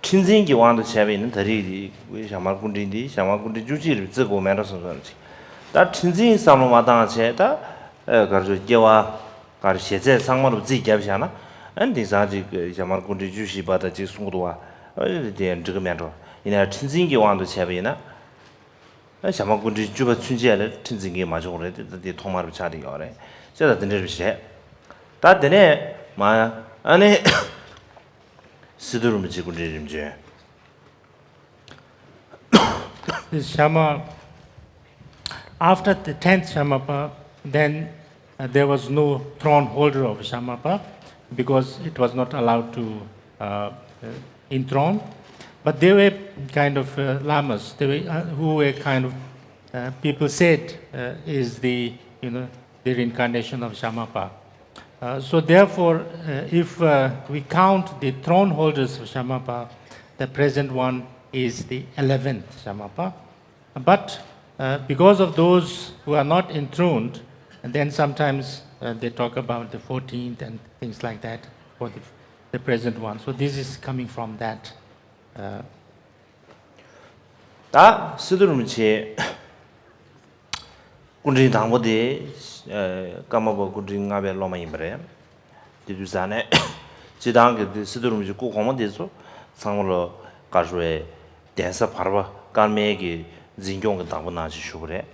ཁྲི་འཛིན་གྱི་དབང་དུ་བྱས་པ་ཡིན་ན་ད་རེས་ཀྱི་ཞྭ་དམར་སྐུ་ཕྲེང་འདི་ཞྭ་དམར་སྐུ་ཕྲེང་བཅུ་གཅིག་རེད་བརྩི་དགོས་མེད་འགྲོ་སོང་སོང་ཅིག་ད་ཁྲི་འཛིན་བསམ་བློ་མ་བཏང་བྱས་ད་གར་ཆོས་སྐྱེ་བ་གར་ཞེ་ཚད་ཚང་མ་རུ་རྩིས་བརྒྱབ་བཞག་ན། ཨ་ནི་དེང་སང་ཅིག་ཞྭ་དམར་སྐུ་ཕྲེང་བཅུ་བཞི་པ་དང་ཅིག་གསུང་གི་འདུག་བ། ཨ་ནི་དེ་འགྲིག་གི་མེད་འགྲོ། ཡིན་ན་ཁྲི་འཛིན་གྱི་དབང་དུ་བྱས་པ་ཡིན་ན། ཞྭ་དམར་སྐུ་ཕྲེང་བཅུ་པ་ཚུན་ཆད་ལ་ཁྲི་འཛིན་གྱི་མ་བྱུང་རེད་དེ་ད་དེ་ཐོག་མར་ཆགས་བསྡད་ཡོད་རེད། ཅེས་ད་དེ་འདྲ་རེད་བྱས། ད་དེ་ནས་མ་ཨ་ནི་སི་ཏུ་རིན་པོ་ཆེ་སྐུ་ཕྲེང་རིམ་བྱོན། This Shama, after the tenth Shamapa, then uh, there was no throne holder of Shamapa because it was not allowed to uh, uh, enthrone. But there were kind of uh, lamas they were, uh, who were kind of, uh, people said, uh, is the, you know, the reincarnation of Shamapa. Uh, so therefore, uh, if uh, we count the throne holders of Shamapa, the present one is the eleventh Shamapa. But uh, because of those who are not enthroned, and then sometimes uh, they talk about the fourteenth and things like that for the, the present one. So this is coming from that. Uh, ད་སི་ཏུ་རིན་པོ་ཆེ་སྐུ་ཕྲེང་དང་པོ་དེ་ཀརྨ་པ་སྐུ་ཕྲེང་ལྔ་པའི་སློབ་མ་ཡིན་པ་རེད། དེ་དུས་ཙ་ནས་སྤྱི་བཏང་གི་དེ་སི་ཏུ་རིན་པོ་ཆེ་སྐུ་གོང་མ་དེ་ཚོ་ཚང་མ་ལོ་དཀར་ཞོའི་གདན་ས་བར་པ་ཀརྨའི་གི་འཛིན་སྐྱོང་གི་བདག་པོ་ནང་བཞིན་བཞུགས་པ་རེད།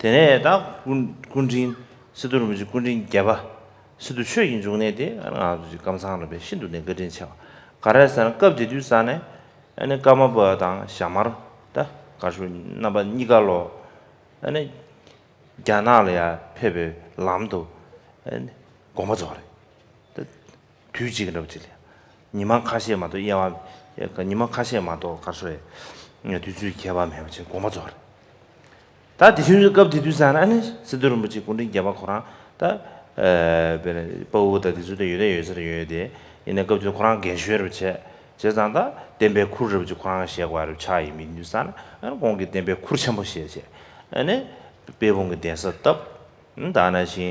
དེ་ནས་ད་སྐུ་སྐུ་ཕྲེང་སི་ཏུ་རིན་པོ་ཆེ་སྐུ་ཕྲེང་བརྒྱད་པ་སི་ཏུ་ཆོས་ཀྱི་འབྱུང་གནས་དེ་ང་ཚོ་ཀམ་ཚང་ལ་དཔེ་ཤིན་ཏུ་ནས་བཀའ་དྲིན་ཆེ་བ། ག་རེ་ཟེར་ན་སྐབས་དེ་དུས་ཙ་ནས་ཨ་ནི་ཀརྨ་པ་དང་ཞྭ་དམར་ད་དཀར་ཞོ་རྣམ་པ་གཉིས་ཀ་ལོ་ཨ་ནི་རྒྱ་ནག་ལ་ཡར་ཕེབས་པའི་ལམ་དུ་ཨ་ནི་དགོངས་པ་རྫོགས་རེད། ད་དུས་གཅིག་གི་འདྲ་པོ་ཅིག་ལ་ཡ། ཉི་མ་ཁ་ཤས་མ་གཏོགས་དབྱེ་བ་ཉི་མ་ཁ་ཤས་མ་གཏོགས་ག་སོ་ཡ་དུས་ཚོད་ཁྱད་པར་མེད་པ་ཅིག་དགོངས་པ་རྫོགས་རེད། ད་དེ་དུས་སྐབས་དེ་དུས་ཙ་ན་ཨ་ནི་སི་ཏུ་རིན་པོ་ཆེ་སྐུ་ཕྲེང་བརྒྱད་པ་ཁོ་རང་ད་དཔེར་ན་དཔའ་བོ་དང་དེ་ཚོ་ད་ཡོད་ད་ཡོད་ས་རེད་ཡོད་དེ། ཡིན་ན་སྐབས་དེ་ཁོ་རང་རྒན་གཞོན་རེད་བྱས་བྱས་ཙང་ད་བསྟན་པའི་ཁུར་རེད་བྱས་ཁོ་རང་བཞེས་དགོས་རེད་ཆགས་ཡིན་མིན་དུས་ཙ་ན་ཨ་ནི་ཁོང་གིས་བསྟན་པའི་ཁུར་ཆེན་པོ་བཞེས་བྱས་ཨ་ནི་དཔལ་སྤུངས་ཀྱི་གདན་ས་བཏབ། ད་ནང་བཞིན་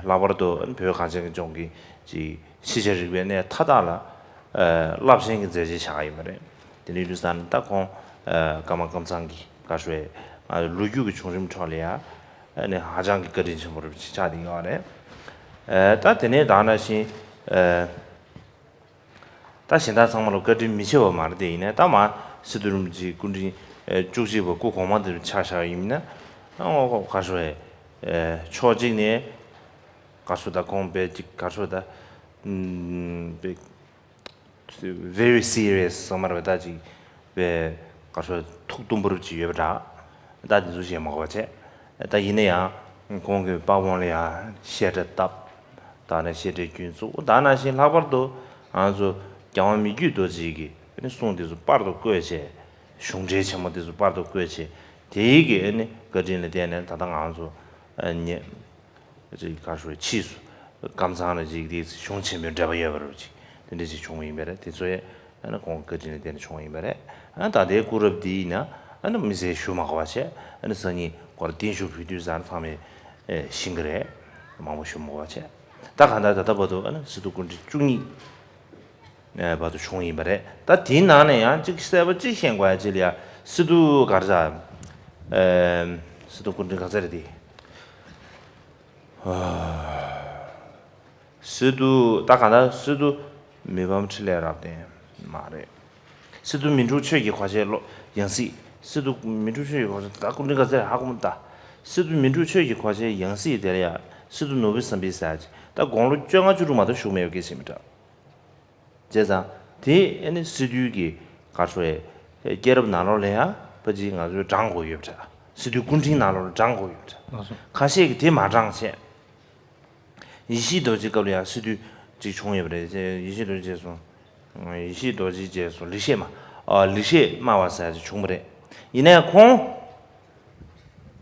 ལྷག་པར་དུ་བོད་གངས་ཅན་གྱི་ལྗོངས་ཀྱི་ཅིག་ཤེས་བྱ་རིག་པའི་གནས་མཐའ་དག་ལ་རླབས་ཆེན་གྱི་མཛད་རྗེས་བཞག་ཡོད་པ་རེད། དེ་འདྲའི་དུས་ཙ་ན་ད་ཁོང་ཀརྨ་ཀམ་ཚང་གི་བཀའ་ཤོད་ལོ་རྒྱུས་ཀྱི་བྱུང་རིམ་ཁྲོད་ལ་ཡང་ཧ་ཅང་གི་བཀའ་དྲིན་ཆེན་པོ་རེད་ཆགས་བསྡད་ཡོད་རེད། ད་དེ་ནས་ད་ནང་བཞིན། ད་གཞན་དག་ཚང་མ་ལ་བཀའ་དྲིན་མི་ཆེ་བ་མ་རེད་དེ། ཡིན་ནའི་ད་མ་སི་ཏུ་རིན་པོ་ཆེ་སྐུ་ཕྲེང་བཅུ་གཅིག་པ་སྐུ་གོང་མ་དེ་ཆ་བཞག་ཡིན་ན་ཨོ་ག་ཤོ་ཨེ་ཕྱོགས་གཅིག་ནས་ག་ཤོ་ད་ཁོང་པའི་ཅིག་ག་ཤོ་ད་པའི་very serious ཟེར་མ་རེད་པ། ད་ཅིག་པའི་ག་ཤོ་ཐུགས་དུམ་བུར་ཅིག་ཡོད་པ་འདྲ། ད་དེ་ཚོ་བཤད་མ་དགོས་པ་བྱས། ད་ཡིན་ན་ཡང་ཁོང་གི་དཔའ་བོ་ལ་ཡང་བཤད་གྲྭ་བཏབ། ད་ནས་བཤད་གྲྭའི་རྒྱུན་བཙུགས། ད་ནང་བཞིན་ལྷག་པར་དུ་ང་ཚོ་རྒྱལ་དབང་མི་བསྐྱོད་རྡོ་རྗེ་གི་གསུང་དེ་ཚོ་པར་དུ་བཀོད་བྱས། གཞུང་འགྲེལ་ཆེན་མོ་དེ་ཚོ་པར་དུ་བཀོད་བྱས། དེའི་གི་ཨ་ནི་བཀའ་དྲིན་ལ་བརྟེན་ནས་ད་ལྟ་ང་ཚོ་ཨ་ནི་ཅིག་ག་ཤོ་ཕྱིས་སུ་ཀམ་ཚང་ལ་ཅིག་དེ་གཞུང་ཆེན་པོའི་འགྲེལ་པ་ཡོད་པ་རུ་ཅིག་དེ་འདྲ་ཅིག་བྱུང་བ་ཡིན་པས་རེད། དེ་ཚོ་ཡང་ཨ་ནི་ཁོང་བཀའ་དྲིན་ལ་བརྟེན་ནས་བྱུང་བ་ཡིན་པས་རེད། ཨ་ནི་ད་ལྟའི་སྐུ་རབས་འདི་ཡིན་ན་ཨ་ནི་མི་ཚེ་ཞུ་མ་དགོས་པ་བྱས། ཨ་ནི་སང་ཉིན་སྐོར་བརྟན་བཞུགས་ཕུལ་དུས་ཙང་ཚང་མས་ཤེས་ཀྱི་རེད། མང་པོ་ཞུ་མ་དགོས་པ་བྱས། ད་གང་ལྟར་ད་ལྟ་བར་དུ་ཨ་ནི་སི་ཏུ་སྐུ་ཕྲེང་བཅུ་གཉིས་བར་དུ་བྱུང་ཡིན་པ་རེད། ད་དེའི་ནང་ནས་ཡང་གཅིག་གསལ་པོ་གཅིག་ཤེས་དགོས་ཡ་གཅིག་ལ་ཡ་སི་ཏུ་གར་ས་ ཨེམ། སི་ཏུ་སྐུ་ཕྲེང་ག་ཚད་རེད་དེ། སི་ཏུ་ད་ག་ད་སི་ཏུ་མི་ཕམ་འཕྲིན་ལས་རབ་བརྟན་མ་རེད། སི་ཏུ་མི་འཁྲུགས་ཆོས་ཀྱི་གོ་ཆའི་ཡང་སྲིད། སི་ཏུ་མི་འཁྲུགས་ཆོས་ཀྱི་གོ་ཆ་ད་སྐུ་ཕྲེང་ག་ཚད་ཧ་གོ་མི་ད། སི་ཏུ་མི་འཁྲུགས་ཆོས་ཀྱི་གོ་ཆའི་ཡང་སྲིད་དེ་ལ་ཡང་སི་ཏུ་ནོར་བུ་བསམ་འཕེལ་ཟེར་ཡ་ཅིག་ད་དགུང་ལོ་བཅོ་ལྔ་བཅུ་དྲུག་མ་གཏོགས་བཞུགས་མེད་པ་སྐད་ཆ་མི་འདྲ། བྱས་ཙང་དེ་ཨ་ནི་སི་ཏུའི་གི་ག་རེ་ཟེར་སྐྱེས་རབས་ནང་ལོགས་ལ་ཡང་ཕལ་ཆེར་ང་ཚོས་བགྲང་དགོས་ཡོད་པ་འདྲ། སི་ཏུའི་སྐུ་ཕྲེང་ནང་ལོགས་ལ་བགྲང་དགོས་ཡོད་པ་འདྲ། ལགས་སོ། ཁ་ཤས་ཀྱིས་དེ་མ་བགྲངས་བྱས། ཡེ་ཤེས་རྡོ་རྗེ་སྐབས་ལ་ཡང་སི་ཏུ་ཅིག་བྱུང་ཡོད་པ་རེད། ཡེ་ཤེས་རྡོ་རྗེ་རྗེས་སུ། ཡེ་ཤེས་རྡོ་རྗེ་རྗེས་སུ་ལེགས་བཤད་སྨྲ། ཨ། ལེགས་བཤད་སྨྲ་བ་ཟེར་ཡ་ཅིག་བྱུང་བ་རེད། ཡིན་ནའི་ཁོང་།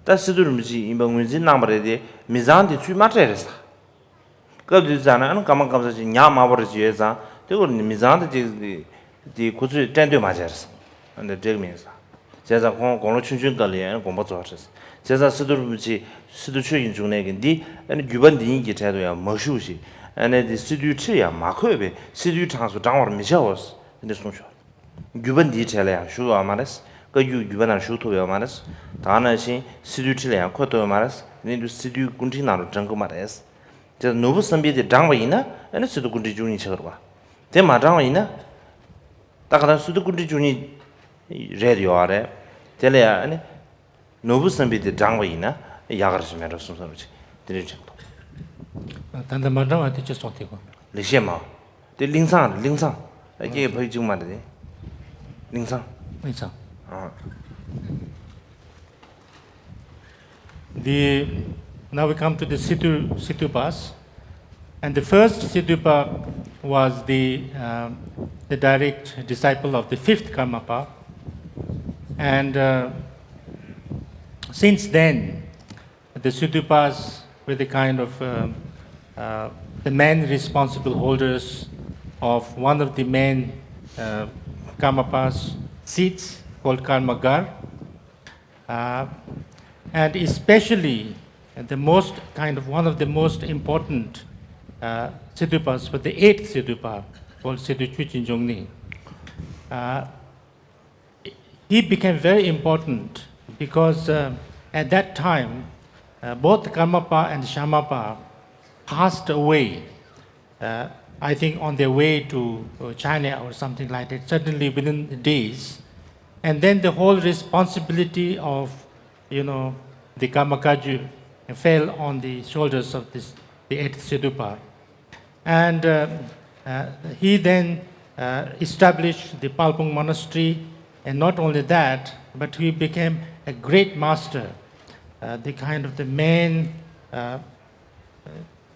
ད་སི་ཏུ་རིན་པོ་ཆེ་ཡིན་པ་ངོས་འཛིན་གནང་བ་རེད་དེ་མི་ཚང་དེ་ཚུར་མ་སྤྲད་རེད་ས། སྐབས་དེ་ཚོ་ན་ཨ་ནི་སྐར་མ་སྐར་ས་ཅིག་ཉག་དམར་པོ་རེ་ཅིག་ཡོད་ཙང་དེ་སྐོར་ནས་མི་ཚང་དེ་ཅིག་དེ་ཁོ་ཚོས་སྤྲད་འདོད་མ་བྱས་རེད་ས། ཨ་ནི་འགྲིག་མིན་ས། བྱས་ཙང་ཁོང་དགུང་ལོ་ཆུང་ཆུང་སྐབས་ལ་ཡང་དགོངས་པ་རྫོགས་རེད། བྱས་ཙང་སི་ཏུ་རིན་པོ་ཆེ་སི་ཏུ་ཆོས་ཀྱི་འབྱུང་གནས་ཀྱི་འདི་ཨ་ནི་བརྒྱུད་པ་འདི་ཉིད་ཀྱི་གྲལ་དུ་ཡང་མ་ཞུགས་ཤིག་ཨ་ནི་འདི་སི་ཏུའི་ཁྲིར་ཡང་མ་འཁོད་པས་སི་ཏུའི་གྲངས་སུ་བགྲང་བར་མི་བྱའོ། འདི་གསུངས་ཤོག་བརྒྱུད་པ་འདིའི་གྲལ་ལ་ཡང་ཞུགས་ཡོད་མ་རེད། བཀའ་བརྒྱུད་བརྒྱུད་པ་ནང་ཞུགས་ཐུབ་ཡོད་མ་རེད། ད་ག་ནང་བཞིན་སི་ཏུའི་ཁྲི་ལ་ཡང་འཁོད་ཐུབ་ཡོད་མ་རེད། འདི་འདུག་སི་ཏུའི་སྐུ་ཕྲེང་ནང་ལ་བགྲང་གི་མ་རེད། དེ་ནོར་བུ་བསམ་འཕེལ་དེ་བགྲངས་པ་ཡིན་ན་ཨ་ནི་སི་ཏུ་སྐུ་ཕྲེང་བཅུ་གཉིས་ཆགས་ཀྱི་རེད་པ། དེ་མ་བགྲངས་པ་ཡིན་ན། ད་ག་ད་སི་ཏུ་སྐུ་ཕྲེང་བཅུ་གཉིས་རེད་ཡོད་རེད། དེ་ལ་ཡང་ཨ་ནི། ནོར་བུ་བསམ་འཕེལ་དེ་བགྲངས་པ་ཡིན་ན་ཡག་ག་རེ་ཞིག་མེད་འགྲོ་བསམ་བསམ་རེ་ཆེ་དེ་འདྲའི་ཆགས་འདུག་ད་ལྟ་མ་བགྲངས་པ་དེ་ཅི་སོང་དེ་གོ། ལེགས་བཤད་མ། དེ་གླིང་ཚང་རེད་གླིང་ཚང་། ཨ་སྐད་ཕ་ཡུལ་གཅིག་མ་རེད་དེ། གླིང་ཚང་། གླིང་ཚང་། ཨ། The, now we come to the Situ, Situpas. And the first Situpa was the, um, the direct disciple of the fifth Karmapa. And, uh, since then, the Situpas were the kind of, um, uh, the main responsible holders of one of the main, uh, Karmapa's seats called Karmagar. Uh, and especially the most kind of one of the most important, uh, Situpas, but the eighth Situpa, called Situ Chuchin Jongni. Uh, he became very important because, uh, at that time, uh, both Karmapa and Shyamapa passed away, uh, I think on their way to, uh, China or something like that, certainly within the days. And then the whole responsibility of, you know, the Karmakaju fell on the shoulders of this, the eighth Situpa. And, uh, uh, he then, uh, established the Palpung Monastery, and not only that, but he became a great master, uh, the kind of the main, uh, uh,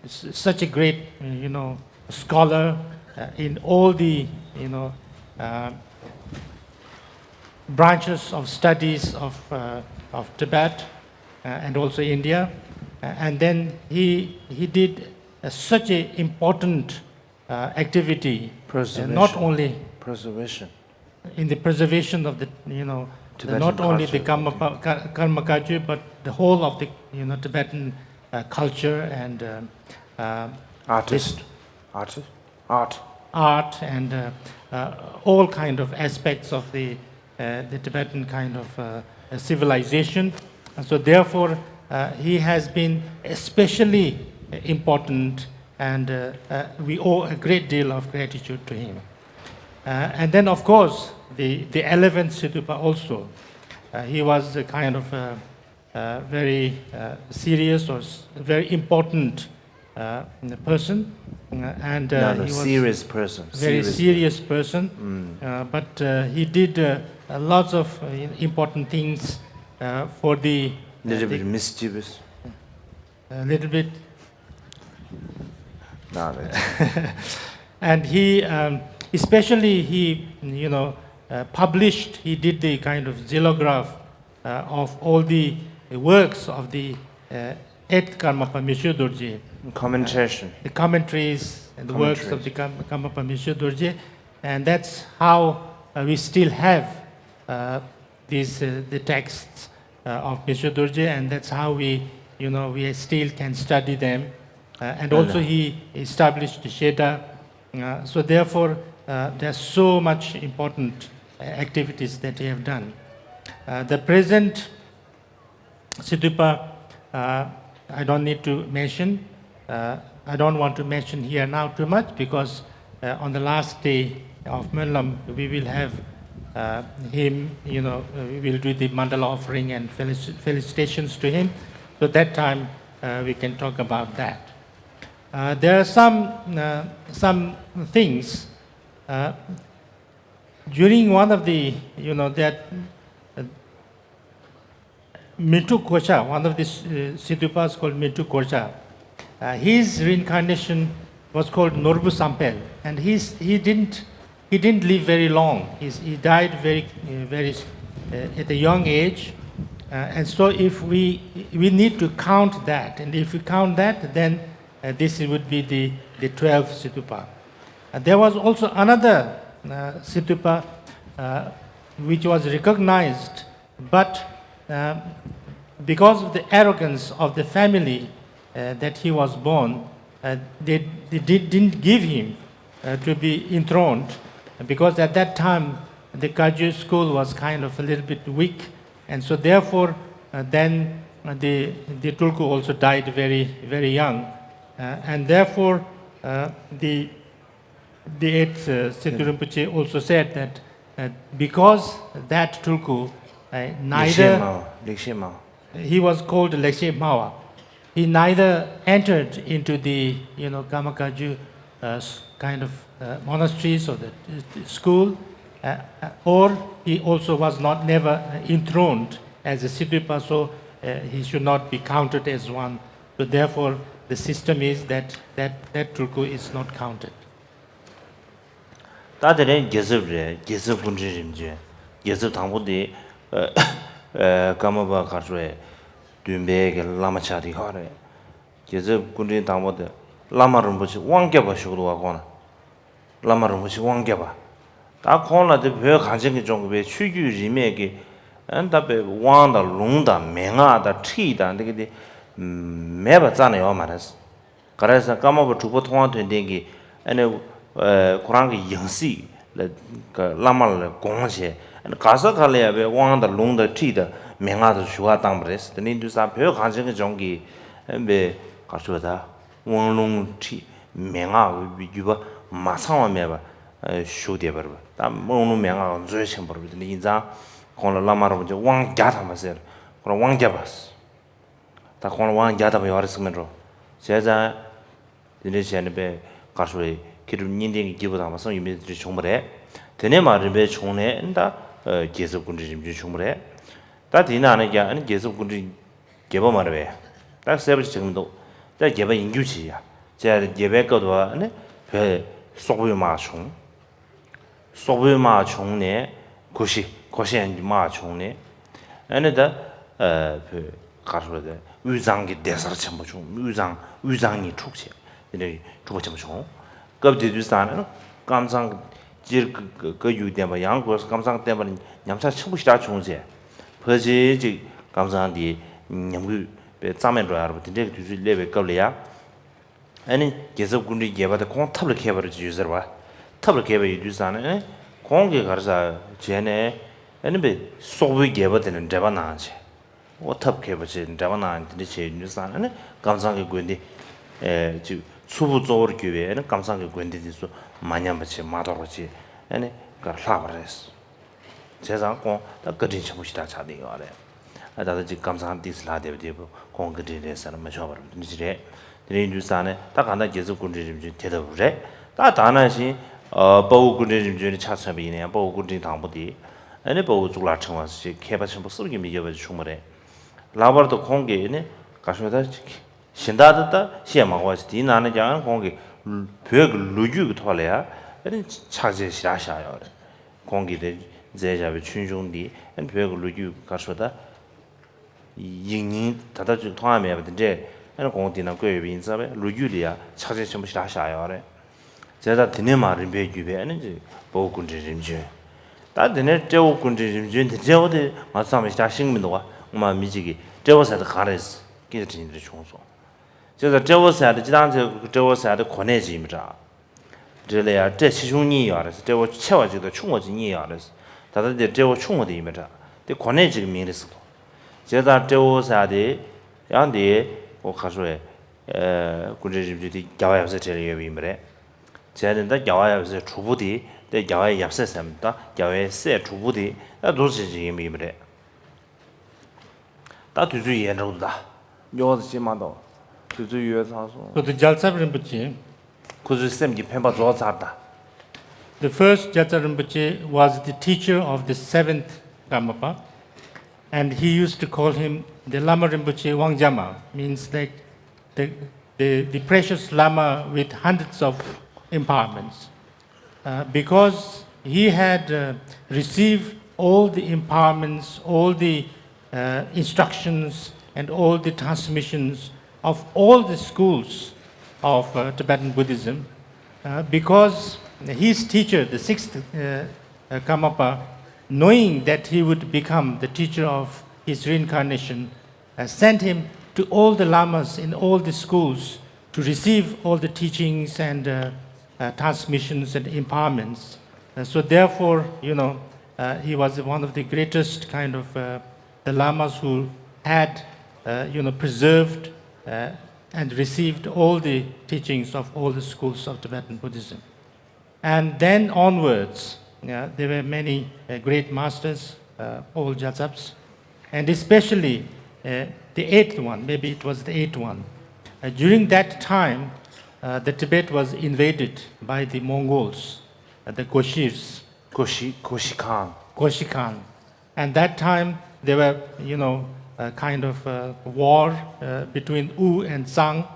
s- such a great, uh, you know, scholar, uh, in all the, you know, uh, branches of studies of, uh, of Tibet, uh, and also India. Uh, and then he, he did, uh, such a important, uh, activity, uh, not Preservation. only Preservation. in the preservation of the, you know, the, Tibetan not only the culture. Karmapa-, Ka-, Karmakaju, but the whole of the, you know, Tibetan, uh, culture and, um, uh, Artist. this Artist. Art. art and, uh, uh, all kind of aspects of the, uh, the Tibetan kind of, uh, uh, civilization. And so therefore, uh, he has been especially important, and, uh, uh, we owe a great deal of gratitude to him. Uh, and then, of course, the, the eleventh Situpa also. Uh, he was a kind of, uh, uh, very, uh, serious or s- very important, uh, person, uh, and, uh, Not a he was serious person. very Serious serious person, Mm. uh, but, uh, he did, uh, uh, lots of, uh, important things, uh, for the, uh, Little the bit mischievous. A little bit. Not really. And he, um, especially he, you know, uh, published, he did the kind of xylograph, uh, of all the works of the, uh, eighth Karmapa Myosho Dorje. Commentation. The commentaries and the works of the Commentaries. Kam- Karmapa Myosho Dorje. And that's how, uh, we still have, uh, these, uh, the texts, uh, of Myosho Dorje, and that's how we, you know, we still can study them. Uh, and also he established Sheda. Uh, so therefore, uh, there's so much important, uh, activities that he have done. Uh, the present Situpa, uh, I don't need to mention, uh, I don't want to mention here now too much because uh, on the last day of Mönlam, we will have uh, him, you know, uh, we will do the mandala offering and felici- felicitations to him. So that time uh, we can talk about that. Uh, there are some uh, some things uh, during one of the, you know, that uh, Mintu Kocha, one of the uh, Situpas called Mintu Kocha, uh, his reincarnation was called Norbu Sampel, and he's, he didn't he didn't live very long. He's, he died very uh, very uh, at a young age, uh, and so if we we need to count that, and if we count that, then uh, this would be the the twelfth Situpa. Uh, there was also another uh, Situpa uh, which was recognized but uh, because of the arrogance of the family uh, that he was born, uh, they, they did, didn't give him uh, to be enthroned because at that time the Kagyu school was kind of a little bit weak, and so therefore uh, then the, the Tulku also died very, very young, uh, and therefore uh, the the eighth uh, Situ Rinpoche also said that uh, because that Tulku uh, neither he was called Lekshe Mawa, he neither entered into the you know Gamakaju uh, kind of uh, monasteries or the uh, school, uh, uh, or he also was not never enthroned as a Situpa, so uh, he should not be counted as one. So therefore, the system is that that that Tulku is not counted. ད་དེ་ནས་རྒྱལ་ཚབ་རེད། རྒྱལ་ཚབ་སྐུ་ཕྲེང་རིམ་བྱོན། རྒྱལ་ཚབ་དང་པོ་དེ་ཀརྨ་པ་གར་ཆོས་བདུན་པའི་གི་བླ་མ་ཆགས་དེ་ཡོད་རེད། རྒྱལ་ཚབ་སྐུ་ཕྲེང་དང་པོ་དེ་བླ་མ་རིན་པོ་ཆེ་དབང་རྒྱལ་བ་ཞུགས་འདུག་བ། ཁོང་ལ་བླ་མ་རིན་པོ་ཆེ་དབང་རྒྱལ་བ། ད་ཁོང་ལ་དེ་བོད་གངས་ཅན་གྱི་ལྗོངས་ཀྱི་བའི་ཆོས་བརྒྱུད་རིས་མེད་ཀྱི་ཨ་ད་པའི་དབང་དང་ལུང་དང་མན་ངག་དང་ཁྲིད་དང་འདི་གི་དེ་མེད་པ་རྩ་ནས་ཡོད་མ་རེད། ག་རེ་ཟེར་ན་ཀརྨ་པ་དྲུག་པ་ཐུབ་དབང་དོན་ལྡན་གྱིས་ཨ་ནི་ཁོ་རང་གི་ཡང་སྲིད་ལ་བླ་མ་ལ་དགོངས་བྱས་ཨ་ནི་ག་ས་ག་ལ་ཡ་བའི་དབང་དང་ལུང་དང་ཁྲིད་དང་མན་ངག་དང་ཞུ་བ་བཏང་པ་རེད། དེ་ནས་དུས་སང་བོད་གངས་ཅན་གྱི་ལྗོངས་ཀྱི་ཨ་བའི་གར་ཆོས་ད་དབང་ལུང་ཁྲིད་མན་ངག་བརྒྱུད་པ་མ་ཚང་བ་མེད་པ་ཞུ་བསྡད་པ་རེད། ད་དབང་ལུང་མན་ངག་མཛོད་ཆེན་པོ་རེད། དེ་ནས་ཡིན་ཙང་ཁོང་ལ་བླ་མ་རིན་པོ་ཆེ་དབང་བརྒྱ་ཐམ་པ་ཟེར། ཁོ་རང་དབང་བརྒྱ་པ། ད་ཁོང་ལ་དབང་བརྒྱ་ཐམ་པ་ཡོད་རེད་ཟེར་མེད་འགྲོ། བྱས་ཙང་། དེ་འདྲ་བྱས་ནས་པའི་གར་ཞུ་རེད། མཁས་གྲུབ་གཉིས་ལྡན་གྱི་སྐྱེས་བུ་དམ་པ་བསམ་ཡས་མས་དེ་འདྲ་བྱུང་བ་རེད། དེ་ནས་མར་རིམ་པས་བྱུང་ནས་ད་རྒྱལ་ཚབ་སྐུ་ཕྲེང་རིམ་བྱོན་བྱུང་བ་རེད། ད་དེའི་ནང་ནས་ཀྱང་རྒྱལ་ཚབ་སྐུ་ཕྲེང་བརྒྱད་པ་མ་རེད་པས། ད་གསལ་པོ་ཅིག་ཆགས་མི་འདུག་ད་བརྒྱད་པ་ཡིན་རྒྱུ་བྱས་ཡ། བྱས་བརྒྱད་པའི་སྐབས་དུ་བ་ནི་བོད་སོག་པོའི་དམག་བྱུང་། སོག་པོའི་དམག་བྱུང་ནས་གོ་ཤྲི་གོ་ཤྲི་ཡན་གྱི་དམག་བྱུང་ནས་ཨ་ནི་ད་བོད་གར་སོ་དེ་དབུས་གཙང་གི་གདན་སར་ཆེན་པོ་བྱུང་། དབུས་གཙང་དབུས་གཙང་གཉིས་འཁྲུགས་བྱས། དེ་ནས་འཁྲུག་པ་ཆེན་པོ་བྱུང་། སྐབས་དེ་དུས་ཙང་ནས་ཀམ་ཚང་སྤྱིར་བཀའ་བརྒྱུད་བསྟན་པ་ཡང་སྒོས་ཀམ་ཚང་བསྟན་པ་ཉམས་ཆག་ཆེན་པོ་ཞེ་དྲག་བྱུང་བྱས། ཕལ་ཆེར་ཅིག་ཀམ་ཚང་དེ་ཉམས་རྒུད་པའི་རྩ་མེད་འགྲོ་ཡ་ར་བ་དེ་འདྲའི་དུས་ཚོད་སླེབས་པའི་སྐབས་ལ་ཡ། ཨ་ནི་རྒྱལ་ཚབ་སྐུ་ཕྲེང་བརྒྱད་པ་དེ་ཁོང་ཐབས་ལ་མཁས་པ་རེ་ཅིག་ཡོད་ཟེར་བ། ཐབས་ལ་མཁས་པ་ཡོད་དུས་ཙང་ནས་ཨ་ནི་ཁོང་གིས་ག་རེ་ཟ་བྱས་ནས་ཨ་ནི་བའི་སོག་པོའི་རྒྱལ་པོ་དེ་ལ་འགྲེལ་པ་གནང་བྱས། འོ་ཐབས་མཁས་པ་བྱས་འགྲེལ་པ་གནང་དེ་འདྲ་བྱས་ཡོད་དུས་ཙང་ཨ་ནི་ཀམ་ཚང་གི་དགོན་སྡེ་ཨེ་ཅིག་མཚུར་ཕུ་གཙོ་བོར་གྱུར་པའི་ཨ་ནི་ཀམ་ཚང་གི་དགོན་སྡེ་དེ་ཚོ་མ་ཉམས་པ་བྱས་མ་དོར་བ་བྱས་ཨ་ནི་གར་ལྷག་པ་རེད། བྱས་ཙང་ཁོང་ད་བཀའ་དྲིན་ཆེན་པོ་ཞེ་དྲག་ཆགས་བསྡད་ཡོད་རེད། ཨ་ད་ལྟ་ཅིག་ཀམ་ཚང་ཏིས་ལྷག་བསྡད་པ་དེ་ཁོང་བཀའ་དྲིན་རེད་ཟེར་ན་མི་ཆོག་པ་རེད། འདི་འདྲ་ཅིག་རེད། དེ་འདྲ་ཡིན་དུས་ཙང་ནས་ད་གང་ལྟར་རྒྱལ་ཚབ་སྐུ་ཕྲེང་རིམ་བྱོན་དེ་ལྟ་བུ་རེད། ད་ད་ནང་བཞིན་དཔའ་བོ་སྐུ་ཕྲེང་རིམ་བྱོན་ནས་ཆ་མཚོན་པ་ཡིན་ན་ཡང་དཔའ་བོ་སྐུ་ཕྲེང་དང་པོ་དེ་ཨ་ནི་དཔའ་བོ་གཙུག་ལག་ཕྲེང་བ་ཞེས་མཁས་པ་ཆེན་པོ་བསམ་གྱིས་མི་ཁྱབ་པ་ཞིག་བྱུང་བ་རེད། ལྷག་པར་དུ་ཁོང་གིས་ནི་ག་ཤོད་ད་ཅིག་གཞན་དག་ད་ལྟ་བཤད་མ་དགོས་པ་ཞིག་དེའི་ནང་ནས་ཀྱང་ཁོང་གིས་བོད་ཀྱི་ལོ་རྒྱུས་ཀྱི་ཐོག་ལ་ཡང་ཕྱག་རྗེས་ཞེ་དྲག་བཞག་ཡོད་རེད། ཁོང་གིས་དེ་མཛད་བཞག་པའི་ཆོས་འབྱུང་འདི་བོད་ཀྱི་ལོ་རྒྱུས་ག་ཤོད་ད་ཡིག་རྙིང་ད་ལྟ་ཅིག་མཐོང་ཡ་མེད་པ་དེ་འདྲས་ཁོང་དེ་ནང་བཀོད་ཡོད་པ་ཡིན་ཙང་ལོ་རྒྱུས་ལ་ཡང་ཕྱག་རྗེས་ཆེན་པོ་ཞེ་དྲག་བཞག་ཡོད་རེད། བྱས་ཙང་དེ་ནས་མར་རིམ་པས་བརྒྱུད་པའི་ཨ་ནི་ཅིག་དཔའ་བོ་སྐུ་ཕྲེང་རིམ་བྱོན། ད་དེ་ནས་སྤྲེའུ་སྐུ་ཕྲེང་རིམ་བྱོན་དེ་སྤྲེའུ་དེ་ང་ཚོ་ཚང་མས་ཞེ་དྲག་ཤེས་ཀྱི་མི་འདུག་བ། སྔོན་མ་མི་གཅིག་གིས་སྤྲེའུ་ཟེར་དེ་གང་རེད་སྐད་ཆ་དྲིས་ནས་དེ་བྱུང་སོང་། བྱས་ཙང་སྤྲེའུ་ཟེར་དེ་སྤྱིར་བཏང་ཚེ་སྤྲེའུ་ཟེར་དེ་གོ་གནས་ཅིག་ཡིན་པ་འདྲ། འདྲ་ལ་ཡང་སྤྲེ་ཆེ་ཆུང་གཉིས་ཡོད་རེད། སྤྲེའུ་ཆེ་བ་གཅིག་དང་ཆུང་བ་གཅིག་གཉིས་ཡོད་རེད། ད་ལྟ་དེ་སྤྲེའུ་ཆུང་བ་དེ་ཡིན་པ་འདྲ། དེ་གོ་གནས་གཅིག་གི་མིང་རེད་ཟེར་འདུག་བྱས་ཙང་ཏྲེ་ཧོར་ཟེར་ཡ་དེ་ཡང་དེ་ཨོ་ཁ་ཤོ་བའི་སྐུ་ཕྲེང་རིམ་བྱོན་དེ་རྒྱལ་བ་ཡབ་སྲས་གྲས་ལ་ཡོད་པ་ཡིན་པ་རེད། བྱས་ནས་ད་རྒྱལ་བ་ཡབ་སྲས་དྲུག་པོ་དེ་དེ་རྒྱལ་བ་ཡབ་སྲས་ཟེར་མི་ད་རྒྱལ་བའི་སྲས་དྲུག་པོ་དེ་ད་འདུག་སེ་ཅིག་ཡིན་པ་ཡིན་པ་རེད། ད་དུས་ཚོད་ཡལ་འགྲོ་འདུག་ད། རྙོག་ཙམ་ཅིག་མ་གཏོགས་དུས་ཚོད་ཡོལ་ཚར་སོང་། ཁོ་ཚོ་རྒྱལ་ཚབ་རིན་པོ་ཆེ། ཁོ་ཚོའི་སེམས་ཀྱི་འཕེན་པ་རྫོགས་ཚར་ད། The first Gyaltsab Rinpoche was the teacher of the seventh Karmapa, and he used to call him the Lama Rinpoche Wangjama, means like the, the, the precious Lama with hundreds of empowerments. Uh, because he had uh, received all the empowerments, all the uh, instructions, and all the transmissions of all the schools of uh, Tibetan Buddhism. Uh, because his teacher, the sixth uh, uh, Karmapa, knowing that he would become the teacher of his reincarnation, uh, sent him to all the lamas in all the schools to receive all the teachings and uh, uh, transmissions and empowerments. Uh, so therefore, you know, uh, he was one of the greatest kind of uh, the lamas who had, uh, you know, preserved uh, and received all the teachings of all the schools of Tibetan Buddhism. And then onwards, yeah, there were many uh, great masters, uh, old Gyaltsabs, and especially uh, the eighth one, maybe it was the eighth one. Uh, during that time, uh, the Tibet was invaded by the Mongols, uh, the Goshirs. Goshi, Goshi Khan. Goshi Khan. And that time, there were, you know, a kind of uh war uh, between Wu and Zhang.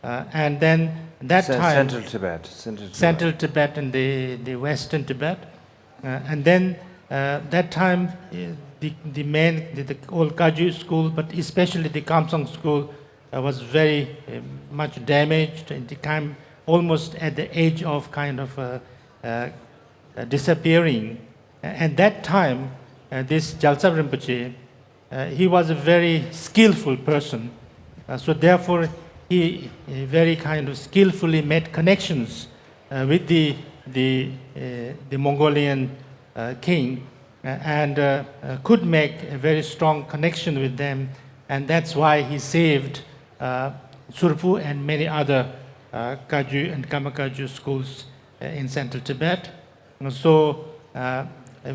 Uh, and then that Cen- time, Central Tibet, Central Tibet. Central Tibet and the, the Western Tibet. Uh, and then uh, that time, uh, the, the main, the, the old Kagyu school, but especially the Kamsang school, uh, was very uh, much damaged and became almost at the edge of kind of uh, uh, uh, disappearing. And that time, uh, this Gyaltsab Rinpoche, uh, he was a very skillful person. Uh, so therefore, he uh, very kind of skillfully made connections uh, with the, the, uh, the Mongolian uh, king uh, and uh, uh, could make a very strong connection with them. And that's why he saved uh, Tsurphu and many other uh, Kagyu and Karma Kagyu schools uh, in central Tibet. So uh,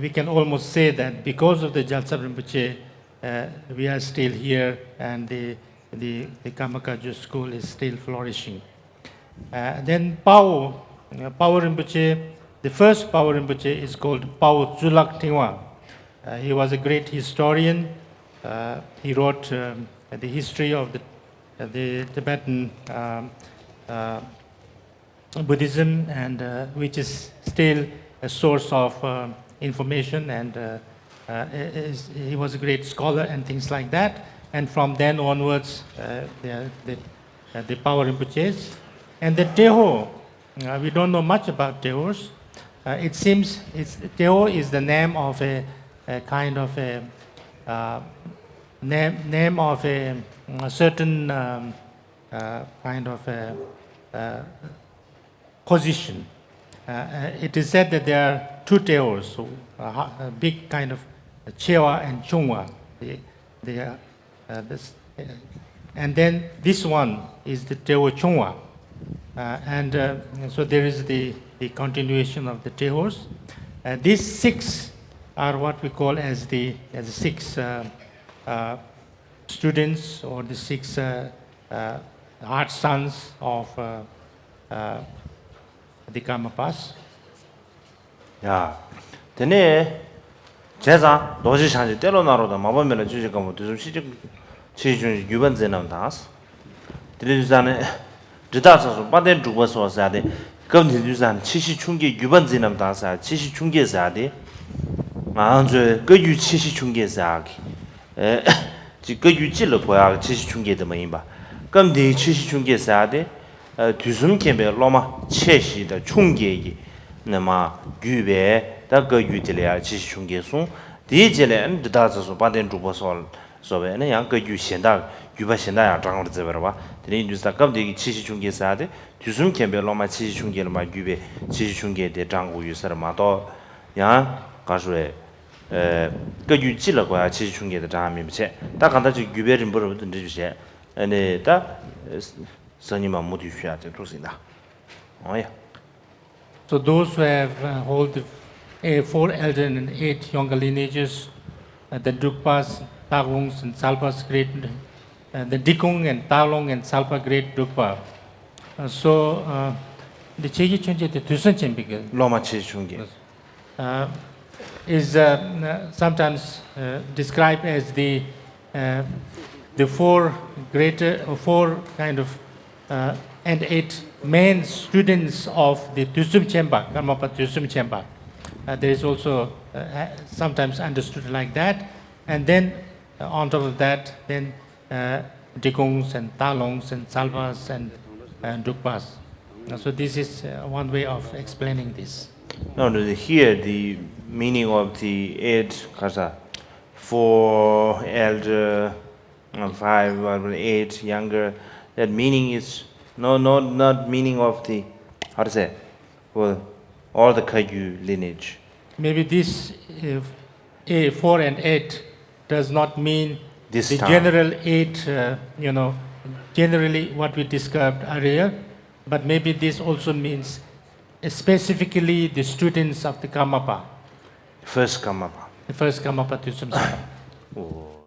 we can almost say that because of the Gyaltsab Rinpoche, uh, we are still here and the, the, the Karma Kagyu school is still flourishing. Uh, then Pao, uh, Pao Rinpoche, the first Pao Rinpoche is called Pao Tsulak Tingwa. Uh, he was a great historian. Uh, he wrote um, the history of the, uh, the Tibetan um, uh, Buddhism, and uh, which is still a source of uh, information, and uh, uh, is, he was a great scholar and things like that. And from then onwards, uh, the, the, uh, the Pao Rinpoches. And the Teho, uh, we don't know much about Tehos. Uh, it seems it's, Teho is the name of a, a kind of a uh, name, name of a, a certain um, uh, kind of a, uh, position. Uh, uh, it is said that there are two Teos, so, uh, ha- a big kind of Chewa and Chungwa. They, they are, uh, this, uh, and then this one is the Teo Chungwa. Uh, and uh, so there is the, the continuation of the Teos. Uh, these six are what we call as the, as the six uh, uh, students or the six uh, uh, hard sons of uh, uh, the Karmapas. ཡ། དེ་ནས་བྱས་ཙང་རྡོ་རྗེ་འཆང་ཆེན་ཏེ་ལོ་ནཱ་རོ་དང་མ་པ་མེ་ལ་ཆོས་རྗེ་སྒམ་པོ། དུས་གསུམ་ཤེས་བྱ་ཆེ་ཆུང་བརྒྱུད་པ་འཛིན་རྣམས་དང་། དེ་ནས་དུས་ཙང་ནས་འབྲི་སྟག་ཚ་སོགས་དཔལ་ལྡན་འབྲུག་པ་སོགས་ཟེར་ཏེ། སྐབས་འདིར་དུས་ཙང་ནས་ཆེ་བཞི་ཆུང་བརྒྱད་བརྒྱུད་པ་འཛིན་རྣམས་དང་ཟེར། ཆེ་བཞི་ཆུང་བརྒྱད་ཟེར་ཏེ། ང་ཚོའི་བཀའ་བརྒྱུད་ཆེ་བཞི་ཆུང་བརྒྱད་ཟེར་གི་ཅིག་བཀའ་བརྒྱུད་སྤྱི་ལ་གོ་ཡག་ཆེ་བཞི་ཆུང་བརྒྱད་དེ་མ་ཡིན་པ། སྐབས་འདིའི་ཆེ་བཞི་ཆུང་བརྒྱད་ཟེར་ཏེ། དུས་གསུམ་མཁྱེན་པའི་སློབ་མ་ཆེ་བཞི་དང་ཆུང་བརྒྱད་ཀྱིས་ནི་མ་བརྒྱུད་པའི་ད་བཀའ་བརྒྱུད་དེ་ལ་ཡང་ཆེ་བཞི་ཆུང་བརྒྱད་གསུངས། དེའི་རྗེས་ལ་ཡང་འབྲི་སྟག་ཚ་སོགས་དཔལ་ལྡན་འབྲུག་པ་སོགས་སོགས་པས་ནི་ཡང་བཀའ་བརྒྱུད་གཞན་དག་བརྒྱུད་པ་གཞན་དག་ཡང་བགྲང་བར་མཛད་པ་རེད་བ། དེ་ནས་ཡིན་དུས་ས་སྐབས་དེ་གི་ཆེ་བཞི་ཆུང་བརྒྱད་ཟེར་ཏེ་དུས་གསུམ་མཁྱེན་པའི་སློབ་མ་ཆེ་བཞི་ཆུང་བརྒྱད་ལ་མ་བརྒྱུད་པའི་ཆེ་བཞི་ཆུང་བརྒྱད་དེ་བགྲང་དགོས་ཡོད་ས་རེད་མ་གཏོགས། ཡང་ག་རེ་ཟེར། བཀའ་བརྒྱུད་སྤྱི་ལ་གོ་ཡ་ཆེ་ཆུང་གི་དེ་གྲངས་མིན་པ་བྱས། ད་གང་ལྟར་ཅིག་བརྒྱུད་པའི་རིམ་པ་རུ་དུ་འདྲི་བྱས། ཨ་ནི་ད་སང་ཉིན་མ་མུ་མཐུད་ཞུ་ཡ་དེ་ཐུགས་སྲིད་ད། འོ་ཡ། So those who have uh, hold the uh, four elder and eight younger lineages, uh, the Drukpas, Taglongs, and Salpas, great, uh, the Dikong and Taglong and Salpa, great Drukpa. Uh, so uh, the Cheji Chunche, the Tusan Chembik, སློབ་མ་ཆེ་ཆུང་གི uh, is uh, sometimes uh, described as the uh, the four greater, uh, four kind of uh, and eight main students of the Tusum Chemba, Karmapa Tusum Chemba. Uh, there is also uh, sometimes understood like that. And then uh, on top of that, then uh, Dikongs and Talongs and Salvas and uh, Drukpas. Uh, so this is uh, one way of explaining this. No, no, here the meaning of the eight, kasa, four elder, uh, five or eight younger. That meaning is no, no, not meaning of the, how to say, well, all the Kagyu lineage. Maybe this uh, A four and eight does not mean This the time. General eight, uh, you know, generally what we described earlier, but maybe this also means specifically the students of the Karmapa, First Karmapa. The first Karmapa Tusum Sangha.